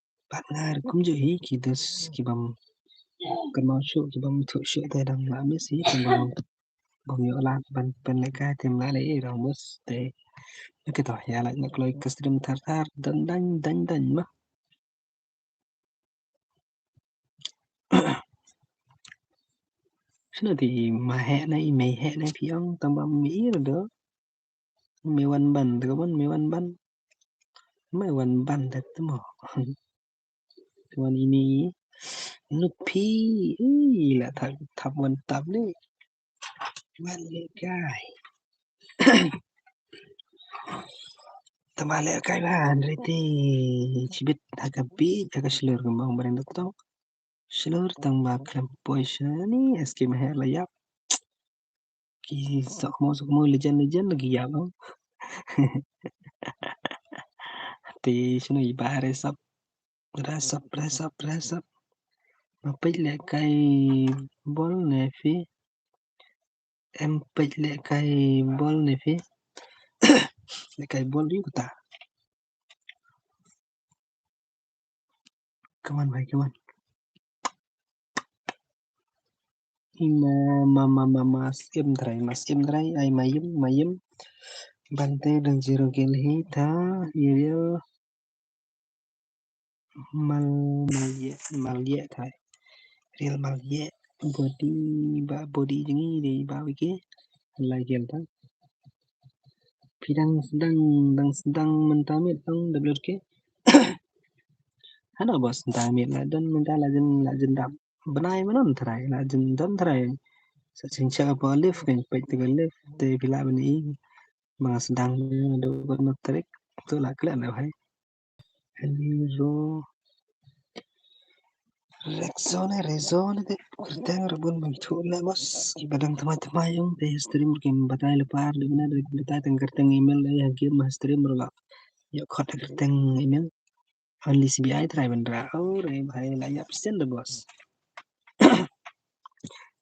Pat nga ruh kumjuh hi ki dos ki bym kynmaw shuh ki bym ithuh shuh te dang la miss hi te bym bym ïoh lad ban pynlehkai te ym lah leh ei rong bos te. Ïa kito ïa lait na kloi ka stream thar thar dang dang dang dang ma. Shano te i ma heh na i mei heh na phi ong tang ba mi i ruh do. Me wan ban te ka ban me wan ban. Me wan ban te te mo. Te wan ini nuk phi i la thap thap wan tap ni. Wan lehkai. Tang ba lehkai ba hynrei te chibit ha ka bit ha ka shlur ka mong ba ring dok tong. Shlur tang ba khlem poi shane S K Maher la ïap. Ki sok mo sok mo legend legend lagi ïap. Te shano i ba resap. Resap resap resap. Ma peit lehkai bol ne phi. Em peit lehkai bol ne phi. Lehkai bol ïa kata. Come on bhai, come on. Ima ma ma ma ma skim trai ma skim trai ai ma yim ma yim. Bante dan zero gel hi ta iriel. Mal mal ye mal ye thai. Real mal ye body ba body jngi de ba wiki. Lai gel ta. Phi dang sdang dang sdang mynta miet dang da blut ke. Hano bos sdang miet la don mynta la jin la jin dap. Bnai manon trai la jin don trai. Sa sing cha po live kan pek te live te phi la bani. Bang sdang do bot na trik tu la kle na hai. Hero. Rexone, Rexone te kyrteng rebun bang chu le bos. Ki badang tma tma yung te stream kim batai le par de na de batai teng kyrteng email de ha game ma stream ro la. Yo khot kyrteng email. Only C B I trai bendra. Oh re bhai la yap sen de bos.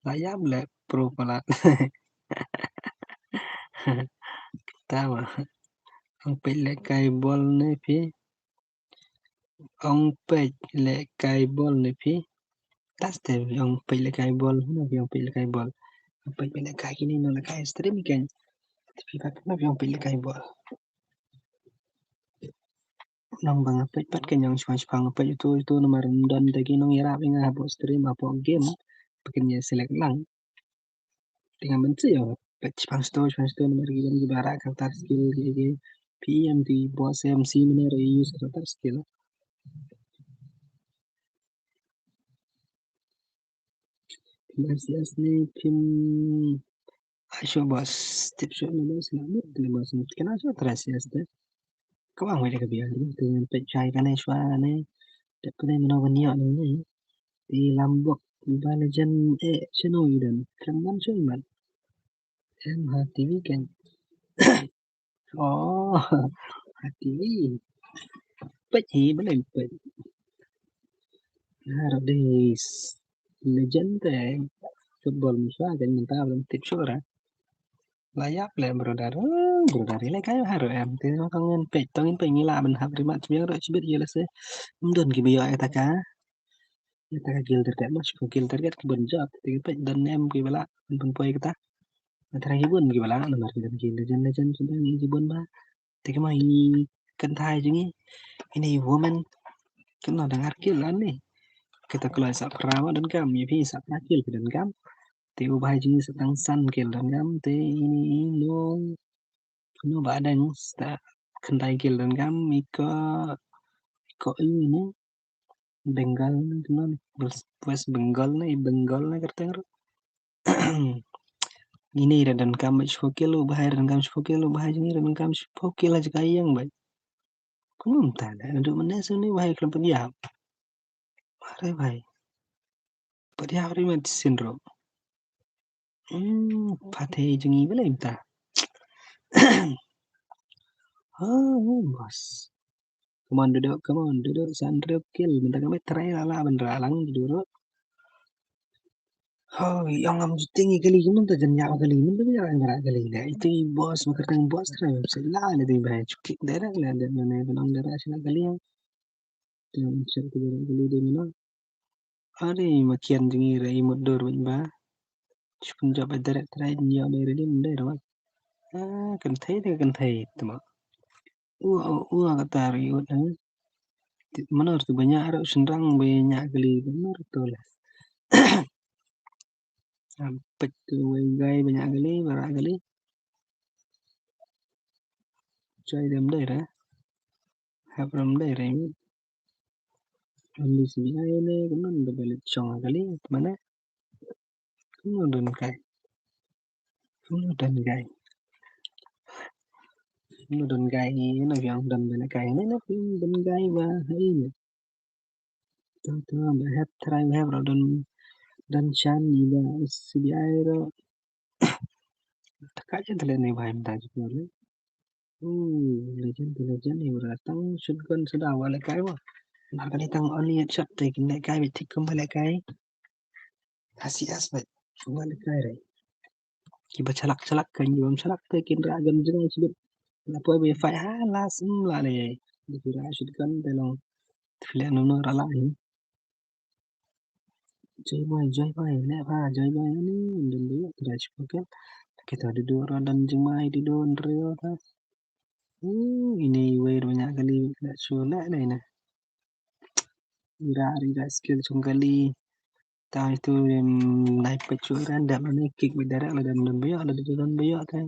La yap le pro palat. Tama. Ang pele kai bol ne phi. Ong peit lehkai bol ne phi. Tas te ong peit lehkai bol, no phi ong peit lehkai bol. Ong peit lehkai kini no lehkai stream kan. Te phi pat no phi ong peit lehkai bol. Nong bang peit pat kan ong shipang shipang peit itu itu namar don te ki nong ïarap ïa nga hapoh stream hapoh game. Phi kan ïa select lang. Te nga mynsiem ïa peit shipang sto shipang sto namar ki don ki ba rah character skill ki ki P M T boss M C mane re use character skill. Phim S C S ne phim ai shuh boss tip shuh ne boss na mut ne boss mut kena shuh try S C S te. Ka bang wei da ka biang te peit shai kane shuwa kane. Tip kane mano ban ïoh ne. Te lambok ba legend eh shano i don. Khlem ban shuh i mat. Em ha T V kan. Oh, ha T V. Peit hi balei peit. Nowadays legend te football mynta kan mynta belum tip shuh ra. La ïap le brother. Oh, brother i le kai ha ro em te no kan ngan peit tong in peit ngi la ban hap ri mat chbiang ro chibit ïa la se. Mdon ki biyo ïa ta ka. Ïa ta ka gil target mas ko gil target ki ban jop te ki peit don em ki bala ban poi kata. Ïa ta ki bun ki bala namar ki don ki legend legend ki don ki bun ba. Te ki ma ini kynthai jong ngi ini woman kynno da ngar kil ani. Kita kloi sa pra ma donkam ïa phi sa pra kil phi donkam. Te u bai jong ngi sa tang san kil donkam te ini ino ino ba dang sa kynthai kil donkam iko iko ini Bengal ne kino ne West Bengal ne Bengal ne kyrteng ruh. Ini da donkam shiphew kil u bahai da donkam shiphew kil u bahai jong ngi da donkam shiphew kil ha jaka ïeng bai. Kumno mynta da naduh mynne shu ne bahai khlem pynïap. Are bahai. Pynïap ri mat sien ruh. Hmm, pate jong ngi balei mynta. Oh, bos. Come on Dudu, come on Dudu, san rep kill. Mynta kami try la la ban ra lang Dudu. Ho, ong am juting i kali, mynta jan ïa kali, mynta jan ïa kali. Itu i boss, ma kyrteng boss try. Sa la le ding bai chukit direct le de mane benong direct sila kali. Te un check te ba rah kali dei mano. Are ma kian jong ngi re i mut dur bad ba. Shu pynjop ba direct trai nyo dei re dim dei re wat. Ah, kan thei dei kan thei tama. Ua ua ua kata ri ut ha. Ti- Mano tu banyak ro shynrang banyak kali mano tu lah. Pet tu wei gai banyak kali, barak kali. Choi dem dei re. Hap ram dei re. Ram di sini ai ne, kemen da balik chong kali, mana? Kemen don kai. Kemen don kai. Kemen don kai, na yang don balik kai, ne na kemen don kai ba, hai ne. Tang tang ba hep trai ba hep ra don don chan ni ba C B I ro. Taka chen tele ni ba hep ta ji ko le. Oh, legend to legend ni ra tang shotgun sada wa le kai wa. Na kali tang only headshot te kin le kai bi tik kum ba le kai. Hasi as ba wa le kai re. Ki ba chalak chalak kan ki ba chalak te kin ra gan jngai sibit. La poi bi fight ha las la le. Di ra shotgun te long. Tfle no no ra la ni. Joy boy, joy boy, ne ba joy boy ani. Dun dun trai chuka. Kita duduk ro dan jemai duduk rio ta. Uh, ini wei ro nya kali na chu na na ina. Ira ira skill chung kali. Ta itu em nai pechu ran dam ni kick bi direct la dam dam bayo la dam bayo ta.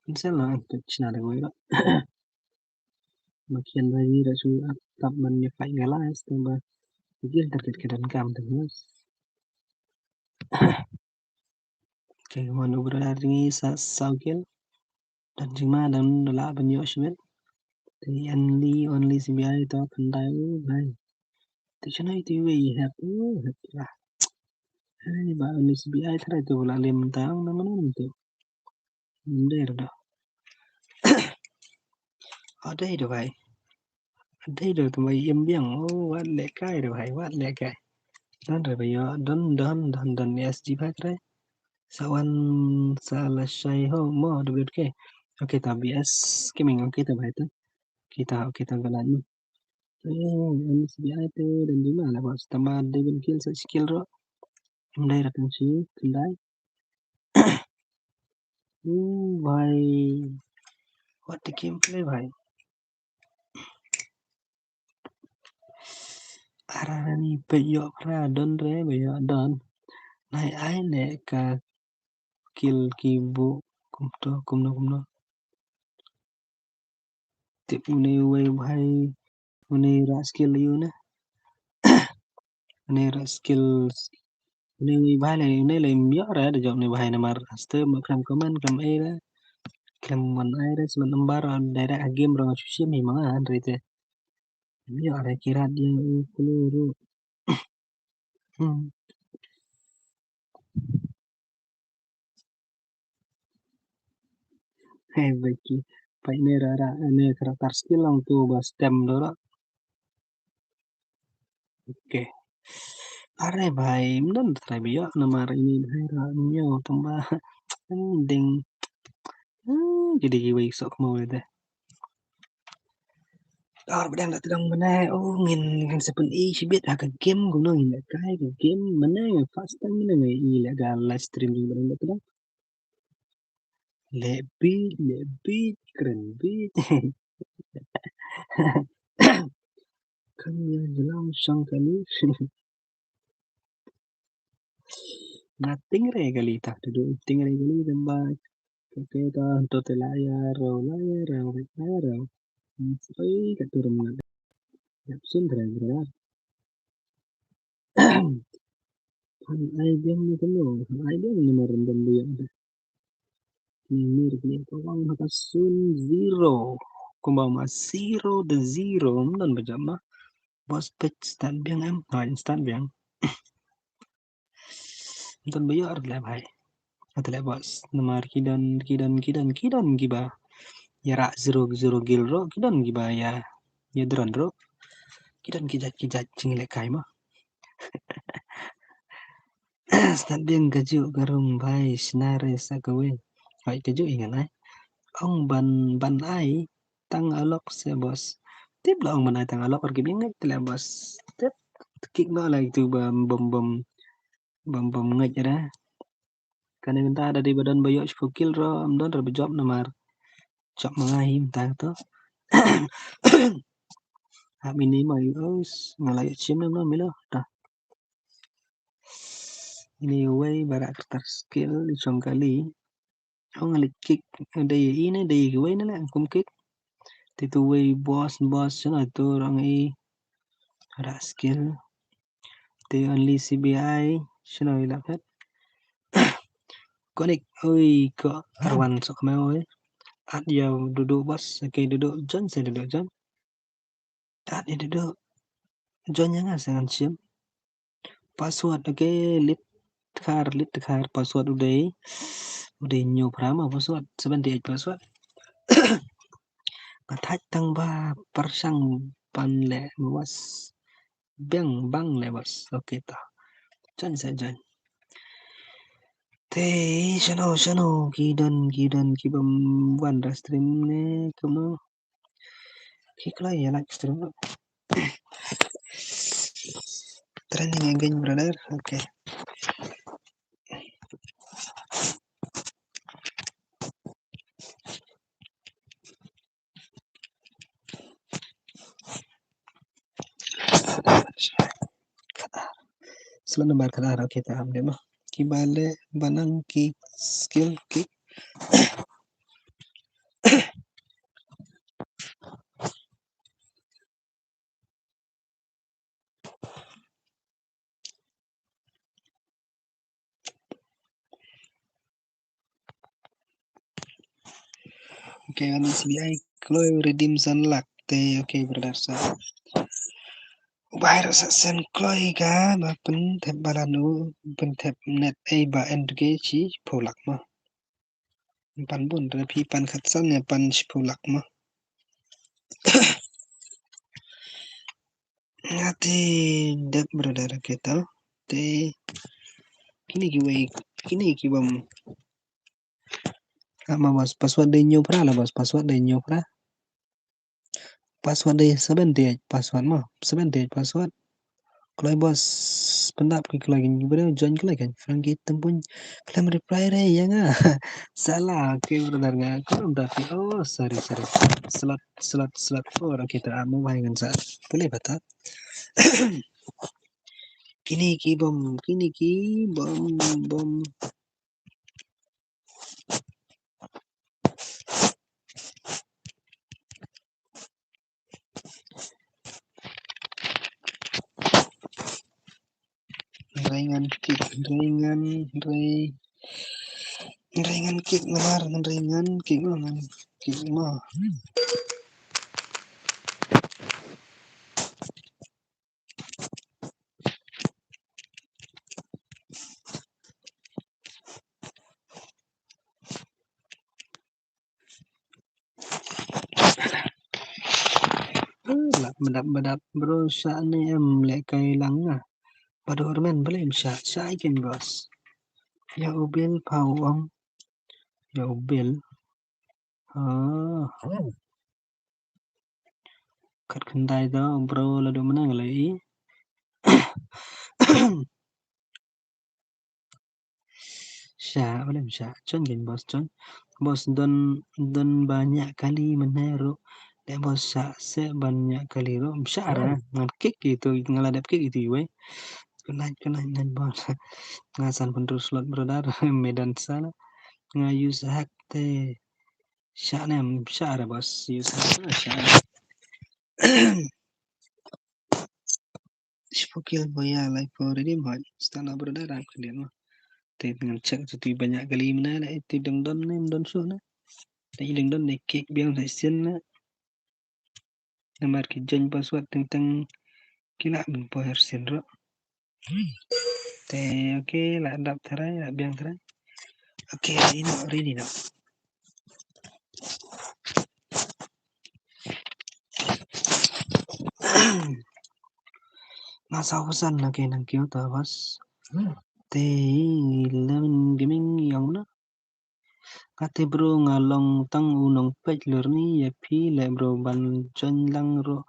Insel la ta china da wei ro. Makian bagi da su tap ban ni fight ngai la este ba. Gil target ke dan kam tu. Okay, wan ubra ringi sa sau gil. Dan jingma dan la ban yo shibit. Te only only C B I to khandai u bai. Te chana itu we hep u hep lah. Hai ba only C B I tharai tu la lim tang na mana tu. Nder da. Adai da bai. Adai da tu bai yem biang. Oh, wat le kai da bai, wat le kai. Don re bai yo, don don don don S G bai trai. Sa wan sa la shai ho mo da bai ke. Okay ta B S kiming okay ta bai ta. Kita okay ta galan ni. Oh, S B I te dan di ma la bos tama de bin kill sa skill ro. Ndai ra kan shi kendai. Oh, bhai. What the gameplay, bhai? Ara ni pe yo pra don re, pe yo don. Nai ai ne ka kill ki bu kumto, kumno, kumno. Tip une wei bhai, une ra skill yu ne. Une ra skill, une wei bhai le, une le myo ra da jop une bhai namar. Aste ma khlem comment khlem ei ra. Khlem mon ai ra, semen number direct ha game ra shushim hi ma nga han rite. Myo ra kirat dia u kulu ru. Hmm. Hey, baki. Pai ne ra ra ne character skill lang tu ba stem do ra. Okay. Are bhai, mdan try biya namar ini bhai ra myo tamba. Ding. Hmm, jadi kiwei sok mau deh. Ar bdang da tdang mane, oh ngin ngin sa pyn-i shibit ha ka game kumno ngin lehkai ka game mane, first time mane ngi i leh ka live stream jong bdang da tdang. Leh bit, leh bit, kren bit. Kan ïa jylliew shong kali. Nga ting re kali ta, tu du ting re kali tang ba. Ka ke ta to te la ïa ro, la ïa ro, la ïa ro. Oi ka tu rum nga. Yap sun re re. Phan ai biang ni kano, phan ai biang ni ma rem dam biang. Ni mir ni ko wang ha ka sun zero. Kumba ma zero de zero, mdan ba jam ma. Boss page start biang em, ha start biang. Don ba ïoh re leh bhai. Ate leh boss. Namar ki don, ki don, ki don, ki don kiba ïa rah zero, zero kill ruh, ki don kiba ïa, ïa drone ruh. Ki don ki jait, ki jait jingïalehkai mo. Start biang kajuh ka rum bhai, shna re sa kawei. Hoi kajuh i ngan ai. Ong ban, ban ai tang alok se boss. Tip la ong ban ai tang a lock ar ki biang ngeit te la bas. Tip kick noh la itu bam bam bam bam bam ngeit ra. Kane mynta da dei ba don ba ïoh shiphew kill ruh ym don ruh ba jop namar jop ma nga hi mynta to. Hap ine ma ïoh nga la ïoh shim nam no milo ta. Ine uwei ba rah kyrtar skill i shong kali. Ong alik kick dei ine dei kiwei ne leh kum kick. Te tu wei boss boss shano tu rong i rah skill. Te only C B I shano i lap het. Konik oi ko arwan sok me oi. At ya dudu boss ke dudu jon se dudu jon. At ya dudu jon ya nga se ngan shim. Password okay lit khar lit khar password u dei u dei hynñiew phra ma password seventy eight password. Nga thait tang ba pyrshang ban leh ma bas biang bang leh bas okay ta. Jon sa jon. Te shano shano ki don ki don ki bym wan da stream ne kumno. Ki kloi ïa live stream. Training again brother. Okay. Slot number khatar okay ta am dei ma. Ki ba leh ban nang ki skill ki. Okay, on S B I kloi redeem san lak te okay brother sa. Ubai rasa sen kloi ka ba pynthep balan u pynthep net ei ba en ke chi pulak ma. Pan bun te phi pan khatsan ne pan shiphew lak ma. Nga te dep brother kita te kini kiwei kini ki bym. Ama bas password dei hynñiew phra la bas password dei hynñiew phra. Password dei seventy eight password ma seventy eight password. Kloi bos pyndap ki kloi ki briew join kloi kan Frankie Tempuñ khlem reply re ïa nga. Salah okay brother nga khlem da phi oh sorry sorry. Slot slot slot oh okay ta mo bai ngan sa pule bata. Kini ki bom kini ki bom bom. Ringan kik, ringan, ri-, ringan kik, namar ringan kik, ringan kik, ma. Lap medap medap bro sha ne em leh kai lang ah. Padu remen beli em sha sha ikin bos. Ya ubil pau ong. Ya ubil. Ah. Kat khyndai to bro la dum nang lai. Sha, boleh sha. Chon gen bos chon. Bos don don banyak kali menai ro. Dek bos sha se banyak kali ro. Sha ra ngan kick itu ngala dep kick itu iwe. Kunai kunai ngan bos. Nga san pun terus slot brother. Medan sana. Nga use hack te. Sha ne sha ra bos use hack sha. Shiphew kill boya lai phew redeem hoi. Stana brother ram khlem ma. Te ngan check tu tu banyak kali mena la tu dang don ne don shu ne. Te dang don ne kick biang sa sin ne. Namar ki join password teng teng ki la min po her sin ro. Te okay la dap tharai la biang tharai. Okay ino ready no. Nga saw phew san na ke nang kiew ta bas. Te eleven gaming ïong na. Kate bro, nga long tang u nongpeit lurni, ïa phi leh bro ban join lang ruh.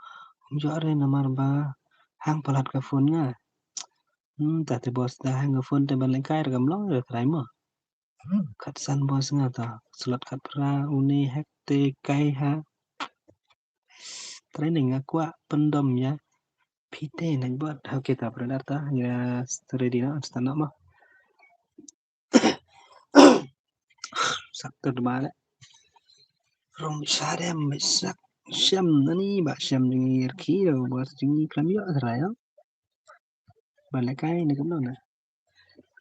Ym ïoh re namar ba hang palat ka phone nga. Hmm, ta te boss, da hang ka phone te ban lehkai re kam long re trai mo. Khatsan boss nga ta, slot khatphra une hack te kai ha. Training nga kwah pyndom ïa phi te na bot. Okay ta brother ta, ïa ready na, stand up mo. Sak ter ba le. Rom sharem sak shem nani ba shem jingir ki ro ba jingir klam ïoh trai ïa. Ba lehkai ne kam na.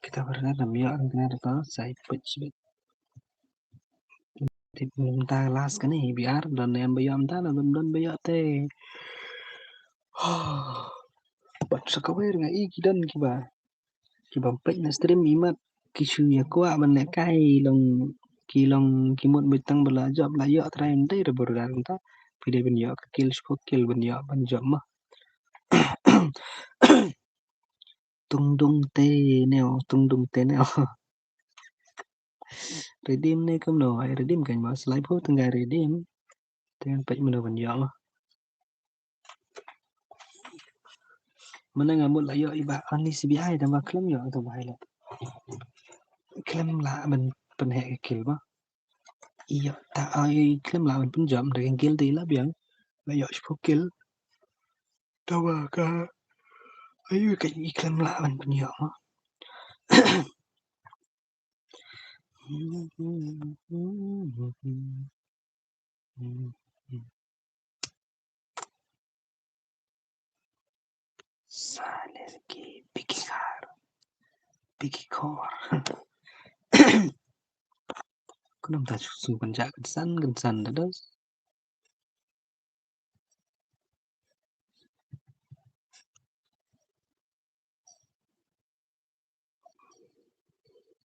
Kita ba na ram ïoh ram kena ta sai pech bet. Tip mynta last kane biar don ne ba ïoh mynta na don don ba ïoh te. Bat sa kawei nga i ki don kiba, kiba peit na stream imat ki shu ïa kwah ban lehkai long, ki long ki mut beit tang ba la jop la ïoh trai ym dei re brother mynta. Phi dei ban ïoh ka kill, shu kill ban ïoh ban jop mo. Tungdung te neo, tungdung te neo. Redeem ne kumno, ai redeem kan ba slide pho tengah redeem. Tengah peit mano ban ïoh mo. Mana nga mut la ïoh iba only C B I tang ba khlem ïoh to ba hai la. Khlem la ban pynheh ka kill ba. Ïoh ta ai khlem la ban pynjop da ka kill te la biang. La ïoh shiphew kill. Tang ba ka ayu ka i khlem la ban pynïoh mo. Sane ki piki kar. Piki kor. Kunum ta su kan ja kan san kan san da dos.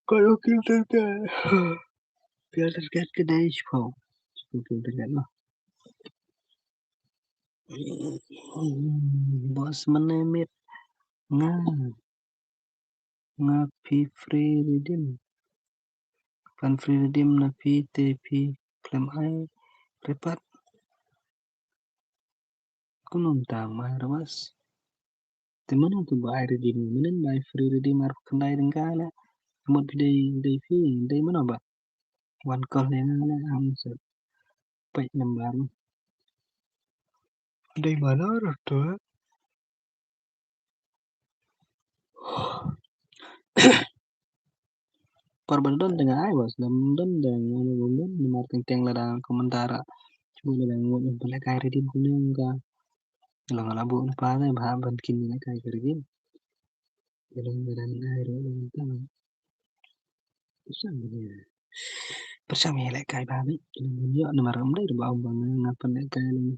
Kalau kill target. Kill target ke dai shiphew. Shiphew kill target lah. Boss mane mit. Nga. Nga phi free redeem. Pan free redeem na phi te phi khlem ai re pat. Kumno mynta mai re boss. Te mano tu ba ai redeem, mynnin ba ai free redeem ar khyndai tyngka la. Mut phi dei, dei phi, dei mano ba. Wan call ne nga la am sa peit number. Dei mano re tu. Por ba don tang ai boss, don don tang ai boss, namar teng teng lada komentar. Cuba lada ngut ba lehkai redeem kumne ka. Long la bu pa ne ba ban kin lehkai redeem. Long lada ai ro long tang. Pyrshang ïa lehkai ba bit. Long ïoh namar ym dei ba ong ba nga pynlehkai long.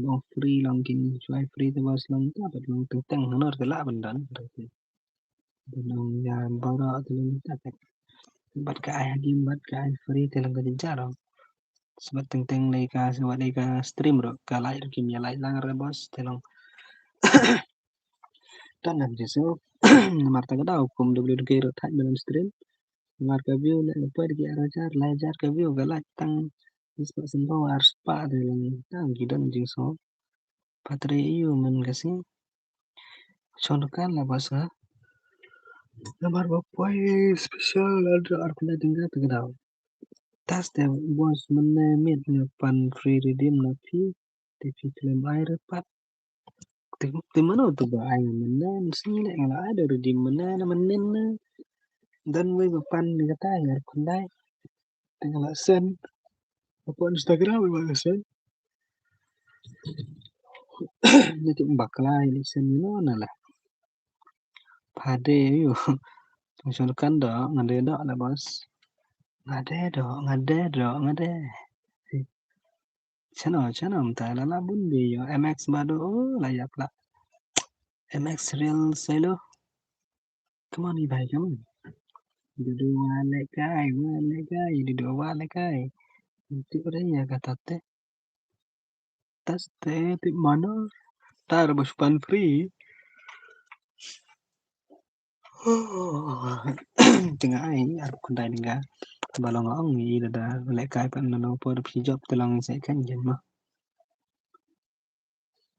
Long free long kin shuwa free te boss long ta bad long teng teng hangno te lah ban don. Ban ong ïa baroh te long ta bad. Bad ka ai hadim bad ka ai free te long ka jynjar. Sbad teng teng lei ka, sbad lei ka stream ruh ka like ruh kim ïa like lang re boss te long. Don nam je so. Namar ta ka dau kum W K ruh thait ba lam stream. Namar ka view leh nga poi da ki ar hajar, lai hajar ka view ka like tang. Spah symbai ar spah te long tang ki don jingso. Patre ïu men ka si. Shon kan la bas nga. Namar ba poi special la dra ar kula dingga te ka dau. Tas te boss mynne mit nga pan free redeem na phi. Te phi khlem ai re pat. Te, te mano tu ba ai mynne, sngi leh nga la ai da redeem mynne na mynne na. Dan wei ba pan ni kata nga ar kula. Te nga la send. Apa Instagram ba la send. Ni tu bakla ni send ni no na la. Pade ïu. Tong shon kan do, nga de do la boss. Nga de do, nga de do, nga de. Chano, chano mta la la bun bi ïu. M X ba do, oh, la ïap la. M X real selo. Come on, Ibai, come on. Dudu wa lehkai, wa lehkai, dudu wa lehkai. Ti ore ya kata te. Tas te ti mano. Tar bos pan free. Tengah ai, ar kundai ningga. Ba long ong i da da lehkai pat na no por phi job te long i sa kan jem ma.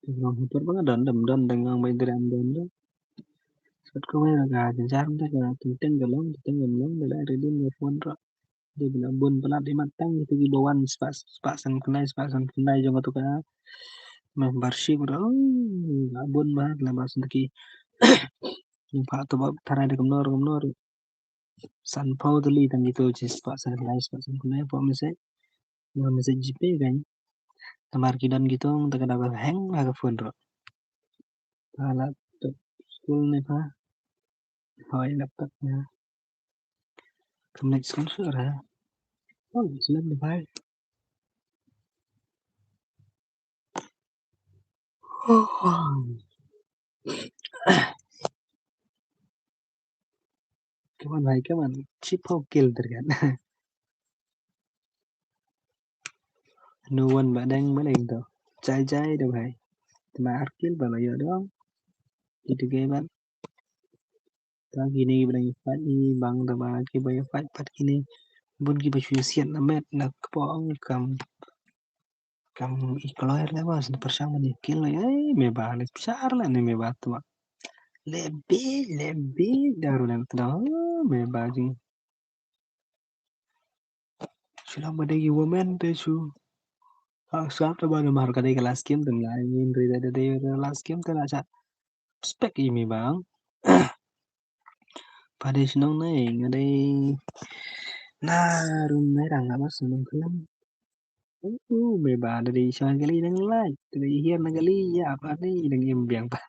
Te long ha por ba nga don dam don dang ong ba i dra am don da. Sat ko wei ra ka jynjar da ka teng teng ka long, teng teng ka long da la ready na phone ro. Dei ba la bun palat i mat tang ïa ki ba wan spah spah san khyndai, spah san khyndai jong katu ka membership ruh, oh, la bun bha, la ba san ki. Nang pha to ba tharai da kumno kumno ruh. Sanphew tylli tang kito shi spah san khyndai, spah san khyndai, pha message. Namar message GPay kan. Namar ki don kito, ta ka da ka hang ha ka phone ruh. Pha la to school ne pha. Hoi laptop ne. Kam next school sure ha. Oh, slam ne bhai. Come on, bhai, come on. Chipau kill tergan. No one ba dang ba dang to. Jai jai da bhai. Tma ar kill ba la ïoh dong. Itu ke ban. Ta kine ki ba dang fight ni bang ta ba ki ba fight pat kine. Bun ki ba shu siat na met na kpo ong kam. Kam i kloi le ba shu pyrshang ban ïa kill le. Ei, me ba le pyrshang le ne me ba tu ba. Le bi, le bi daru le tu da. Me ba jing. Shu lam ba dei ki women te shu. Ha sap ta ba namar ka dei ka last game te la in ri da dei last game te la cha. Spek i me bang. Pha dei shnong ne nga dei na rum ne rang ba shnong khlem. Uh, me ba da dei shnong kali dang lai. Te dei hiar na kali ïa pha dei dang im biang pha.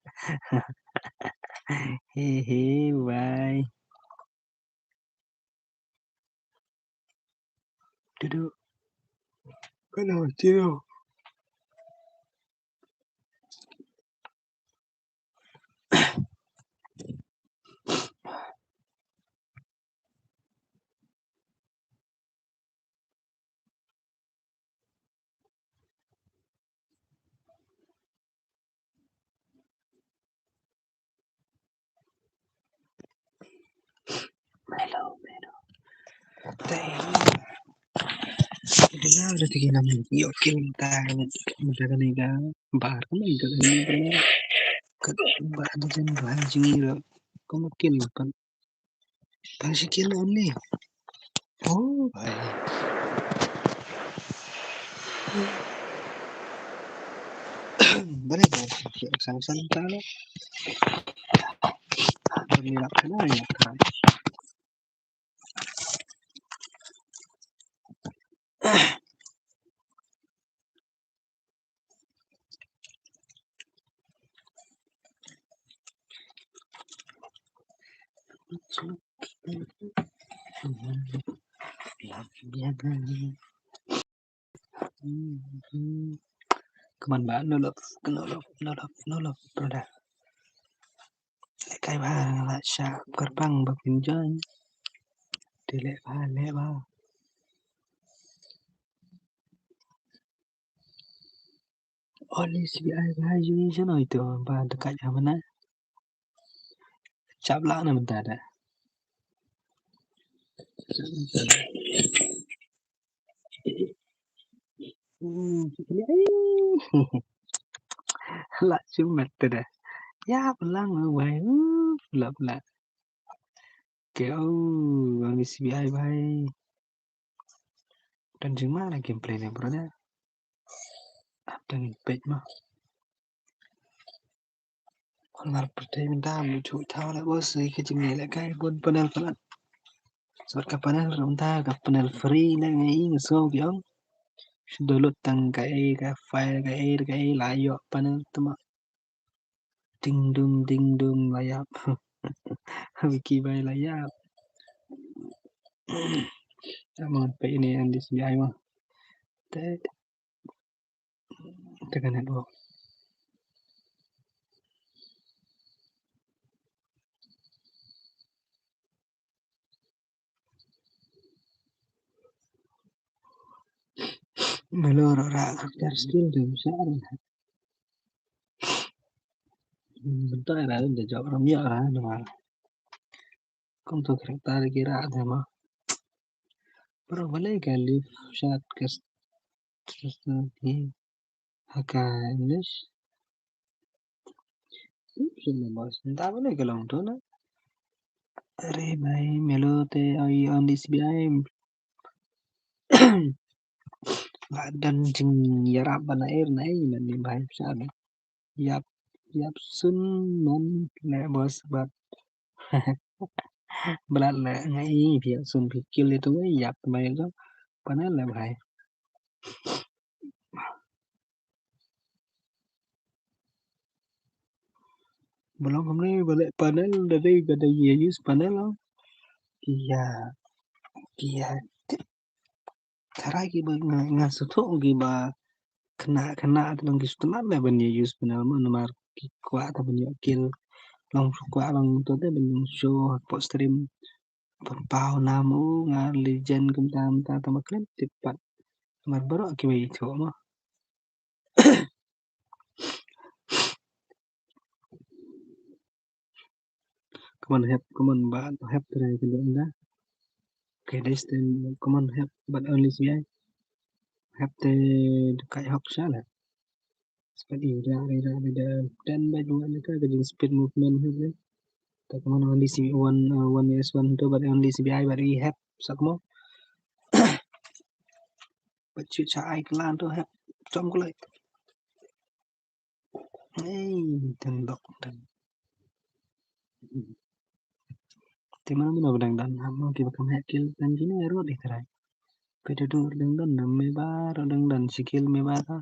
He he bye. Dudu. Kano tiro. Hello, hello. Te. Ida na da tiki nam yo kill ta ne, mata ka ne ga bar ka ne ga ne ga ne. Ka ba da jen ba jing ira. Ka mo kill pa. Pang shi kill only. Oh, bhai. Bale, bale, sang sang ta lo. Ni lak kana ya. Come on, ba, no love, no love, no love, no love, brother. Kai ba, la sha, kar pang ba pynjoin. Te le ba, le ba. Oli C B I ba ju ni jano itu ba dekat ha mana. Chap la na mynta da. Hmm, la chumet da. Ya pelang wai. Uh, la la. Ke, oh, bang C B I bhai. Don jingma na gameplay ne, brother. Don page ma. Hon mar pyrthei mynta mu chu thaw le bos, ka jingmane le kai bun panel palat. Sot ka panel mynta ka panel free ne ngi ngi so ki ong. Shu download tang ka e ka file ka e ka e la ïoh panel tma. Ding dum, ding dum, la ïap. Wiki bai la ïap. Amon pe ini an di sini ai mo. Te. Te ka network. Melo ra ra ka skill de sa. Bentuk era de jawab ram ya ra de mal. Kum tu kereta lagi ra de ma. Bro, balei ka live chat ka s-, s-, s-, hi, ha ka English? Sip sip na boss. Nta balei ka long tu na. Are bhai, melo te oi on D C B I. La don jingïarap ba na er na ei man ni bhai sa. Ïap, ïap sun man le boss bat. Blat le ngai phi ïap sun phi kill itu ngai ïap mai lo. Panel le bhai. Belum kemne balik panel dari kada ye use panel lo. Kia, kia. Tharai kiba nga, nga suthuh kiba kena, kena te long ki sutnat le ban ïa use panel mo namar ki kwah te ban ïoh kill. Long kwah long to te ban ïoh show hapoh stream. Ban paw nam u nga legend kumta kumta tang ba khlem tip pat. Namar baroh kiba ithuh mo. Come on, hep, come on, ba, hep try ka dei ynda. Okay, this time, come on, hep, but only C I. Hep te kai hok sha la. Speed i ra, i ra, i ra, ten by dua ni ka, ka jing speed movement hep ni. Ta come on, only C I one, uh, one S one tu, but only C B I, but i hep, sak mo. But shoot sha ai klan tu hep, chom kulai. Ei, dang dok, dang. Te mano mano ba dang don, ha mo kiba kham heh kill tang kine ruh dei trai. Pe da dur dang don, da me ba ruh dang don, shi kill me ba ta.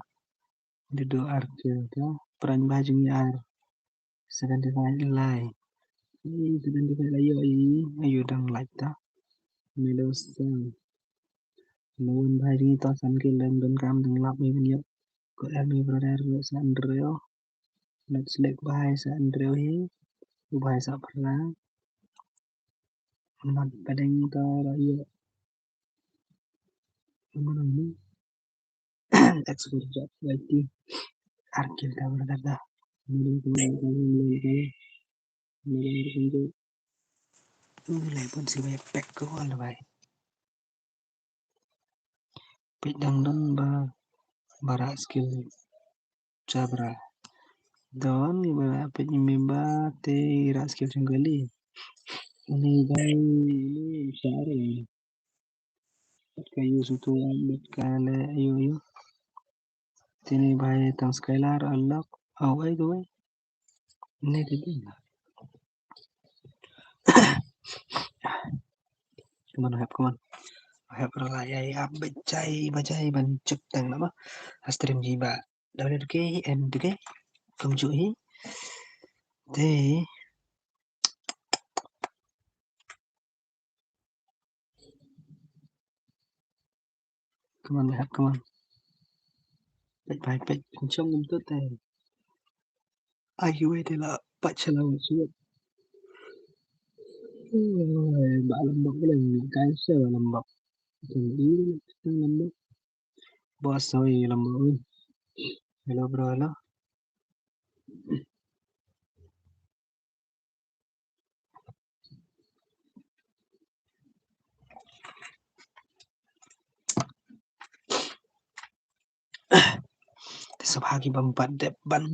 Da dur ar kill ta, pran ba jingïar. Seventy five lai. Ei, seventy five lai ïoh, ei, ayu dang like ta. Melo sang. Lawan bhai jong ngi to san kill lem donkam dang lap ngi ban ïoh. Ko em ngi brother ko sa Andrew. Let's select bhai sa Andrew hi. U bhai sa Phra. Mat padeng to la ïoh. Mana ni? Expert job I T. Ar kill ta brother da. Mari ko mari ko mari ko. Mari ko. Ule pun si bai pek ko ala bai. Peit dang don ba, ba rah skill jabra. Don ba peit ïa me ba te rah skill jong kali. Ini dai ini share. Ka use utu bad ka le ayu ayu. Tini bhai tang Skylar unlock. Au ai tu ai. Ni tu tu. Come on, hep, come on. Hep rala ai ap bajai bajai ban chuk tang nama. Stream ji ba. Dah boleh tu ke, end tu ke. Kum ju hi. Te. Come on, hep, come on. Peit bhai, peit pynshong kumtu te. Ai wei te la pat shala wei shuwa. Oi, ba lambok ba lambok kai shala lambok. Tang i tang lambok. Boss oi lambok oi. Hello bro, hello. Te sngewbha ki bym pat dep ban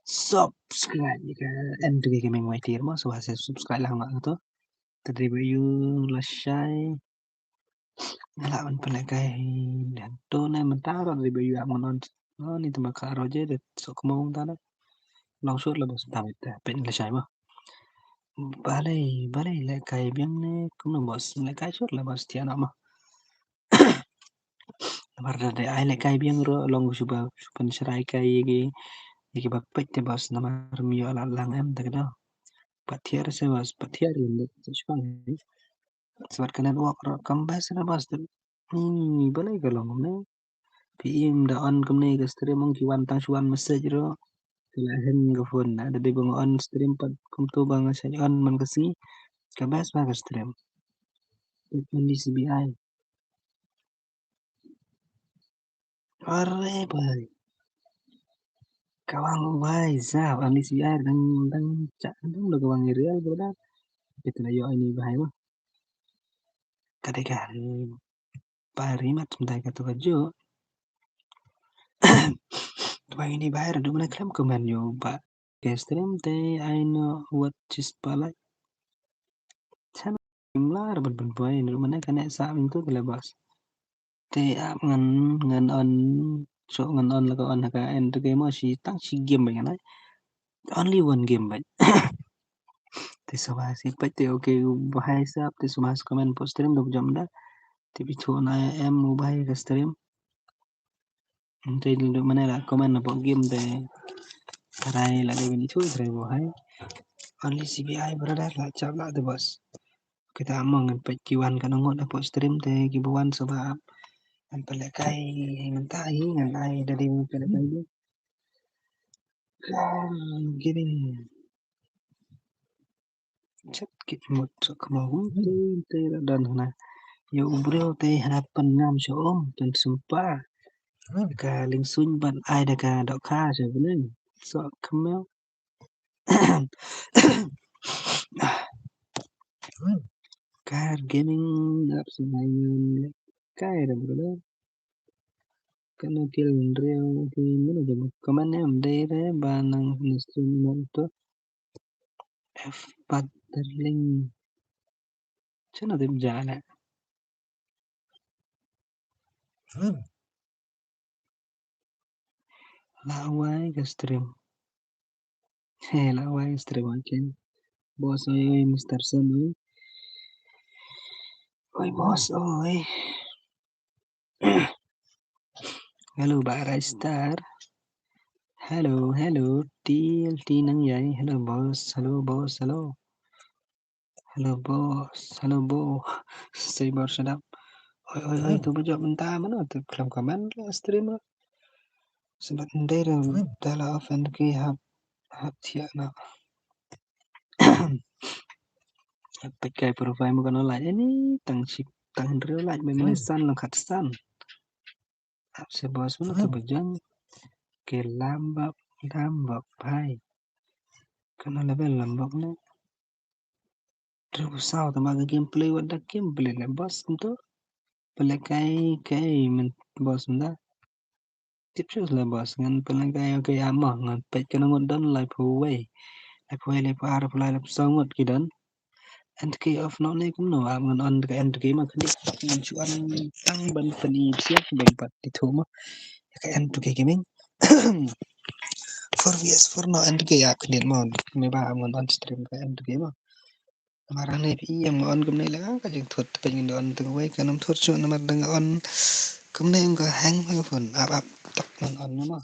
subscribe ïa ka N two K Gaming Y T mo, sngewbha sa subscribe lang ma to. Te dei ba ïu lashai. Nga lah ban pynlehkai hangto ne mynta ruh dei ba ïu ap ngan on. Oh, ni tang ba ka roje de sok mo mynta ne. Long shot la bos ta mynta pyn lashai mo. Balei, balei lehkai biang ne kumno bos, lehkai shot la bos tian mo. Namar da dei ai lehkai biang ruh long shu ba shu pynshrai kai ïa ki, ïa ki ba peit te bos namar ym ïoh lad lang em te ka dei. Pat thiar se bos, pat thiar ïa nda te shipang. Sawat ka network ruh kam best na bas te. Ni balei ka long kumne. Phi im da on kumne ka stream ong ki wan tang shu wan message ruh. Ki la hang ka phone na da dei ba nga on stream pat kumto ba nga shait on man ka sngi. Ka best ba ka stream. Peit on D C B I. Are bhai. Ka wang bhai sa ani si ai dang dang chak dang da ka wang real bro da. Kita na yo ini bhai mo. Ka dei ka hari. Pari mat mynta kato ka juh. Twa ini bahai ruh mynta khlem comment ïa u ba ke stream te, I know what is palai. Channel mlar ban ban boy ruh mynta kane sa mynta kle boss. Te ap ngan, ngan on, so ngan on la ka on ha ka end game mo shi tang shi game ba ngan ai. Only one game ba. Te sngewbha sa peit te, okay, u bahai sap te sngewbha sa comment hapoh stream da jam da. Te phi thoh na em u bahai ka stream. Te dei mynne la comment hapoh game te. Tharai la dei ban ithuh tharai u bahai. Only C B I brother la chap la te boss. Kita mo ngan peit ki wan katno ngut hapoh stream te kiba wan sngewbha ap. Ngan pynlehkai mynta hi ngan ai da dei ban pynlehkai. Gaming. Chat kit mut sok mo hum te te la don hana. Ïa u briew te hana pynngam sha um pynsumpah. Ka liengsuiñ ban ai da ka dohkha sha bneng. Sok kmel. Kar gaming ap sngewbha ïa kai da brother. Katno kill hynriew hi mano jong comment em dei re ba nang stream mo to. F Paterling. Chano tip ja le. La wai ka stream. He la wai ka stream, okay. Boss oi oi, Mister Sam oi. Oi boss oi. Hello Bah Rai Star. Hello hello, T L T nang ïai. Hello boss, hello boss, hello. Hello boss, hello bo. Cyber shut up. Oi oi oi, tu ba jop mynta mano tu khlem comment la stream la. Sebab ndai ram da la off and ki hap hap thiah na. Hap peit kai profile mo kano like ini tang ship tang hynriew like me mane san long khat san. Ap se boss mano tu ba jop. Ke lambok lambok bhai. Kano level lambok ne. Hynriew saw tang ba ka gameplay wat da gameplay le boss kumto. Pynlehkai kai men boss mynta. Tip shuh le boss ngan pynlehkai, okay ap mo ngan peit kano ngut don laiphew wei. Laiphew wei, laiphew ar, laiphew lai, laiphew saw ngut ki don. End game off noh ne kumno ap ngan on ka end game ma khyndiat ngan shu on tang ban pyni psiap ban pat ithuh mo. Ka end game gaming. Four V S four noh end game ap khyndiat mo. Me ba ap ngan on stream ka end game mo. Namar hangne phi ïam nga on kumne la ka jingthut peit ngan on tang wei kan ym thut shuh namar da nga on kumne nga hang ha phone ap ap tak ngan on mo.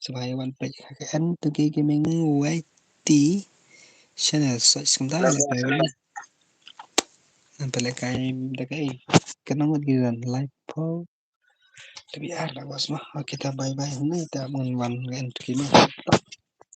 Sngewbha ïa wan peit ka end game gaming wei ti channel search kumta la kai wei. Ngan pynlehkai da kai kano ngut ki don laiphew. Te biar la boss mo. Okay ta bye bye. Ni ta mon wan ngan tu ki mo.